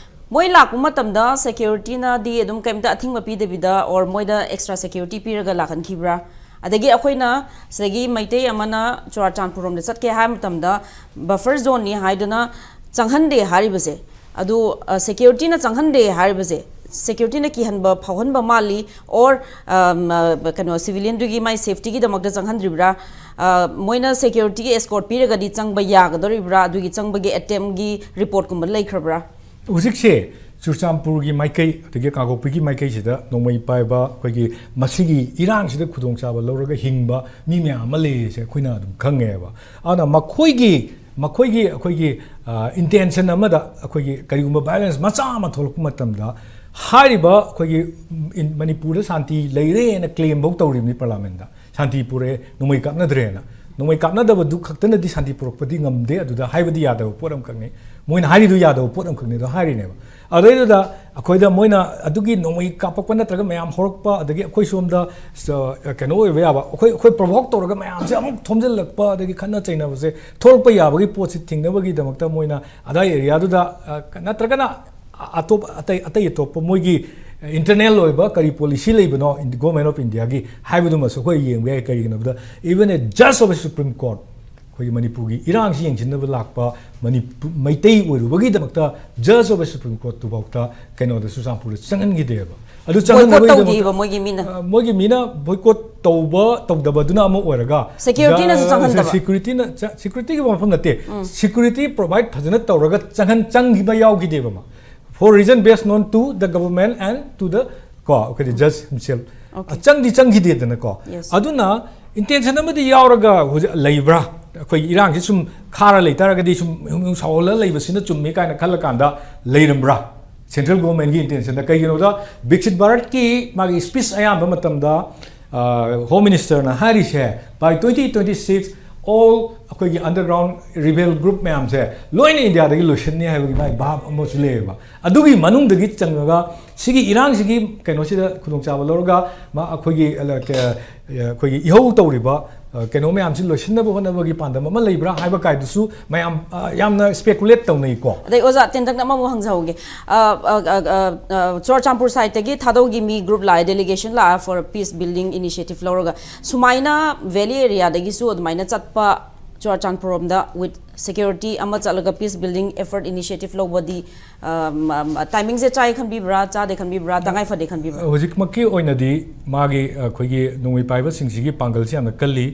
ꯃꯣꯏ ꯂꯥꯛꯄ ꯃꯇꯝꯗ securityꯅꯗꯤ ꯑꯗꯨꯝ ꯀꯩꯝꯇ ꯑꯊꯤꯡꯕ ꯄꯤꯗꯕꯤꯗ, or ꯃꯣꯏꯗ extra security ꯄꯤꯔꯒ ꯂꯥꯛꯍꯟꯈꯤꯕ꯭ꯔꯥ? ꯑꯗꯒꯤ ꯑꯩꯈꯣꯏꯅ ꯁꯤꯗꯒꯤ ꯃꯩꯇꯩ ꯑꯃꯅ ꯆꯨꯔꯥꯆꯥꯟꯄꯨꯔ ꯔꯣꯝꯗ ꯆꯠꯀꯦ ꯍꯥꯏꯕ ꯃꯇꯝꯗ buffer zoneꯅꯤ ꯍꯥꯏꯗꯨꯅ ꯆꯪꯍꯟꯗꯦ ꯍꯥꯏꯔꯤꯕꯁꯦ, ꯑꯗꯨ, ꯑ, securityꯅ ꯆꯪꯍꯟꯗꯦ ꯍꯥꯏꯔꯤꯕꯁꯦ, securityꯅ ꯀꯤꯍꯟꯕ ꯐꯥꯎꯍꯟꯕ ꯃꯥꯜꯂꯤ, or, ꯑꯝ, ꯑ, ꯀꯩꯅꯣ, civilianꯗꯨꯒꯤ ꯃꯥꯏ safetyꯒꯤꯗꯃꯛꯇ ꯆꯪꯍꯟꯗ꯭ꯔꯤꯕ꯭ꯔꯥ? ꯑ, ꯃꯣꯏꯅ securityꯒꯤ escort ꯄꯤꯔꯒꯗꯤ ꯆꯪꯕ ꯌꯥꯒꯗꯧꯔꯤꯕ꯭ꯔꯥ? ꯑꯗꯨꯒꯤ ꯆꯪꯕꯒꯤ attemptꯀꯨꯝꯕ ꯂꯩꯈ꯭ꯔꯕ꯭ꯔꯥ? ꯍꯧꯖꯤꯛꯁꯦ ꯆꯨꯔꯆꯥꯟꯄꯨꯔꯒꯤ ꯃꯥꯏꯀꯩ, ꯑꯗꯒꯤ ꯀꯥꯡꯄꯣꯛꯄꯤꯒꯤ ꯃꯥꯏꯀꯩꯁꯤꯗ ꯅꯣꯡꯃꯩ ꯄꯥꯏꯕ ꯑꯩꯈꯣꯏꯒꯤ ꯃꯁꯤꯒꯤ ꯏꯔꯥꯡꯁꯤꯗ ꯈꯨꯗꯣꯡꯆꯥꯕ ꯂꯧꯔꯒ ꯍꯤꯡꯕ ꯃꯤ ꯃꯌꯥꯝ ꯑꯃ ꯂꯩꯔꯤꯁꯦ ꯑꯩꯈꯣꯏꯅ ꯑꯗꯨꯝ ꯈꯪꯉꯦꯕ꯫ ꯑꯗꯨꯅ ꯃꯈꯣꯏꯒꯤ, ꯃꯈꯣꯏꯒꯤ, ꯑꯩꯈꯣꯏꯒꯤ, ꯑ, intention ꯑꯃꯗ ꯑꯩꯈꯣꯏꯒꯤ ꯀꯔꯤꯒꯨꯝꯕ violence ꯃꯆꯥ ꯑꯃ ꯊꯣꯛꯂꯛꯄ ꯃꯇꯝꯗ ꯍꯥꯏꯔꯤꯕ ꯑꯩꯈꯣꯏꯒꯤ, ꯎꯝ, ꯏꯟ-, ꯃꯅꯤꯄꯨꯔꯗ ꯁꯥꯟꯇꯤ ꯂꯩꯔꯦꯅ claim ꯐꯧ ꯇꯧꯔꯤꯕꯅꯤ parliamentꯇ꯫ ꯁꯥꯟꯇꯤ ꯄꯨꯔꯛꯑꯦ, ꯅꯣꯡꯃꯩ ꯀꯥꯞꯅꯗ꯭ꯔꯦꯅ꯫ ꯅꯣꯡꯃꯩ ꯀꯥꯞꯅꯗꯕꯗꯨ ꯈꯛꯇꯅꯗꯤ ꯁꯥꯟꯇꯤ ꯄꯨꯔꯛꯄꯗꯤ ꯉꯝꯗꯦ, ꯑꯗꯨꯗ ꯍꯥꯏꯕꯗꯤ ꯌꯥꯗꯕ ꯄꯣꯠ ꯑꯃꯈꯛꯅꯤ꯫ ꯃꯣꯏꯅ ꯍꯥꯏꯔꯤꯗꯨ ꯌꯥꯗꯕ ꯄꯣꯠ ꯑꯃꯈꯛꯅꯤ ꯑꯗꯣ ꯍꯥꯏꯔꯤꯅꯦꯕ꯫ ꯑꯗꯩꯗꯨꯗ ꯑꯩꯈꯣꯏꯗ ꯃꯣꯏꯅ ꯑꯗꯨꯒꯤ ꯅꯣꯡꯃꯩ ꯀꯥꯞꯄꯛꯄ ꯅꯠꯇ꯭ꯔꯒ ꯃꯌꯥꯝ ꯍꯧꯔꯛꯄ, ꯑꯗꯒꯤ ꯑꯩꯈꯣꯏ ꯁꯣꯝꯗ ꯁ-, ꯀꯩꯅꯣ ꯑꯣꯏꯕ ꯌꯥꯕ, ꯑꯩꯈꯣꯏ, ꯑꯩꯈꯣꯏ provoke ꯇꯧꯔꯒ ꯃꯌꯥꯝꯁꯦ ꯑꯃꯨꯛ ꯊꯣꯝꯖꯤꯜꯂꯛꯄ, ꯑꯗꯒꯤ ꯈꯠꯅ ꯆꯩꯅꯕꯁꯦ ꯊꯣꯛꯂꯛꯄ ꯌꯥꯕꯒꯤ ꯄꯣꯠꯁꯤ ꯊꯤꯡꯅꯕꯒꯤꯗꯃꯛꯇ ꯃꯣꯏꯅ ꯑꯗꯥꯏ areaꯗꯨꯗ, ꯑ, ꯅꯠꯇ꯭ꯔꯒꯅ ꯑ-, ꯑꯇꯣꯞ-, ꯑꯇꯩ, ꯑꯇꯩ ꯑꯇꯣꯞꯄ ꯃꯣꯏꯒꯤ internal ꯑꯣꯏꯕ ꯀꯔꯤ policy ꯂꯩꯕꯅꯣ ꯏꯟ-, Government of Indiaꯒꯤ ꯍꯥꯏꯕꯗꯨꯃꯁꯨ ꯑꯩꯈꯣꯏ ꯌꯦꯡꯕ ꯌꯥꯏ꯫ ꯀꯔꯤꯒꯤꯅꯣ ꯍꯥꯏꯕꯗ, even a judge of a Supreme Court, ꯑꯩꯈꯣꯏꯒꯤ ꯃꯅꯤꯄꯨꯔꯒꯤ ꯏꯔꯥꯡꯁꯤ ꯌꯦꯡꯁꯤꯟꯅꯕ ꯂꯥꯛꯄ ꯃꯅꯤꯄꯨꯔ ꯃꯩꯇꯩ ꯑꯣꯏꯔꯨꯕꯒꯤꯗꯃꯛꯇ ꯖꯁ ꯑꯣꯐ ꯁꯨꯄ꯭ꯔꯤꯝ ꯀꯣꯔꯠꯇꯨꯐꯥꯎꯗ ꯀꯩꯅꯣꯗ ꯆꯨꯔꯆꯥꯟꯄꯨꯔꯗ ꯆꯪꯍꯟꯈꯤꯗꯦꯕ꯫ ꯑꯗꯨ ꯕꯣꯏꯀꯣꯠ ꯆꯪꯍꯟꯅꯕꯒꯤꯗꯃꯛꯇ ꯇꯧꯈꯤꯕ ꯃꯣꯏꯒꯤ ꯃꯤꯅ꯫ ꯑ, ꯃꯣꯏꯒꯤ ꯃꯤꯅ ꯕꯣꯏꯀꯣꯠ ꯇꯧꯕ ꯇꯧꯗꯕꯗꯨꯅ ꯑꯃ ꯑꯣꯏꯔꯒ Securityꯅꯁꯨ ꯖ- ꯆꯪꯍꯟꯗꯕ꯫ Securityꯅ ꯆ- securityꯒꯤ ꯋꯥꯐꯝ ꯅꯠꯇꯦ꯫ Security provide ꯐꯖꯅ ꯇꯧꯔꯒ ꯆꯪꯍꯟ ꯆꯪꯈꯤꯕ ꯌꯥꯎꯈꯤꯗꯦꯕ ꯑꯃ꯫ For reason based known to the government and to the ꯀꯣ ꯑꯩꯈꯣꯏꯗꯤ ꯖꯁ ꯍꯤꯝꯁꯦꯜ Okay. ꯆꯪꯗꯤ ꯆꯪꯈꯤꯗꯦꯗꯅꯀꯣ꯫ Yes. ꯑꯗꯨꯅ ꯏꯟꯇꯦꯟꯁꯟ ꯑꯃꯗꯤ ꯌꯥꯎꯔꯒ ꯍꯧꯖꯤꯛ ꯂꯩꯕ꯭ꯔꯥ? ꯑꯩꯈꯣꯏꯒꯤ ꯏꯔꯥꯡꯁꯤ ꯁꯨꯝ ꯈꯥꯔ ꯂꯩꯇꯥꯔꯒꯗꯤ ꯁꯨꯝ ꯁꯥꯎꯍꯜꯂ ꯂꯩꯕꯁꯤꯅ ꯆꯨꯝꯃꯤ ꯀꯥꯏꯅ ꯈꯜꯂꯀꯥꯟꯗ ꯂꯩꯔꯝꯕ꯭ꯔꯥ? ꯁꯦꯟꯇ꯭ꯔꯦꯜ ꯒꯣꯔꯃꯦꯟꯒꯤ ꯏꯟꯇꯦꯟꯁꯟꯗ ꯀꯩꯒꯤꯅꯣꯗ ꯕꯤꯛꯁꯤꯠ ꯚꯥꯔꯠꯀꯤ ꯃꯥꯒꯤ ꯁ꯭ꯄꯤꯆ ꯑꯌꯥꯝꯕ ꯃꯇꯝꯗ ꯍꯣꯝ ꯃꯤꯅꯤꯁꯇꯔꯅ ꯍꯥꯏꯔꯤꯁꯦ by twenty twenty six all ꯑꯩꯈꯣꯏꯒꯤ ꯑꯟꯗꯔꯒ꯭ꯔꯥꯎꯟ ꯔꯤꯕꯦꯜ ꯒ꯭ꯔꯨꯞ ꯃꯌꯥꯝꯁꯦ ꯂꯣꯏꯅ ꯏꯟꯗꯤꯌꯥꯗꯒꯤ ꯂꯣꯏꯁꯤꯟꯅꯤ ꯍꯥꯏꯕꯒꯤ ꯃꯥꯒꯤ ꯚꯥꯕ ꯑꯃꯁꯨ ꯂꯩꯌꯦꯕ꯫ ꯑꯗꯨꯒꯤ ꯃꯅꯨꯡꯗꯒꯤ ꯆꯪꯉꯒ ꯁꯤꯒꯤ ꯏꯔꯥꯡꯁꯤꯒꯤ ꯀꯩꯅꯣꯁꯤꯗ ꯈꯨꯗꯣꯡꯆꯥꯕ ꯂꯧꯔꯒ ꯃꯥ ꯑꯩꯈꯣꯏꯒꯤ ꯑꯩꯈꯣꯏꯒꯤ ꯏꯍꯧ ꯇꯧꯔꯤꯕ ꯀꯩꯅꯣ ꯃꯌꯥꯝꯁꯤ ꯂꯣꯏꯁꯤꯟꯅꯕ ꯍꯣꯠꯅꯕꯒꯤ ꯄꯥꯟꯗꯝ ꯑꯃ ꯂꯩꯕ꯭ꯔꯥ ꯍꯥꯏꯕ ꯀꯥꯏꯗꯨꯁꯨ ꯃꯌꯥꯝ ꯌꯥꯝꯅ ꯁ꯭ꯄꯦꯀꯨꯂꯦꯠ ꯇꯧꯅꯩꯀꯣ꯫ ꯑꯗꯩ ꯑꯣꯖꯥ ꯇꯦꯟꯇꯛꯅ ꯑꯃꯃꯨꯛ ꯍꯪꯖꯍꯧꯒꯦ꯫ ꯆꯨꯔꯆꯥꯟꯄꯨꯔ ꯁꯥꯏꯠꯇꯒꯤ ꯊꯥꯗꯧꯒꯤ ꯃꯤ ꯒ꯭ꯔꯨꯞ ꯂꯥꯛꯑꯦ, ꯗꯦꯂꯤꯒꯦꯁꯟ ꯂꯥꯛꯑꯦ for peace building initiative ꯂꯧꯔꯒ꯫ ꯁꯨꯃꯥꯏꯅ ꯚꯦꯂꯤ ꯑꯦꯔꯤꯌꯥꯗꯒꯤꯁꯨ ꯑꯗꯨꯃꯥꯏꯅ ꯆꯠꯄ ꯆꯨꯔꯆꯥꯟꯄꯨꯔ ꯔꯣꯝꯗ with security ꯑꯃ ꯆꯠꯂꯒ peace building effort initiative ꯂꯧꯕꯗꯤ ꯇꯥꯏꯃꯤꯡꯁꯦ ꯆꯥꯏ ꯈꯟꯕꯤꯕ꯭ꯔꯥ, ꯆꯥꯗꯦ ꯈꯟꯕꯤꯕ꯭ꯔꯥ, ꯇꯉꯥꯏ ꯐꯗꯦ ꯈꯟꯕꯤꯕ꯭ꯔꯥ? ꯍꯧꯖꯤꯛꯃꯛꯀꯤ ꯑꯣꯏꯅꯗꯤ ꯃꯥꯒꯤ ꯑꯩꯈꯣꯏꯒꯤ ꯅꯣꯡꯃꯩ ꯄꯥꯏꯕꯁꯤꯡꯁꯤꯒꯤ ꯄꯥꯡꯒꯜꯁꯤ ꯌꯥꯝꯅ ꯀꯜꯂꯤ꯫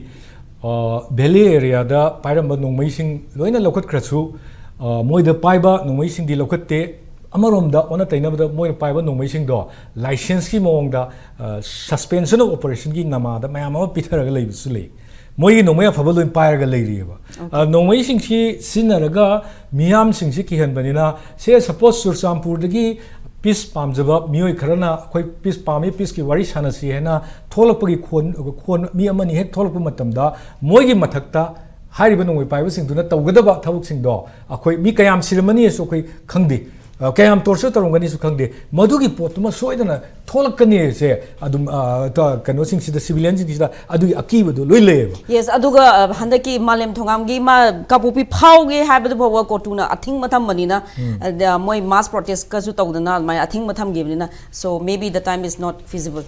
ꯚꯦꯂꯤ ꯑꯦꯔꯤꯌꯥꯗ ꯄꯥꯏꯔꯝꯕ ꯅꯣꯡꯃꯩꯁꯤꯡ ꯂꯣꯏꯅ ꯂꯧꯈꯠꯈ꯭ꯔꯁꯨ ꯃꯣꯏꯗ ꯄꯥꯏꯕ ꯅꯣꯡꯃꯩꯁꯤꯡꯗꯤ ꯂꯧꯈꯠꯇꯦ꯫ ꯑꯃꯔꯣꯝꯗ ꯑꯣꯟꯅ ꯇꯩꯅꯕꯗ ꯃꯣꯏꯅ ꯄꯥꯏꯕ ꯅꯣꯡꯃꯩꯁꯤꯡꯗꯣ ꯂꯥꯏꯁꯦꯟꯁꯀꯤ ꯃꯑꯣꯡꯗ suspension of operationꯒꯤ ꯅꯃꯥꯗ ꯃꯌꯥꯝ ꯑꯃ ꯄꯤꯊꯔꯒ ꯂꯩꯕꯁꯨ ꯂꯩ꯫ ꯃꯣꯏꯒꯤ ꯅꯣꯡꯃꯩ ꯑꯐꯕ ꯂꯣꯏ ꯄꯥꯏꯔꯒ ꯂꯩꯔꯤꯑꯕ꯫ ꯅꯣꯡꯃꯩꯁꯤꯡꯁꯤ ꯁꯤꯖꯤꯟꯅꯔꯒ ꯃꯤꯌꯥꯝꯁꯤꯡꯁꯤ ꯀꯤꯍꯟꯕꯅꯤꯅ ꯁꯦ ꯁꯄꯣꯁ ꯆꯨꯔꯆꯥꯟꯄꯨꯔꯗꯒꯤ ꯄꯤꯁ ꯄꯥꯝꯖꯕ ꯃꯤꯑꯣꯏ ꯈꯔꯅ ꯑꯩꯈꯣꯏ ꯄꯤꯁ ꯄꯥꯝꯃꯤ, ꯄꯤꯁꯀꯤ ꯋꯥꯔꯤ ꯁꯥꯟꯅꯁꯤ ꯍꯥꯏꯅ ꯊꯣꯛꯂꯛꯄꯒꯤ ꯈꯣꯟ ꯈꯣꯟ ꯃꯤ ꯑꯃꯅꯤ ꯍꯦꯛ ꯊꯣꯛꯂꯛꯄ ꯃꯇꯝꯗ ꯃꯣꯏꯒꯤ ꯃꯊꯛꯇ ꯍꯥꯏꯔꯤꯕ ꯅꯣꯡꯃꯩ ꯄꯥꯏꯕꯁꯤꯡꯗꯨꯅ ꯇꯧꯒꯗꯕ ꯊꯕꯛꯁꯤꯡꯗꯣ ꯑꯩꯈꯣꯏ ꯃꯤ ꯀꯌꯥꯝ ꯁꯤꯔꯝꯃꯅꯤꯁꯨ ꯑꯩꯈꯣꯏ ꯈꯪꯗꯦ꯫ ꯀꯌꯥꯝ ꯇꯣꯔꯆꯔ ꯇꯧꯔꯝꯒꯅꯤꯁꯨ ꯈꯪꯗꯦ꯫ ꯃꯗꯨꯒꯤ ꯄꯣꯠꯇꯨꯃ ꯁꯣꯏꯗꯅ ꯊꯣꯛꯂꯛꯀꯅꯤꯁꯦ ꯑꯗꯨꯝ ꯀꯩꯅꯣꯁꯤꯡꯁꯤꯗ, ꯁꯤꯚꯤꯂꯤꯌꯟꯁꯤꯡꯁꯤꯗ ꯑꯗꯨꯒꯤ ꯑꯀꯤꯕꯗꯣ ꯂꯣꯏ ꯂꯩꯌꯦꯕ꯫ ꯌꯦꯁ, ꯑꯗꯨꯒ ꯍꯟꯗꯛꯀꯤ ꯃꯥꯂꯦꯝ ꯊꯣꯉꯥꯝꯒꯤ ꯃꯥ ꯀꯥꯡꯄꯣꯛꯄꯤ ꯐꯥꯎꯒꯦ ꯍꯥꯏꯕꯗꯨ ꯐꯥꯎꯕ ꯀꯣꯔꯇꯨꯅ ꯑꯊꯤꯡꯕ ꯊꯝꯕꯅꯤꯅ, ꯃꯣꯏ ꯃꯥꯁ ꯄ꯭ꯔꯣꯇꯦꯁꯀꯁꯨ ꯇꯧꯗꯅ ꯑꯗꯨꯃꯥꯏꯅ ꯑꯊꯤꯡꯕ ꯊꯝꯈꯤꯕꯅꯤꯅ, so maybe the time is not feasible.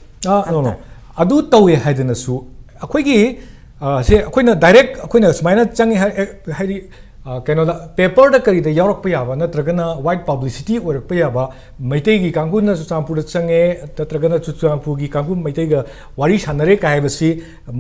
ꯑꯗꯨ ꯇꯧꯋꯦ ꯍꯥꯏꯗꯅꯁꯨ ꯑꯩꯈꯣꯏꯒꯤ ꯑ, ꯁꯦ ꯑꯩꯈꯣꯏꯅ ꯗꯥꯏꯔꯦꯛ ꯑꯩꯈꯣꯏꯅ ꯁꯨꯃꯥꯏꯅ ꯆꯪꯉꯦ ꯍꯥꯏ, ꯍꯥꯏꯗꯤ, ꯑ, ꯀꯩꯅꯣꯗ, ꯄꯦꯄꯔꯗ ꯀꯔꯤꯗ ꯌꯥꯎꯔꯛꯄ ꯌꯥꯕ ꯅꯠꯇ꯭ꯔꯒꯅ ꯋꯥꯏꯠ ꯄꯕ꯭ꯂꯤꯁꯤꯇꯤ ꯑꯣꯏꯔꯛꯄ ꯌꯥꯕ, ꯃꯩꯇꯩꯒꯤ ꯀꯥꯡꯕꯨꯅ ꯆꯨꯔꯆꯥꯟꯄꯨꯔꯗ ꯆꯪꯉꯦ ꯅꯠꯇ꯭ꯔꯒꯅ ꯆꯨꯔꯆꯥꯟꯄꯨꯔꯒꯤ ꯀꯥꯡꯕꯨ ꯃꯩꯇꯩꯒ ꯋꯥꯔꯤ ꯁꯥꯟꯅꯔꯦ ꯀꯥꯏ ꯍꯥꯏꯕꯁꯤ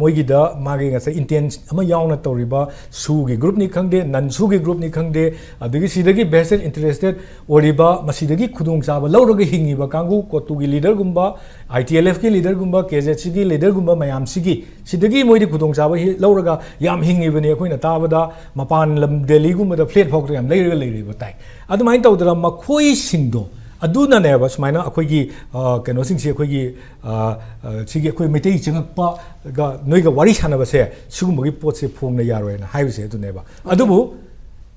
ꯃꯣꯏꯒꯤꯗ ꯃꯥꯒꯤ ꯉꯁꯥꯏ ꯏꯟꯇꯦꯟꯁ ꯑꯃ ꯌꯥꯎꯅ ꯇꯧꯔꯤꯕ ꯁꯨꯒꯤ ꯒ꯭ꯔꯨꯞꯅꯤ ꯈꯪꯗꯦ, ꯅꯟ ꯁꯨꯒꯤ ꯒ꯭ꯔꯨꯞꯅꯤ ꯈꯪꯗꯦ, ꯑꯗꯒꯤ ꯁꯤꯗꯒꯤ ꯚꯦꯁꯇꯦꯠ ꯏꯟꯇꯔꯦꯁꯇꯦꯠ ꯑꯣꯏꯔꯤꯕ, ꯃꯁꯤꯗꯒꯤ ꯈꯨꯗꯣꯡꯆꯥꯕ ꯂꯧꯔꯒ ꯍꯤꯡꯉꯤꯕ ꯀꯥꯡꯕꯨ, ꯀꯣꯇꯨꯒꯤ ꯂꯤꯗꯔꯒꯨꯝꯕ, ꯑꯥꯏ ꯇꯤ ꯑꯦꯜ ꯑꯦꯐꯀꯤ ꯂꯤꯗꯔꯒꯨꯝꯕ, ꯀꯦ ꯖꯦꯠ ꯁꯤꯒꯤ ꯂꯤꯗꯔꯒꯨꯝꯕ ꯃꯌꯥꯝꯁꯤꯒꯤ, ꯁꯤꯗꯒꯤ ꯃꯣꯏꯗꯤ ꯈꯨꯗꯣꯡꯆꯥꯕ ꯍꯤ-, ꯂꯧꯔꯒ ꯌꯥꯝ ꯍꯤꯡꯉꯤꯕꯅꯤ꯫ ꯑꯩꯈꯣꯏꯅ ꯇꯥꯕꯗ ꯃꯄꯥꯟ ꯂꯝ ꯗꯦꯜꯂꯤꯒꯨꯝꯕꯗ ꯐ꯭ꯂꯦꯠ ꯐꯥꯎꯗ ꯌꯥꯝ ꯂꯩꯔꯒ ꯂꯩꯔꯤꯕ ꯇꯥꯏ꯫ ꯑꯗꯨꯃꯥꯏꯅ ꯇꯧꯗꯅ ꯃꯈꯣꯏꯁꯤꯡꯗꯣ ꯑꯗꯨꯅꯅꯦꯕ ꯁꯨꯃꯥꯏꯅ ꯑꯩꯈꯣꯏꯒꯤ, ꯑ, ꯀꯩꯅꯣꯁꯤꯡꯁꯦ ꯑꯩꯈꯣꯏꯒꯤ, ꯑ, ꯑ, ꯁꯤꯒꯤ ꯑꯩꯈꯣꯏ ꯃꯩꯇꯩ ꯆꯪꯉꯛꯄꯒ ꯅꯣꯏꯒ ꯋꯥꯔꯤ ꯁꯥꯟꯅꯕꯁꯦ ꯁꯤꯒꯨꯝꯕꯒꯤ ꯄꯣꯠꯁꯦ ꯐꯣꯡꯅ ꯌꯥꯔꯣꯏꯅ ꯍꯥꯏꯔꯤꯁꯦ ꯑꯗꯨꯅꯦꯕ꯫ ꯑꯗꯨꯕꯨ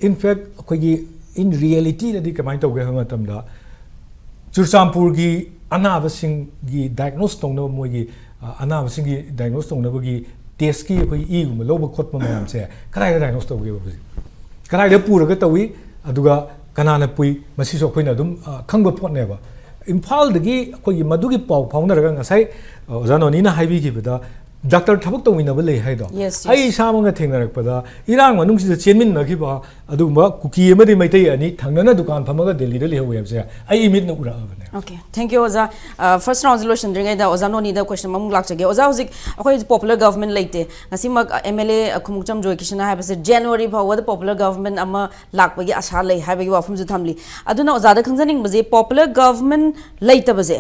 in fact ꯑꯩꯈꯣꯏꯒꯤ in realityꯗꯗꯤ ꯀꯃꯥꯏꯅ ꯇꯧꯒꯦ ꯍꯥꯏꯕ ꯃꯇꯝꯗ ꯆꯨꯔꯆꯥꯟꯄꯨꯔꯒꯤ ꯑꯅꯥꯕꯁꯤꯡꯒꯤ ꯗꯥꯏꯒꯅꯣꯁ ꯇꯧꯅꯕ ꯃꯣꯏꯒꯤ, ꯑ, ꯑꯅꯥꯕꯁꯤꯡꯒꯤ ꯗꯥꯏꯒꯅꯣꯁ ꯇꯧꯅꯕꯒꯤ ꯇꯦꯁꯀꯤ ꯑꯩꯈꯣꯏ ꯏꯒꯨꯝꯕ ꯂꯧꯕ ꯈꯣꯠꯄ ꯃꯌꯥꯝꯁꯦ ꯀꯗꯥꯏꯗ ꯗꯥꯏꯒꯅꯣꯁ ꯇꯧꯒꯦꯕ ꯍꯧꯖꯤꯛ? ꯀꯗꯥꯏꯗ ꯄꯨꯔꯒ ꯇꯧꯏ? ꯑꯗꯨꯒ ꯀꯅꯥꯅ ꯄꯨꯏ? ꯃꯁꯤꯁꯨ ꯑꯩꯈꯣꯏꯅ ꯑꯗꯨꯝ, ꯑ, ꯈꯪꯕ ꯄꯣꯠꯅꯦꯕ꯫ ꯏꯝꯐꯥꯜꯗꯒꯤ ꯑꯩꯈꯣꯏꯒꯤ ꯃꯗꯨꯒꯤ ꯄꯥꯎ ꯐꯥꯎꯅꯔꯒ ꯉꯁꯥꯏ, ꯑ, ꯑꯣꯖꯥ ꯅꯣꯅꯤꯅ ꯍꯥꯏꯕꯤꯈꯤꯕꯗ ꯗꯥꯛꯇꯔ ꯊꯕꯛ ꯇꯧꯃꯤꯟꯅꯕ ꯂꯩ ꯍꯥꯏꯗꯣ, Yes, yes. ꯑꯩ ꯏꯁꯥꯃꯛꯅ ꯊꯦꯡꯅꯔꯛꯄꯗ ꯏꯔꯥꯡ ꯃꯅꯨꯡꯁꯤꯗ ꯆꯦꯟꯃꯤꯟꯅꯈꯤꯕ ꯑꯗꯨꯒꯨꯝꯕ ꯀꯨꯀꯤ ꯑꯃꯗꯤ ꯃꯩꯇꯩ ꯑꯅꯤ ꯊꯪꯅꯅ ꯗꯨꯀꯥꯟ ꯐꯝꯃꯒ ꯗꯦꯜꯂꯤꯗ ꯂꯩꯍꯧꯋꯦ ꯍꯥꯏꯕꯁꯦ ꯑꯩ ꯏꯃꯤꯠꯅ ꯎꯔꯛꯑꯕꯅꯦ꯫ Okay, thank you ꯑꯣꯖꯥ꯫ First roundꯁꯦ ꯂꯣꯏꯁꯤꯟꯗ꯭ꯔꯤꯉꯩꯗ ꯑꯣꯖꯥ ꯅꯣꯅꯤꯗ question ꯑꯃꯃꯨꯛ ꯂꯥꯛꯆꯒꯦ꯫ ꯑꯣꯖꯥ, ꯍꯧꯖꯤꯛ ꯑꯩꯈꯣꯏ popular government ꯂꯩꯇꯦ, ꯉꯁꯤꯃꯛ ꯑꯦꯝ ꯑꯦꯜ ꯑꯦ ꯈꯨꯃꯨꯛꯆꯝ ꯖꯣꯏꯀꯤꯁꯟꯅ ꯍꯥꯏꯕꯁꯦ January ꯐꯥꯎꯕꯗ popular government ꯑꯃ ꯂꯥꯛꯄꯒꯤ ꯑꯁꯥ ꯂꯩ ꯍꯥꯏꯕꯒꯤ ꯋꯥꯐꯝꯁꯨ ꯊꯝꯂꯤ꯫ ꯑꯗꯨꯅ ꯑꯣꯖꯥꯗ ꯈꯪꯖꯅꯤꯡꯕꯁꯦ, popular government ꯂꯩꯇꯕꯁꯦ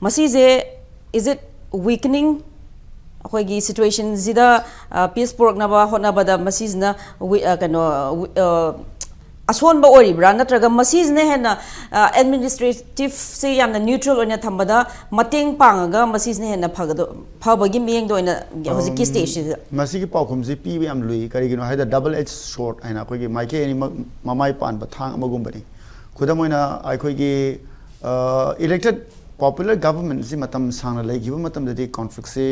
ꯃꯁꯤꯁꯦ, is it weakening? ꯑꯩꯈꯣꯏꯒꯤ situationꯁꯤꯗ peace ꯄꯨꯔꯛꯅꯕ ꯍꯣꯠꯅꯕꯗ ꯃꯁꯤꯁꯤꯅ ꯋꯤ-, ꯑ, ꯀꯩꯅꯣ, ꯋꯤ-, ꯑ, ꯑꯁꯣꯟꯕ ꯑꯣꯏꯔꯤꯕ꯭ꯔꯥ, ꯅꯠꯇ꯭ꯔꯒ ꯃꯁꯤꯁꯤꯅ ꯍꯦꯟꯅ, ꯑ, administrativeꯁꯦ ꯌꯥꯝꯅ neutral ꯑꯣꯏꯅ ꯊꯝꯕꯗ ꯃꯇꯦꯡ ꯄꯥꯡꯉꯒ ꯃꯁꯤꯁꯤꯅ ꯍꯦꯟꯅ ꯐꯒꯗ-, ꯐꯕꯒꯤ ꯃꯤꯠꯌꯦꯡꯗ ꯑꯣꯏꯅ ꯍꯧꯖꯤꯛꯀꯤ stageꯁꯤꯗ? ꯃꯁꯤꯒꯤ ꯄꯥꯎꯈꯨꯝꯁꯤ ꯄꯤꯕ ꯌꯥꯝ ꯂꯨꯏ꯫ ꯀꯔꯤꯒꯤꯅꯣ ꯍꯥꯏꯗ, double edge sword ꯍꯥꯏꯅ ꯑꯩꯈꯣꯏꯒꯤ ꯃꯥꯏꯀꯩ ꯑꯅꯤꯃꯛ ꯃꯃꯥꯏ ꯄꯥꯟꯕ ꯊꯥꯡ ꯑꯃꯒꯨꯝꯕꯅꯤ꯫ ꯈꯨꯗꯝ ꯑꯣꯏꯅ, ꯑꯩꯈꯣꯏꯒꯤ, ꯑ, elected popular governmentꯁꯤ ꯃꯇꯝ ꯁꯥꯡꯅ ꯂꯩꯈꯤꯕ ꯃꯇꯝꯗꯗꯤ conflictꯁꯤ,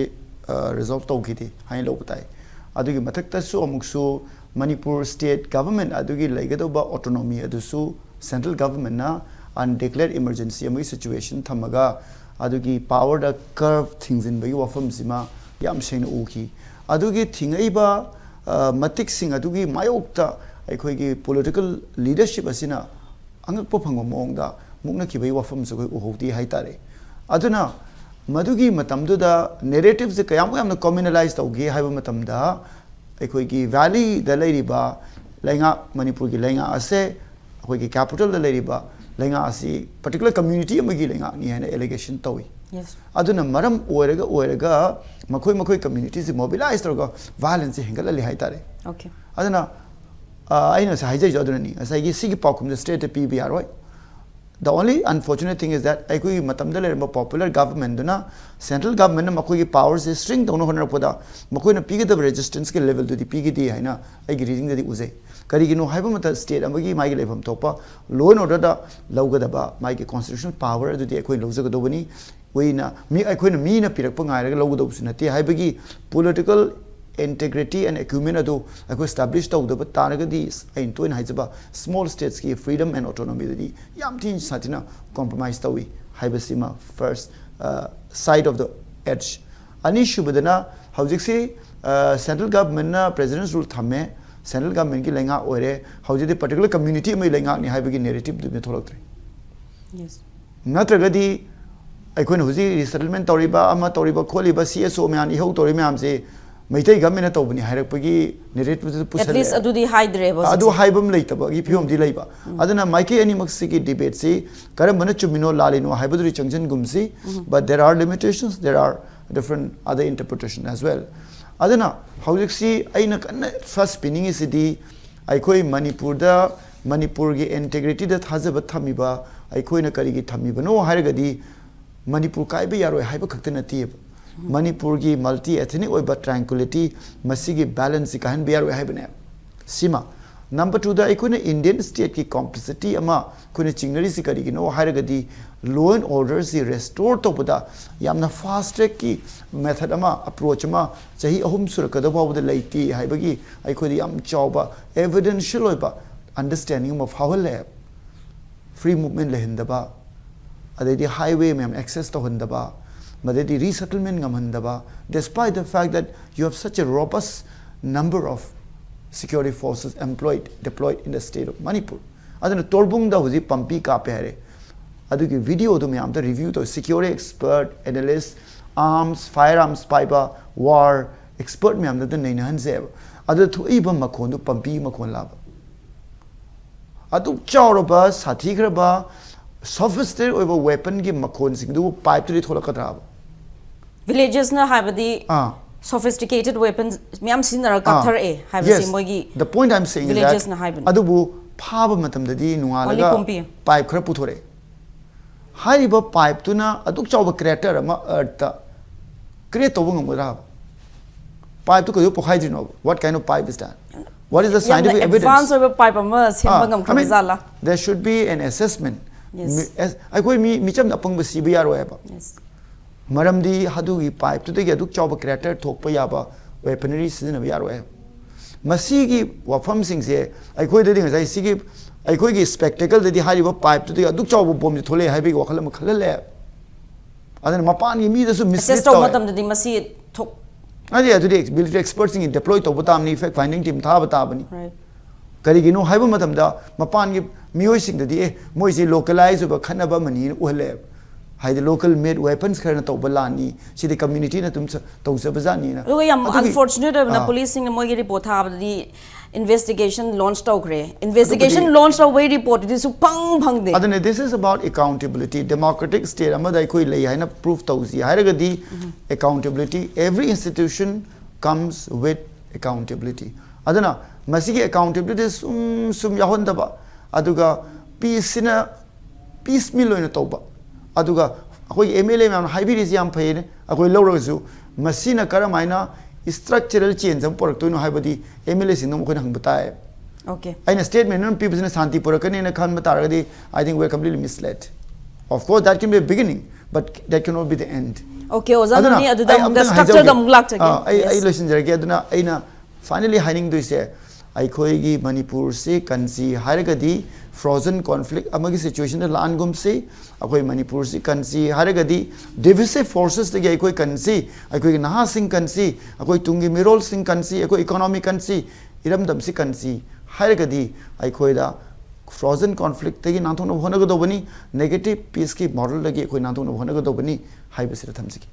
ꯑ, resolve ꯇꯧꯈꯤꯗꯦ ꯍꯥꯏꯅ ꯂꯧꯕ ꯇꯥꯏ꯫ ꯑꯗꯨꯒꯤ ꯃꯊꯛꯇꯁꯨ ꯑꯃꯨꯛꯁꯨ ꯃꯅꯤꯄꯨꯔ state government ꯑꯗꯨꯒꯤ ꯂꯩꯒꯗꯧꯕ autonomy ꯑꯗꯨꯁꯨ central governmentꯅ undeclared emergency ꯑꯃꯒꯤ situation ꯊꯝꯃꯒ ꯑꯗꯨꯒꯤ powerꯗ curve ꯊꯤꯡꯖꯤꯟꯕꯒꯤ ꯋꯥꯐꯝꯁꯤꯃ ꯌꯥꯝ ꯁꯦꯡꯅ ꯎꯈꯤ꯫ ꯑꯗꯨꯒꯤ ꯊꯤꯡꯉꯛꯏꯕ ꯃꯇꯤꯛꯁꯤꯡ ꯑꯗꯨꯒꯤ ꯃꯥꯌꯣꯛꯇ ꯑꯩꯈꯣꯏꯒꯤ ꯄꯣꯂꯤꯇꯤꯀꯦꯜ ꯂꯤꯗꯔꯁꯤꯞ ꯑꯁꯤꯅ ꯑꯉꯛꯄ ꯐꯪꯕ ꯃꯑꯣꯡꯗ ꯃꯨꯛꯅꯈꯤꯕꯒꯤ ꯋꯥꯐꯝꯁꯨ ꯑꯩꯈꯣꯏ ꯎꯍꯧꯗꯦ ꯍꯥꯏꯇꯥꯔꯦ꯫ ꯑꯗꯨꯅ ꯃꯗꯨꯒꯤ ꯃꯇꯝꯗꯨꯗ ꯅꯦꯔꯦꯇꯤꯞꯁꯦ ꯀꯌꯥꯃꯨꯛ ꯌꯥꯝꯅ ꯀꯣꯃ꯭ꯌꯨꯅꯦꯂꯥꯏꯁ ꯇꯧꯒꯦ ꯍꯥꯏꯕ ꯃꯇꯝꯗ, ꯑꯩꯈꯣꯏꯒꯤ ꯚꯦꯂꯤꯗ ꯂꯩꯔꯤꯕ ꯂꯩꯉꯥꯛ, ꯃꯅꯤꯄꯨꯔꯒꯤ ꯂꯩꯉꯥꯛ ꯑꯁꯦ, ꯑꯩꯈꯣꯏꯒꯤ ꯀꯦꯄꯤꯇꯦꯜꯗ ꯂꯩꯔꯤꯕ ꯂꯩꯉꯥꯛ ꯑꯁꯤ ꯄꯔꯇꯤꯀꯨꯂꯔ ꯀꯝꯃ꯭ꯌꯨꯅꯤꯇꯤ ꯑꯃꯒꯤ ꯂꯩꯉꯥꯛꯅꯤ ꯍꯥꯏꯅ ꯑꯦꯂꯤꯒꯦꯁꯟ ꯇꯧꯏ꯫ Yes. ꯑꯗꯨꯅ ꯃꯔꯝ ꯑꯣꯏꯔꯒ ꯑꯣꯏꯔꯒ ꯃꯈꯣꯏ ꯃꯈꯣꯏ ꯀꯝꯃ꯭ꯌꯨꯅꯤꯇꯤꯁꯤ ꯃꯣꯕꯤꯂꯥꯏꯁ ꯇꯧꯔꯒ ꯚꯥꯏꯂꯦꯟꯁꯁꯦ ꯍꯦꯟꯒꯠꯍꯜꯂꯤ ꯍꯥꯏꯇꯥꯔꯦ꯫ Okay. ꯑꯗꯨꯅ ꯑ, ꯑꯩꯅ ꯉꯁꯥꯏ ꯍꯥꯏꯖꯔꯤꯁꯨ ꯑꯗꯨꯅꯅꯤ, ꯉꯁꯥꯏꯒꯤ ꯁꯤꯒꯤ ꯄꯥꯎꯈꯨꯝꯁꯦ ꯁ꯭ꯇꯦꯠꯇ ꯄꯤꯕ ꯌꯥꯔꯣꯏ꯫ The only unfortunate thing is that ꯑꯩꯈꯣꯏꯒꯤ ꯃꯇꯝꯗ ꯂꯩꯔꯝꯕ ꯄꯣꯄꯨꯂꯔ ꯒꯚꯔꯟꯃꯦꯟꯗꯨꯅ ꯁꯦꯟꯇ꯭ꯔꯦꯜ ꯒꯚꯔꯟꯃꯦꯟꯅ ꯃꯈꯣꯏꯒꯤ ꯄꯥꯋꯔꯁꯦ ꯁ꯭ꯔꯤꯡ ꯇꯧꯅ ꯍꯣꯠꯅꯔꯛꯄꯗ ꯃꯈꯣꯏꯅ ꯄꯤꯒꯗꯕ ꯔꯦꯖꯤꯁꯇꯦꯟꯁꯀꯤ ꯂꯦꯚꯦꯜꯗꯨꯗꯤ ꯄꯤꯈꯤꯗꯦ ꯍꯥꯏꯅ ꯑꯩꯒꯤ ꯔꯤꯗꯤꯡꯗꯗꯤ ꯎꯖꯩ꯫ ꯀꯔꯤꯒꯤꯅꯣ ꯍꯥꯏꯕ ꯃꯇꯝꯗ ꯁ꯭ꯇꯦꯠ ꯑꯃꯒꯤ ꯃꯥꯒꯤ ꯂꯩꯐꯝ ꯊꯣꯛꯄ ꯂꯣ ꯑꯦꯟ ꯑꯣꯔꯗꯔꯗ ꯂꯧꯒꯗꯕ ꯃꯥꯒꯤ ꯀꯣꯟꯁꯇꯤꯇ꯭ꯌꯨꯁꯅꯦꯜ ꯄꯥꯋꯔ ꯑꯗꯨꯗꯤ ꯑꯩꯈꯣꯏꯅ ꯂꯧꯖꯒꯗꯧꯕꯅꯤ꯫ ꯑꯩꯈꯣꯏꯅ ꯃꯤ, ꯑꯩꯈꯣꯏꯅ ꯃꯤꯅ ꯄꯤꯔꯛꯄ ꯉꯥꯏꯔꯒ ꯂꯧꯒꯗꯧꯕꯁꯨ ꯅꯠꯇꯦ ꯍꯥꯏꯕꯒꯤ political integrity and acumen ꯑꯗꯨ ꯑꯩꯈꯣꯏ establish ꯇꯧꯗꯕ ꯇꯥꯔꯒꯗꯤ, ꯑꯩꯅ ꯇꯣꯏꯅ ꯍꯥꯏꯖꯕ small states ꯀꯤ freedom and autonomy ꯗꯗꯤ ꯌꯥꯝ ꯊꯤꯅ ꯁꯥꯊꯤꯅ compromise ꯇꯧꯏ ꯍꯥꯏꯕꯁꯤꯃ first side of the edge꯫ ꯑꯅꯤꯁꯨꯕꯗꯅ ꯍꯧꯖꯤꯛꯁꯤ ꯁꯦꯟꯇ꯭ꯔꯦꯜ ꯒꯚꯔꯟꯃꯦꯟꯅ ꯄ꯭ꯔꯦꯁꯤꯗꯦꯟꯁ ꯔꯨꯜ ꯊꯝꯃꯦ, ꯁꯦꯟꯇ꯭ꯔꯦꯜ ꯒꯚꯔꯟꯃꯦꯟꯒꯤ ꯂꯩꯉꯥꯛ ꯑꯣꯏꯔꯦ, ꯍꯧꯖꯤꯛꯇꯤ ꯄꯔꯇꯤꯀꯨꯂꯔ ꯀꯝꯃ꯭ꯌꯨꯅꯤꯇꯤ ꯑꯃꯒꯤ ꯂꯩꯉꯥꯛꯅꯤ ꯍꯥꯏꯕꯒꯤ ꯅꯦꯔꯦꯇꯤꯞꯇꯨ ꯊꯣꯛꯂꯛꯇ꯭ꯔꯦ꯫ Yes. ꯅꯠꯇ꯭ꯔꯒꯗꯤ ꯑꯩꯈꯣꯏꯅ ꯍꯧꯖꯤꯛ ꯔꯤꯁꯦꯇꯜꯃꯦꯟ ꯇꯧꯔꯤꯕ, ꯑꯃ ꯇꯧꯔꯤꯕ ꯈꯣꯠꯂꯤꯕ, ꯁꯤ ꯑꯦꯁ ꯑꯣ ꯃꯌꯥꯝ, ꯏꯍꯧ ꯇꯧꯔꯤꯕ ꯃꯌꯥꯝꯁꯦ ꯃꯩꯇꯩ ꯒꯚꯔꯟꯃꯦꯟꯅ ꯇꯧꯕꯅꯤ ꯍꯥꯏꯔꯛꯄꯒꯤ ꯅꯦꯔꯦꯇꯤꯞꯇꯨ At least ꯄꯨꯁꯜꯂꯛꯑꯦ꯫ ꯑꯗꯨꯗꯤ ꯍꯥꯏꯗ꯭ꯔꯦꯕ ꯑꯗꯨ ꯍꯧꯖꯤꯛꯁꯦ꯫ ꯃꯗꯩꯗꯤ resettlement ꯉꯝꯍꯟꯗꯕ, despite the fact that you have such a robust number of security forces employed, deployed in the state of Manipur. ꯑꯗꯨꯅ ꯇꯣꯔꯕꯨꯡꯗ ꯍꯧꯖꯤꯛ ꯄꯝꯄꯤ ꯀꯥꯞꯄꯦ ꯍꯥꯏꯔꯦ, ꯑꯗꯨꯒꯤ videoꯗꯨ ꯃꯌꯥꯝꯗ review ꯇꯧ, security expert, analyst, arms, firearms ꯄꯥꯏꯕ, war expert ꯃꯌꯥꯝꯗꯨꯗ ꯅꯩꯅꯍꯟꯁꯦꯕ꯫ ꯑꯗꯨꯗ ꯊꯣꯛꯏꯕ ꯃꯈꯣꯟꯗꯨ ꯄꯝꯄꯤ ꯃꯈꯣꯟ ꯂꯥꯕ? ꯑꯗꯨꯛ ꯆꯥꯎꯔꯕ, ꯁꯥꯊꯤꯈ꯭ꯔꯕ, sophisticated ꯑꯣꯏꯕ weaponꯒꯤ ꯃꯈꯣꯟꯁꯤꯡꯗꯨꯕꯨ pipeꯇꯨꯗꯤ ꯊꯣꯛꯂꯛꯀꯗ꯭ꯔꯥꯕ? Villagersꯅ ꯍꯥꯏꯕꯗꯤ ꯑꯥ sophisticated weapons ꯃꯌꯥꯝ ꯁꯤꯖꯤꯟꯅꯔꯒ ꯀꯥꯞꯊꯔꯛꯑꯦ ꯍꯥꯏꯕꯁꯤ Yes. ꯃꯣꯏꯒꯤ The point I'm saying is that villagersꯅ ꯍꯥꯏꯕꯅꯤ꯫ ꯑꯗꯨꯕꯨ ꯐꯥꯕ ꯃꯇꯝꯗꯗꯤ ꯅꯣꯡꯉꯥꯜꯂꯒ Only ꯄꯝꯄꯤ꯫ Pipe ꯈꯔ ꯄꯨꯊꯣꯔꯛꯑꯦ꯫ ꯍꯥꯏꯔꯤꯕ pipeꯇꯨꯅ ꯑꯗꯨꯛ ꯆꯥꯎꯕ crater ꯑꯃ earthꯇ create ꯇꯧꯕ ꯉꯝꯒꯗ꯭ꯔꯥꯕ? Pipeꯇꯨ ꯀꯩꯗꯧ ꯄꯣꯈꯥꯏꯗ꯭ꯔꯤꯅꯣꯕ? What kind of pipe is that? What is the ꯌꯥꯝꯅ scientific advance evidence? ꯑꯣꯏꯕ pipe ꯑꯃ ꯁꯦꯝꯕ Ah, I mean, ꯉꯝꯈ꯭ꯔꯕ ꯖꯥꯠꯂꯥ? There should be an assessment. Yes. Me- as- ꯑꯩꯈꯣꯏ ꯃꯤ ꯃꯤꯆꯝꯅ ꯑꯄꯪꯕ ꯁꯤꯕ ꯌꯥꯔꯣꯏ ꯍꯥꯏꯕ꯫ Yes. ꯃꯔꯝꯗꯤ ꯑꯗꯨꯒꯤ pipeꯇꯨꯗꯒꯤ ꯑꯗꯨꯛ ꯆꯥꯎꯕ crater ꯊꯣꯛꯄ ꯌꯥꯕ weaponry ꯁꯤꯖꯤꯟꯅꯕ ꯌꯥꯔꯣꯏ ꯍꯥꯏꯕ꯫ ꯃꯁꯤꯒꯤ ꯋꯥꯐꯝꯁꯤꯡꯁꯦ ꯑꯩꯈꯣꯏꯗꯗꯤ ꯉꯁꯥꯏ ꯁꯤꯒꯤ ꯑꯩꯈꯣꯏꯒꯤ spectacleꯗꯗꯤ ꯍꯥꯏꯔꯤꯕ pipeꯇꯨꯗꯒꯤ ꯑꯗꯨꯛ ꯆꯥꯎꯕ bombꯁꯦ ꯊꯣꯛꯂꯛꯑꯦ ꯍꯥꯏꯕꯒꯤ ꯋꯥꯈꯜ ꯑꯃ ꯈꯜꯍꯜꯂꯦ꯫ ꯑꯗꯨꯅ ꯃꯄꯥꯟꯒꯤ ꯃꯤꯗꯁꯨ mislead Assess ꯇꯧꯕ ꯇꯧꯋꯦ꯫ ꯃꯇꯝꯗꯗꯤ ꯃꯁꯤ ꯊꯣꯛ ꯑꯗꯨꯗꯤ ꯑꯗꯨꯗꯤ military expertꯁꯤꯡꯒꯤ deploy ꯇꯧꯕ ꯇꯥꯕꯅꯤ, fact finding team ꯊꯥꯕ ꯇꯥꯕꯅꯤ꯫ Right. ꯀꯔꯤꯒꯤꯅꯣ ꯍꯥꯏꯕ ꯃꯇꯝꯗ ꯃꯄꯥꯟꯒꯤ ꯃꯤꯑꯣꯏꯁꯤꯡꯗꯗꯤ ꯑꯦ ꯃꯣꯏꯁꯤ localize ꯑꯣꯏꯕ ꯈꯠꯅꯕ ꯑꯃꯅꯤꯅ ꯎꯍꯜꯂꯦꯕ꯫ ꯍꯥꯏꯗꯤ local made weapons ꯈꯔꯅ ꯇꯧꯕ ꯂꯥꯟꯅꯤ, ꯁꯤꯗꯤ communityꯅ ꯑꯗꯨꯝ ꯁ- ꯇꯧꯖꯕ ꯖꯥꯠꯅꯤꯅ꯫ ꯑꯗꯨꯒ ꯌꯥꯝ ꯑꯗꯨꯒꯤ- unfortunate ꯑꯣꯏꯕꯅ ꯑꯥ꯫ policeꯁꯤꯡꯅ ꯃꯣꯏꯒꯤ report ꯊꯥꯕꯗꯗꯤ investigation launch ꯇꯧꯈ꯭ꯔꯦ꯫ Investigation ꯑꯗꯨꯕꯨꯗꯤ- launch ꯇꯧꯕꯒꯤ reportꯇꯨꯗꯤ ꯁꯨꯛꯐꯪ ꯐꯪꯗꯦ꯫ ꯑꯗꯨꯅ this is about accountability. Democratic state ꯑꯃꯗ ꯑꯩꯈꯣꯏ ꯂꯩ ꯍꯥꯏꯅ prove ꯇꯧꯁꯤ ꯍꯥꯏꯔꯒꯗꯤ accountability, every institution comes with accountability. ꯑꯗꯨꯅ ꯃꯁꯤꯒꯤ accountability ꯁꯨꯝ ꯁꯨꯝ ꯌꯥꯎꯍꯟꯗꯕ, ꯑꯗꯨꯒ peaceꯁꯤꯅ piecemeal ꯑꯣꯏꯅ ꯇꯧꯕ, ꯑꯗꯨꯒ ꯑꯩꯈꯣꯏꯒꯤ MLA ꯃꯌꯥꯝꯅ ꯍꯥꯏꯕꯤꯔꯤꯁꯤ ꯌꯥꯝ ꯐꯩꯅꯦ, ꯑꯩꯈꯣꯏ ꯂꯧꯔꯒꯁꯨ ꯃꯁꯤꯅ ꯀꯔꯝꯍꯥꯏꯅ structural change ꯑꯃ ꯄꯨꯔꯛꯇꯣꯏꯅꯣ ꯍꯥꯏꯕꯗꯤ MLAꯁꯤꯡꯗ ꯑꯩꯈꯣꯏꯅ ꯍꯪꯕ ꯇꯥꯏ꯫ Okay. ꯑꯩꯅ statement ꯑꯃ ꯄꯤꯕꯁꯤꯅ ꯁꯥꯟꯇꯤ ꯄꯨꯔꯛꯀꯅꯤꯅ ꯈꯟꯕ ꯇꯥꯔꯒꯗꯤ I think we are completely misled. Of course that can be a beginning, but that cannot be the end. Okay, ꯑꯣꯖꯥ ꯑꯗꯨꯅ ꯅꯣꯅꯤ, ꯑꯗꯨꯗ ꯑꯩ ꯑꯃꯨꯛꯇ ꯑꯝꯇꯪ structureꯗ ꯍꯥꯏꯖꯍꯧꯒꯦ꯫ ꯑꯃꯨꯛ ꯂꯥꯛꯆꯒꯦ꯫ ꯑꯥ, ꯑꯩ ꯑꯩ Yes. ꯂꯣꯏꯁꯤꯟꯖꯔꯒꯦ꯫ ꯑꯗꯨꯅ ꯑꯩꯅ finally ꯍꯥꯏꯅꯤꯡꯗꯣꯏꯁꯦ, ꯑꯩꯈꯣꯏꯒꯤ ꯃꯅꯤꯄꯨꯔꯁꯤ ꯀꯟꯁꯤ ꯍꯥꯏꯔꯒꯗꯤ frozen conflict ꯑꯃꯒꯤ situationꯗ ꯂꯥꯟꯒꯨꯝꯁꯤ꯫ ꯑꯩꯈꯣꯏ ꯃꯅꯤꯄꯨꯔꯁꯤ ꯀꯟꯁꯤ ꯍꯥꯏꯔꯒꯗꯤ divisive forcesꯇꯒꯤ ꯑꯩꯈꯣꯏ ꯀꯟꯁꯤ, ꯑꯩꯈꯣꯏꯒꯤ ꯅꯍꯥꯁꯤꯡ ꯀꯟꯁꯤ, ꯑꯩꯈꯣꯏ ꯇꯨꯡꯒꯤ ꯃꯤꯔꯣꯜꯁꯤꯡ ꯀꯟꯁꯤ, ꯑꯩꯈꯣꯏ economy ꯀꯟꯁꯤ, ꯏꯔꯝꯗꯝꯁꯤ ꯀꯟꯁꯤ ꯍꯥꯏꯔꯒꯗꯤ ꯑꯩꯈꯣꯏꯗ frozen conflictꯇꯒꯤ ꯅꯥꯟꯊꯣꯛꯅꯕ ꯍꯣꯠꯅꯒꯗꯧꯕꯅꯤ, negative peaceꯀꯤ modelꯗꯒꯤ ꯑꯩꯈꯣꯏ ꯅꯥꯟꯊꯣꯛꯅꯕ ꯍꯣꯠꯅꯒꯗꯧꯕꯅꯤ ꯍꯥꯏꯕꯁꯤꯗ ꯊꯝꯖꯒꯦ꯫